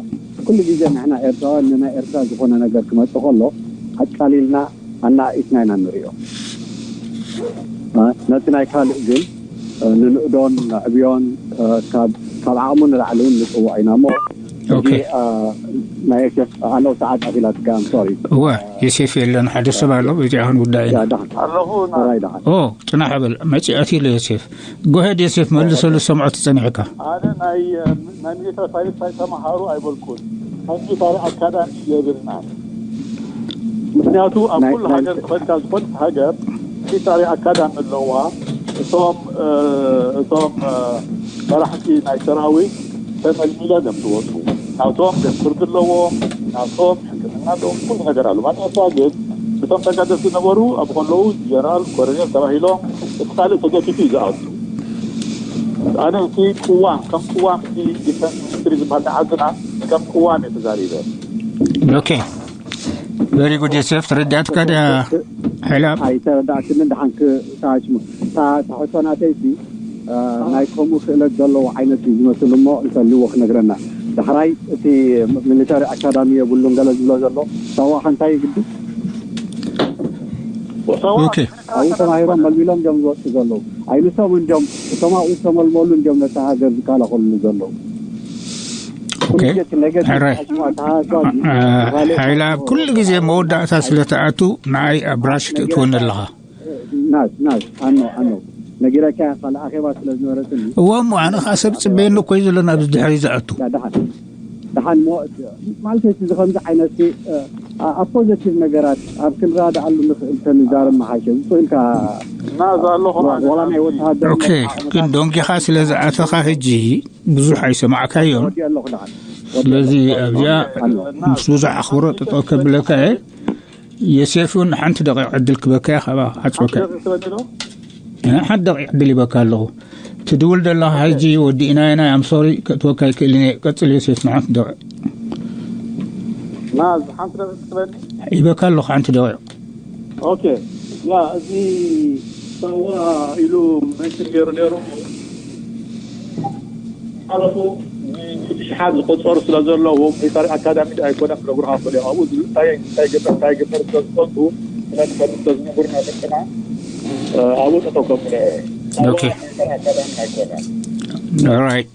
ኩሉ ግዜ ንሕና ኤርትራውያን ንናይ ኤርትራ ዝኾነ ነገር ክመፅእ ከሎ ኣቃሊልና ኣናኢስና ኢና ንሪኦ። ነቲ ናይ ካልእ ግን ንንእዶን ነዕብዮን፣ ካብ ዓቕሙ ንላዕሊ እውን ንፅውዖ ኢና እሞ፣ ናይ ዮሴፍ ኣነው ሰዓት ኣኺላትካ። ሶሪ። እወ፣ ዮሴፍ የለን፣ ሓደ ሰብ ኣሎ። በዚኣ ክንውዳእ ኢና። ኣለኹ። ራይ ደሓን። ኦ፣ ፅናሕ በል፣ መፂኣት ኢለ ዮሴፍ። ጎሄድ ዮሴፍ፣ መልሰሉ፣ ዝሰምዖ ተፀኒሕካ። ኣነ ናይ ናይ ሚሊተሪ ሳይንስ ኣይተምሃሩ ኣይበልኩን። ናይ ሚሊተሪ ኣካዳሚ የብልናን። ምክንያቱ ኣብ ኩሉ ሃገር ትኸድካ ዝኾነት ሃገር ሚሊተሪ ኣካዳሚ ኣለዋ። እቶም እቶም መራሕቲ ናይ ሰራዊት ተመልሚሎም እዮም ዝወፁ። ናብቶም ቤት ፍርዲ ኣለዎም፣ ናብቶም ሕክምና ኣለዎም፣ ኩሉ ነገር ኣሎ። ማለት እኳ ግን እቶም ተጋደልቲ ነበሩ ኣብ ከለዉ ጀነራል ኮሎኔል ተባሂሎም እቲ ካልእ ተገፊፉ እዩ ዝኣቱ። ኣነ እቲ ቅዋም ከም ቅዋም እቲ ዲፈንስ ሚኒስትሪ ዝበሃል ናይ ዓድና ከም ቅዋም እየ ተዛሪበ። ኦኬ፣ ቨሪ ጉድ። ዮሴፍ፣ ተረዳእትካ ድያ? ሓይላ ኣይተረዳእትንን። ደሓን ክሰዓችሙ እታ ሕቶ ናተይሲ ናይ ከምኡ ክእለት ዘለዎ ዓይነት እዩ ዝመስል እሞ እንተልዎ ክነግረና። ዳሕራይ እቲ ሚሊተሪ ኣካዳሚ የብሉን ገለ ዝብሎ ዘሎ ሳዋ ከንታይ ግዲ ኦኬ። ኣብኡ ተማሂሮም መልሚሎም እዮም ዝወፁ ዘለዉ። ኣይ ንሶም እንዲዮም እቶም ኣብኡ ዝተመልመሉ እንዲዮም ነታ ሃገር ዝከላኸልሉ ዘለዉ። ኦኬ። ሕራይ። ሓይላ ኩሉ ግዜ መወዳእታ ስለ ትኣቱ ንዓይ ኣብ ራሽ ትእትወኒ ኣለኻ። ናስ ናስ ኣኖ ኣኖ ነጊረካ ኢኻ ካልእ ኣኼባ ስለ ዝነበረትኒ። እወ እሞ ኣነ ኸዓ ሰብ ጽበየኒ እኮ እዩ ዘሎ ናብዚ ድሕሪ ዝኣቱ። ዳ- ደሓን ደሓን ሞ ማለት እቲ ከምዚ ዓይነት ሲ ኣብ ፖዘቲቭ ነገራት ኣብ ክንረዳኣሉ ንኽእል ተንዛረብ መሓሸ ዝኽእልካ ናዝ ኣለኹ ማለት ዋላ ናይ ወተሃደር ኦኬ። ግን ዶንጊኻ ስለ ዝኣተኻ ሕጂ ብዙሕ ኣይሰማዕካዮን። ወዲ ኣለኹ ደሓን ስለዚ ኣብዚኣ ምስ ብዙሕ ኣኽብሮ ጠጠው ከብለካ እየ። የሴፍ እውን ሓንቲ ደቂቕ ዕድል ክበካ እየ ካብ ዓፅወካ። ሓንቲ ደቂቕ ዕድል ይበካ ኣለኹ። ትድውል ዘለኻ ሕጂ ወዲእና ኢና። ኣም ሶሪ፣ ከእትወካ ይክእልን እየ። ቀፅል የሴፍ ንሓንቲ ደቂቕ። ናዝ ሓንቲ ደቂቕ ክትበኒ ይበካ ኣለኹ ሓንቲ ደቂቕ። ኦኬ። ያ እዚ ሳዋ ኢሉ መንሽን ገይሩ ነይሩ። ሓለፉ ብሽሓት ዝቆፀሩ ስለ ዘለዉ ሚሊታሪ ኣካዳሚ ኣይኮነ ክነግሩ ሃፍል እዮም ኣብኡ እንታይ እንታይ ገበር እንታይ ገበር ስለ ዝፈልጡ ስለዝፈልጡ ስለዝነገሩና ደቅና ኣብኡ ጠጠው ከምለ ኦኬ። ሚሊታሪ ኣካዳሚ ኣይኮነ ኦራይት።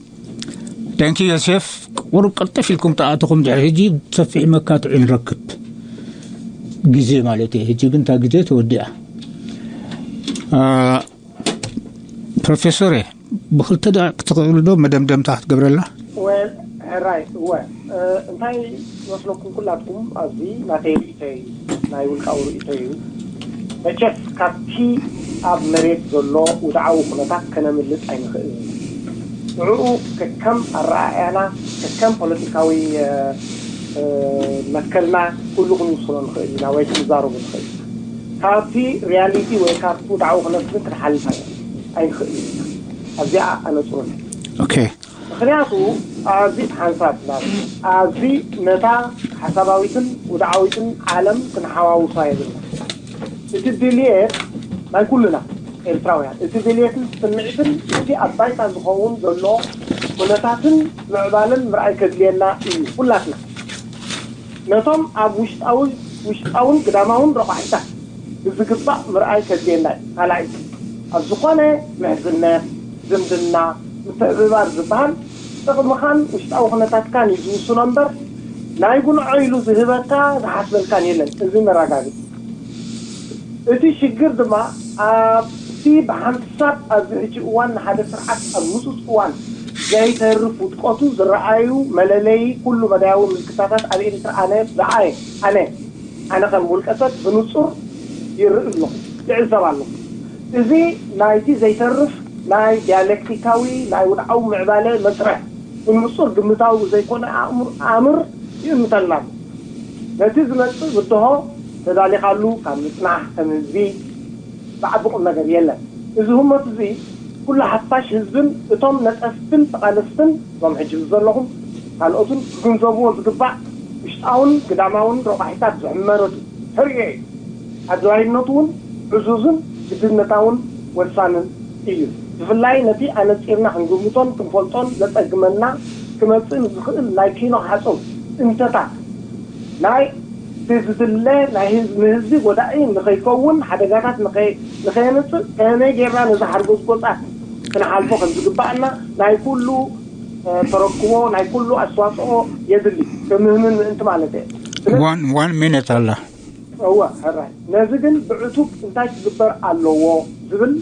ታንኪ ዮሴፍ። ቁሩብ ቅልጥፍ ኢልኩም ተኣተኹም ድሕሪ ሕጂ ሰፊሕ መካትዒ ንረክብ ግዜ ማለት እዩ። ሕጂ ግን እታ ግዜ ተወዲኣ። ፕሮፌሶር ብክልተ ደቂቅ ክትኽእሉ ዶ መደምደምታ ክትገብረላ? ወል ሕራይ እወ እንታይ ይመስለኩም ኩላትኩም ኣብዚ ናተይ ርእይቶይ ናይ ውልቃዊ ርእይቶይ እዩ። መቸስ ካብቲ ኣብ መሬት ዘሎ ውድዓዊ ኩነታት ከነምልጥ ኣይንኽእልን እዩ። ንዕኡ ከከም ኣረኣእያና ከከም ፖለቲካዊ መትከልና ኩሉ ክንውስኖ ንኽእል ኢና ወይ ክንዛረቡ ንኽእል ኢና። ካብቲ ሪያሊቲ ወይ ካብቲ ውድዓዊ ኩነት ግን ክንሓልፍ ኣይንኽእልን ኢና። ኣብዚኣ ኣነፅሩኒ። ኦኬ። ምኽንያቱ ኣብዚ ሓንሳብ ናት ኣብዚ ነታ ሓሳባዊትን ውድዓዊትን ዓለም ክንሓዋውሳ የብልና። እቲ ድልየት ናይ ኩልና ኤርትራውያን እቲ ድልየትን ስምዒትን እቲ ኣብ ባይታ ዝኸውን ዘሎ ኩነታትን ምዕባለን ምርኣይ ከድልየና እዩ ኩላትና። ነቶም ኣብ ውሽጣዊ ውሽጣውን ግዳማውን ረቋሒታት ብዝግባእ ምርኣይ ከድልየና እዩ። ካልኣይ ኣብ ዝኾነ ምሕዝነት፣ ዝምድና፣ ምትሕብባር ዝበሃል ጥቕምኻን ውሽጣዊ ኩነታትካን እዩ ዝውስኖ እምበር ናይ ጉንዖ ኢሉ ዝህበካ ዝሓስበልካን የለን። እዚ ነረጋግጽ። እቲ ሽግር ድማ ኣብቲ ብሓንሳብ ኣብዚ ሕጂ እዋን ንሓደ ስርዓት ኣብ ህጹጽ እዋን ዘይተርፍ ውድቀቱ ዝረኣዩ መለለዪ ኩሉ መዳያዊ ምልክታታት ኣብ ኤርትራ ኣነ ዝኣየ ኣነ ኣነ ከም ውልቀ ሰብ ብንጹር ይርኢ ኣለኹ ይዕዘብ ኣለኹ። እዚ ናይቲ ዘይተርፍ ናይ ዲያሌክቲካዊ ናይ ውድዓዊ ምዕባለ መስርሕ ብንጹር ግምታዊ ዘይኮነ ኣእምር ይእምተልና ኣሎ። ነቲ ዝመጽእ ብድሆ ተዳሊኻሉ ካብ ምጽናሕ ከም ህዝቢ ብዓቢ ቁም ነገር የለን። እዚ ህሞት እዚ ኩሉ ሓፋሽ ህዝብን እቶም ነጠፍትን ተቓለስትን ሎም ሕጂ ዘለኹም ካልኦትን ክግንዘብዎ ዝግባእ ውሽጣውን ግዳማውን ረቋሒታት ዝሕመረቱ ሕርዮ እዩ። ኣድላይነቱ እውን ዕዙዝን ግድነታውን ወሳንን እዩ። ብፍላይ ነቲ ኣነጺርና ክንግምቶን ክንፈልጦን ዘጸግመና ክመጽእ ንዝኽእል ናይ ኪኖ ሓጹር እንተታት ናይ እቲ ዝድለ ናይ ህዝቢ ንህዝቢ ጎዳኢ ንኸይከውን ሓደጋታት ንኸይ- ንኸየምጽእ ከመይ ጌርና ነዚ ሓርጎጽጎጻት ክንሓልፎ ከም ዝግባእና ናይ ኩሉ ተረክቦ ናይ ኩሉ ኣስተዋፅኦ የድሊ። ከምህምን ምእንቲ ማለት እየ። ዋን ዋን ሚኒት ኣላ። እወ ሕራይ። ነዚ ግን ብዕቱብ እንታይ ክግበር ኣለዎ ዝብል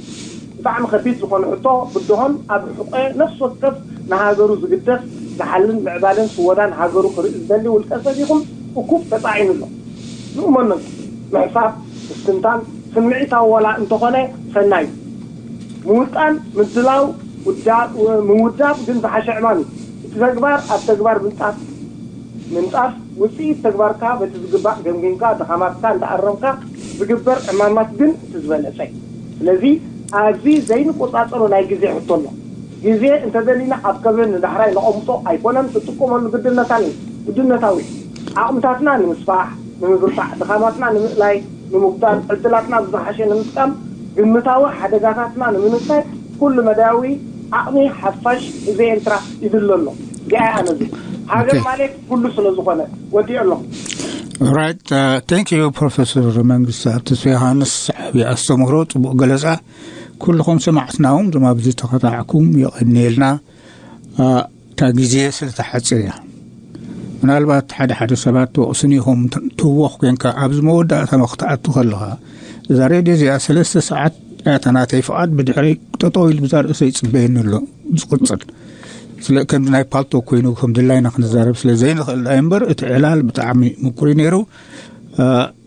ብጣዕሚ ከቢድ ዝኾነ ሕቶ ብድሆን ኣብ ሕቆ ነፍሲ ወከፍ ንሃገሩ ዝግደስ ዝሓልን ምዕባለን ስወዳን ሃገሩ ክርኢ ዝደሊ ውልቀ ሰብ ይኹን እኩብ ተፃዒኑ ኣሎ። ንእመነሉ ምሕሳብ፣ ምስትንታን፣ ስምዒታዊ ዋላ እንተኾነ ሰናይ እዩ። ምውጣን፣ ምድላው፣ ምውዳብ ግን ዝሓሸ ዕማም እዩ። እቲ ተግባር ኣብ ተግባር ምንፃፍ ምንፃፍ ውፅኢት ተግባርካ በቲ ዝግባእ ገምጊምካ ድኻማትካ እንዳኣረምካ ዝግበር ዕማማት ግን እቲ ዝበለፀ እዩ። ስለዚ ኣብዚ ዘይንቆፃፀሮ ናይ ግዜ ሕቶ ኣሎ። ግዜ እንተደሊና ኣብ ከብን ንዳሕራይ ነቐምጦ ኣይኮነን፣ ክንጥቀመሉ ግድነታን እዩ። ግድነታዊ እዩ። ዓቕምታትና ንምስፋሕ፣ ንምብርታዕ፣ ድኻማትና ንምእላይ፣ ንምጉዳል፣ ዕድላትና ብዝሓሸ ንምጥቃም፣ ግምታዊ ሓደጋታትና ንምንካይ ኩሉ መዳያዊ ዓቕሚ ሓፋሽ ህዝቢ ኤርትራ ይድለ ኣሎ። እዚኣ እያ ነዚ ሃገር ማለት ኩሉ ስለ ዝኾነ ወዲኦ ኣለኹ። Right, thank you ፕሮፌሰር መንግስቲ ኣብ ተስፋ ዮሃንስ ዓብዪ ኣስተምህሮ፣ ፅቡቕ ገለፃ። ኩልኹም ሰማዕትና እውን ድማ ብዝተኸታዕኩም የቐንየልና። እታ ግዜ ስለተሓፅር እያ። ምናልባት ሓደ ሓደ ሰባት ወቕስን ኢኹም ትወኽ ኮንካ ኣብዚ መወዳእታ ክትኣቱ ከለኻ እዛ ሬድዮ እዚኣ ሰለስተ ሰዓት እያ ናተይ ፍቓድ ብድሕሪ ጠጠው ኢሉ ብዛ ርእሰ ይፅበየኒ ኣሎ ዝቕፅል ስለ ከምዚ ናይ ፓልቶ ኮይኑ ከም ድላይና ክንዛረብ ስለ ዘይንኽእል ዳይ እምበር እቲ ዕላል ብጣዕሚ ምኩሪ ነይሩ።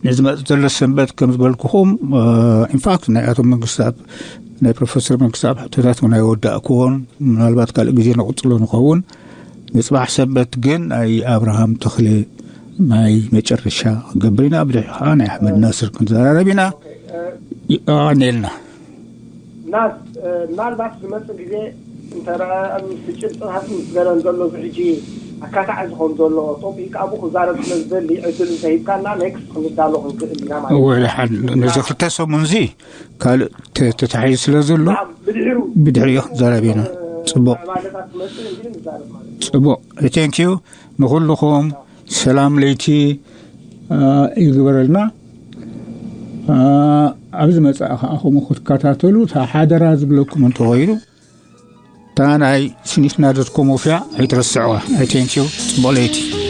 ንዝመፅ ዘሎ ሰንበት ከም ዝበልኩኹም ኢንፋክት ናይ ኣቶ መንግስታብ ናይ ፕሮፌሰር መንግስታብ ሕቶታት እውን ኣይወዳእክዎን። ምናልባት ካልእ ግዜ ነቕፅሎ ንኸውን። ንፅባሕ ሰንበት ግን ናይ ኣብርሃም ተኽለ ናይ መጨረሻ ክገብር ኢና። ብድሕሪ ከዓ ናይ ኣሕመድ ናስር ክንዘራረብ ኢና። ይቀቐኔልና። ናስ ምናልባት ዝመፅእ ግዜ እንተረኣ ምስ ጭብጥታት ምስ ገለን ዘሎ እዚ ሕጂ ኣካታዒ ዝኾን ዘሎ ቶፒክ ኣብኡ ክዛረብ ስለ ዝደሊ ዕድል እንተሂብካና ኔክስት ክንዳሎ ክንክእል ኢና ማለት እዩ። ወላ ሓን ነዚ ክልተ ሰሙን እዚ ካልእ ተ- ተታሒዙ ስለ ዘሎ ብድሕሪኡ ብድሕሪኡ ክንዛረብ ኢና። ፅቡቕ። ማለታት ክመፅእ እንዲ ንዛረብ ማለት እዩ። ፅቡቕ። Thank you ንኩልኹም። ሰላም ለይቲ ይግበረልና። ኣብ ዝመፅእ ከዓ ከምኡ ክትከታተሉ እታ ሓደራ ዝብለኩም እንተኾይኑ እታ ናይ ስኒትና ዶት ኮም ወፍያ ኣይትረስዕዋ። Thank you። ፅቡቕ ለይቲ።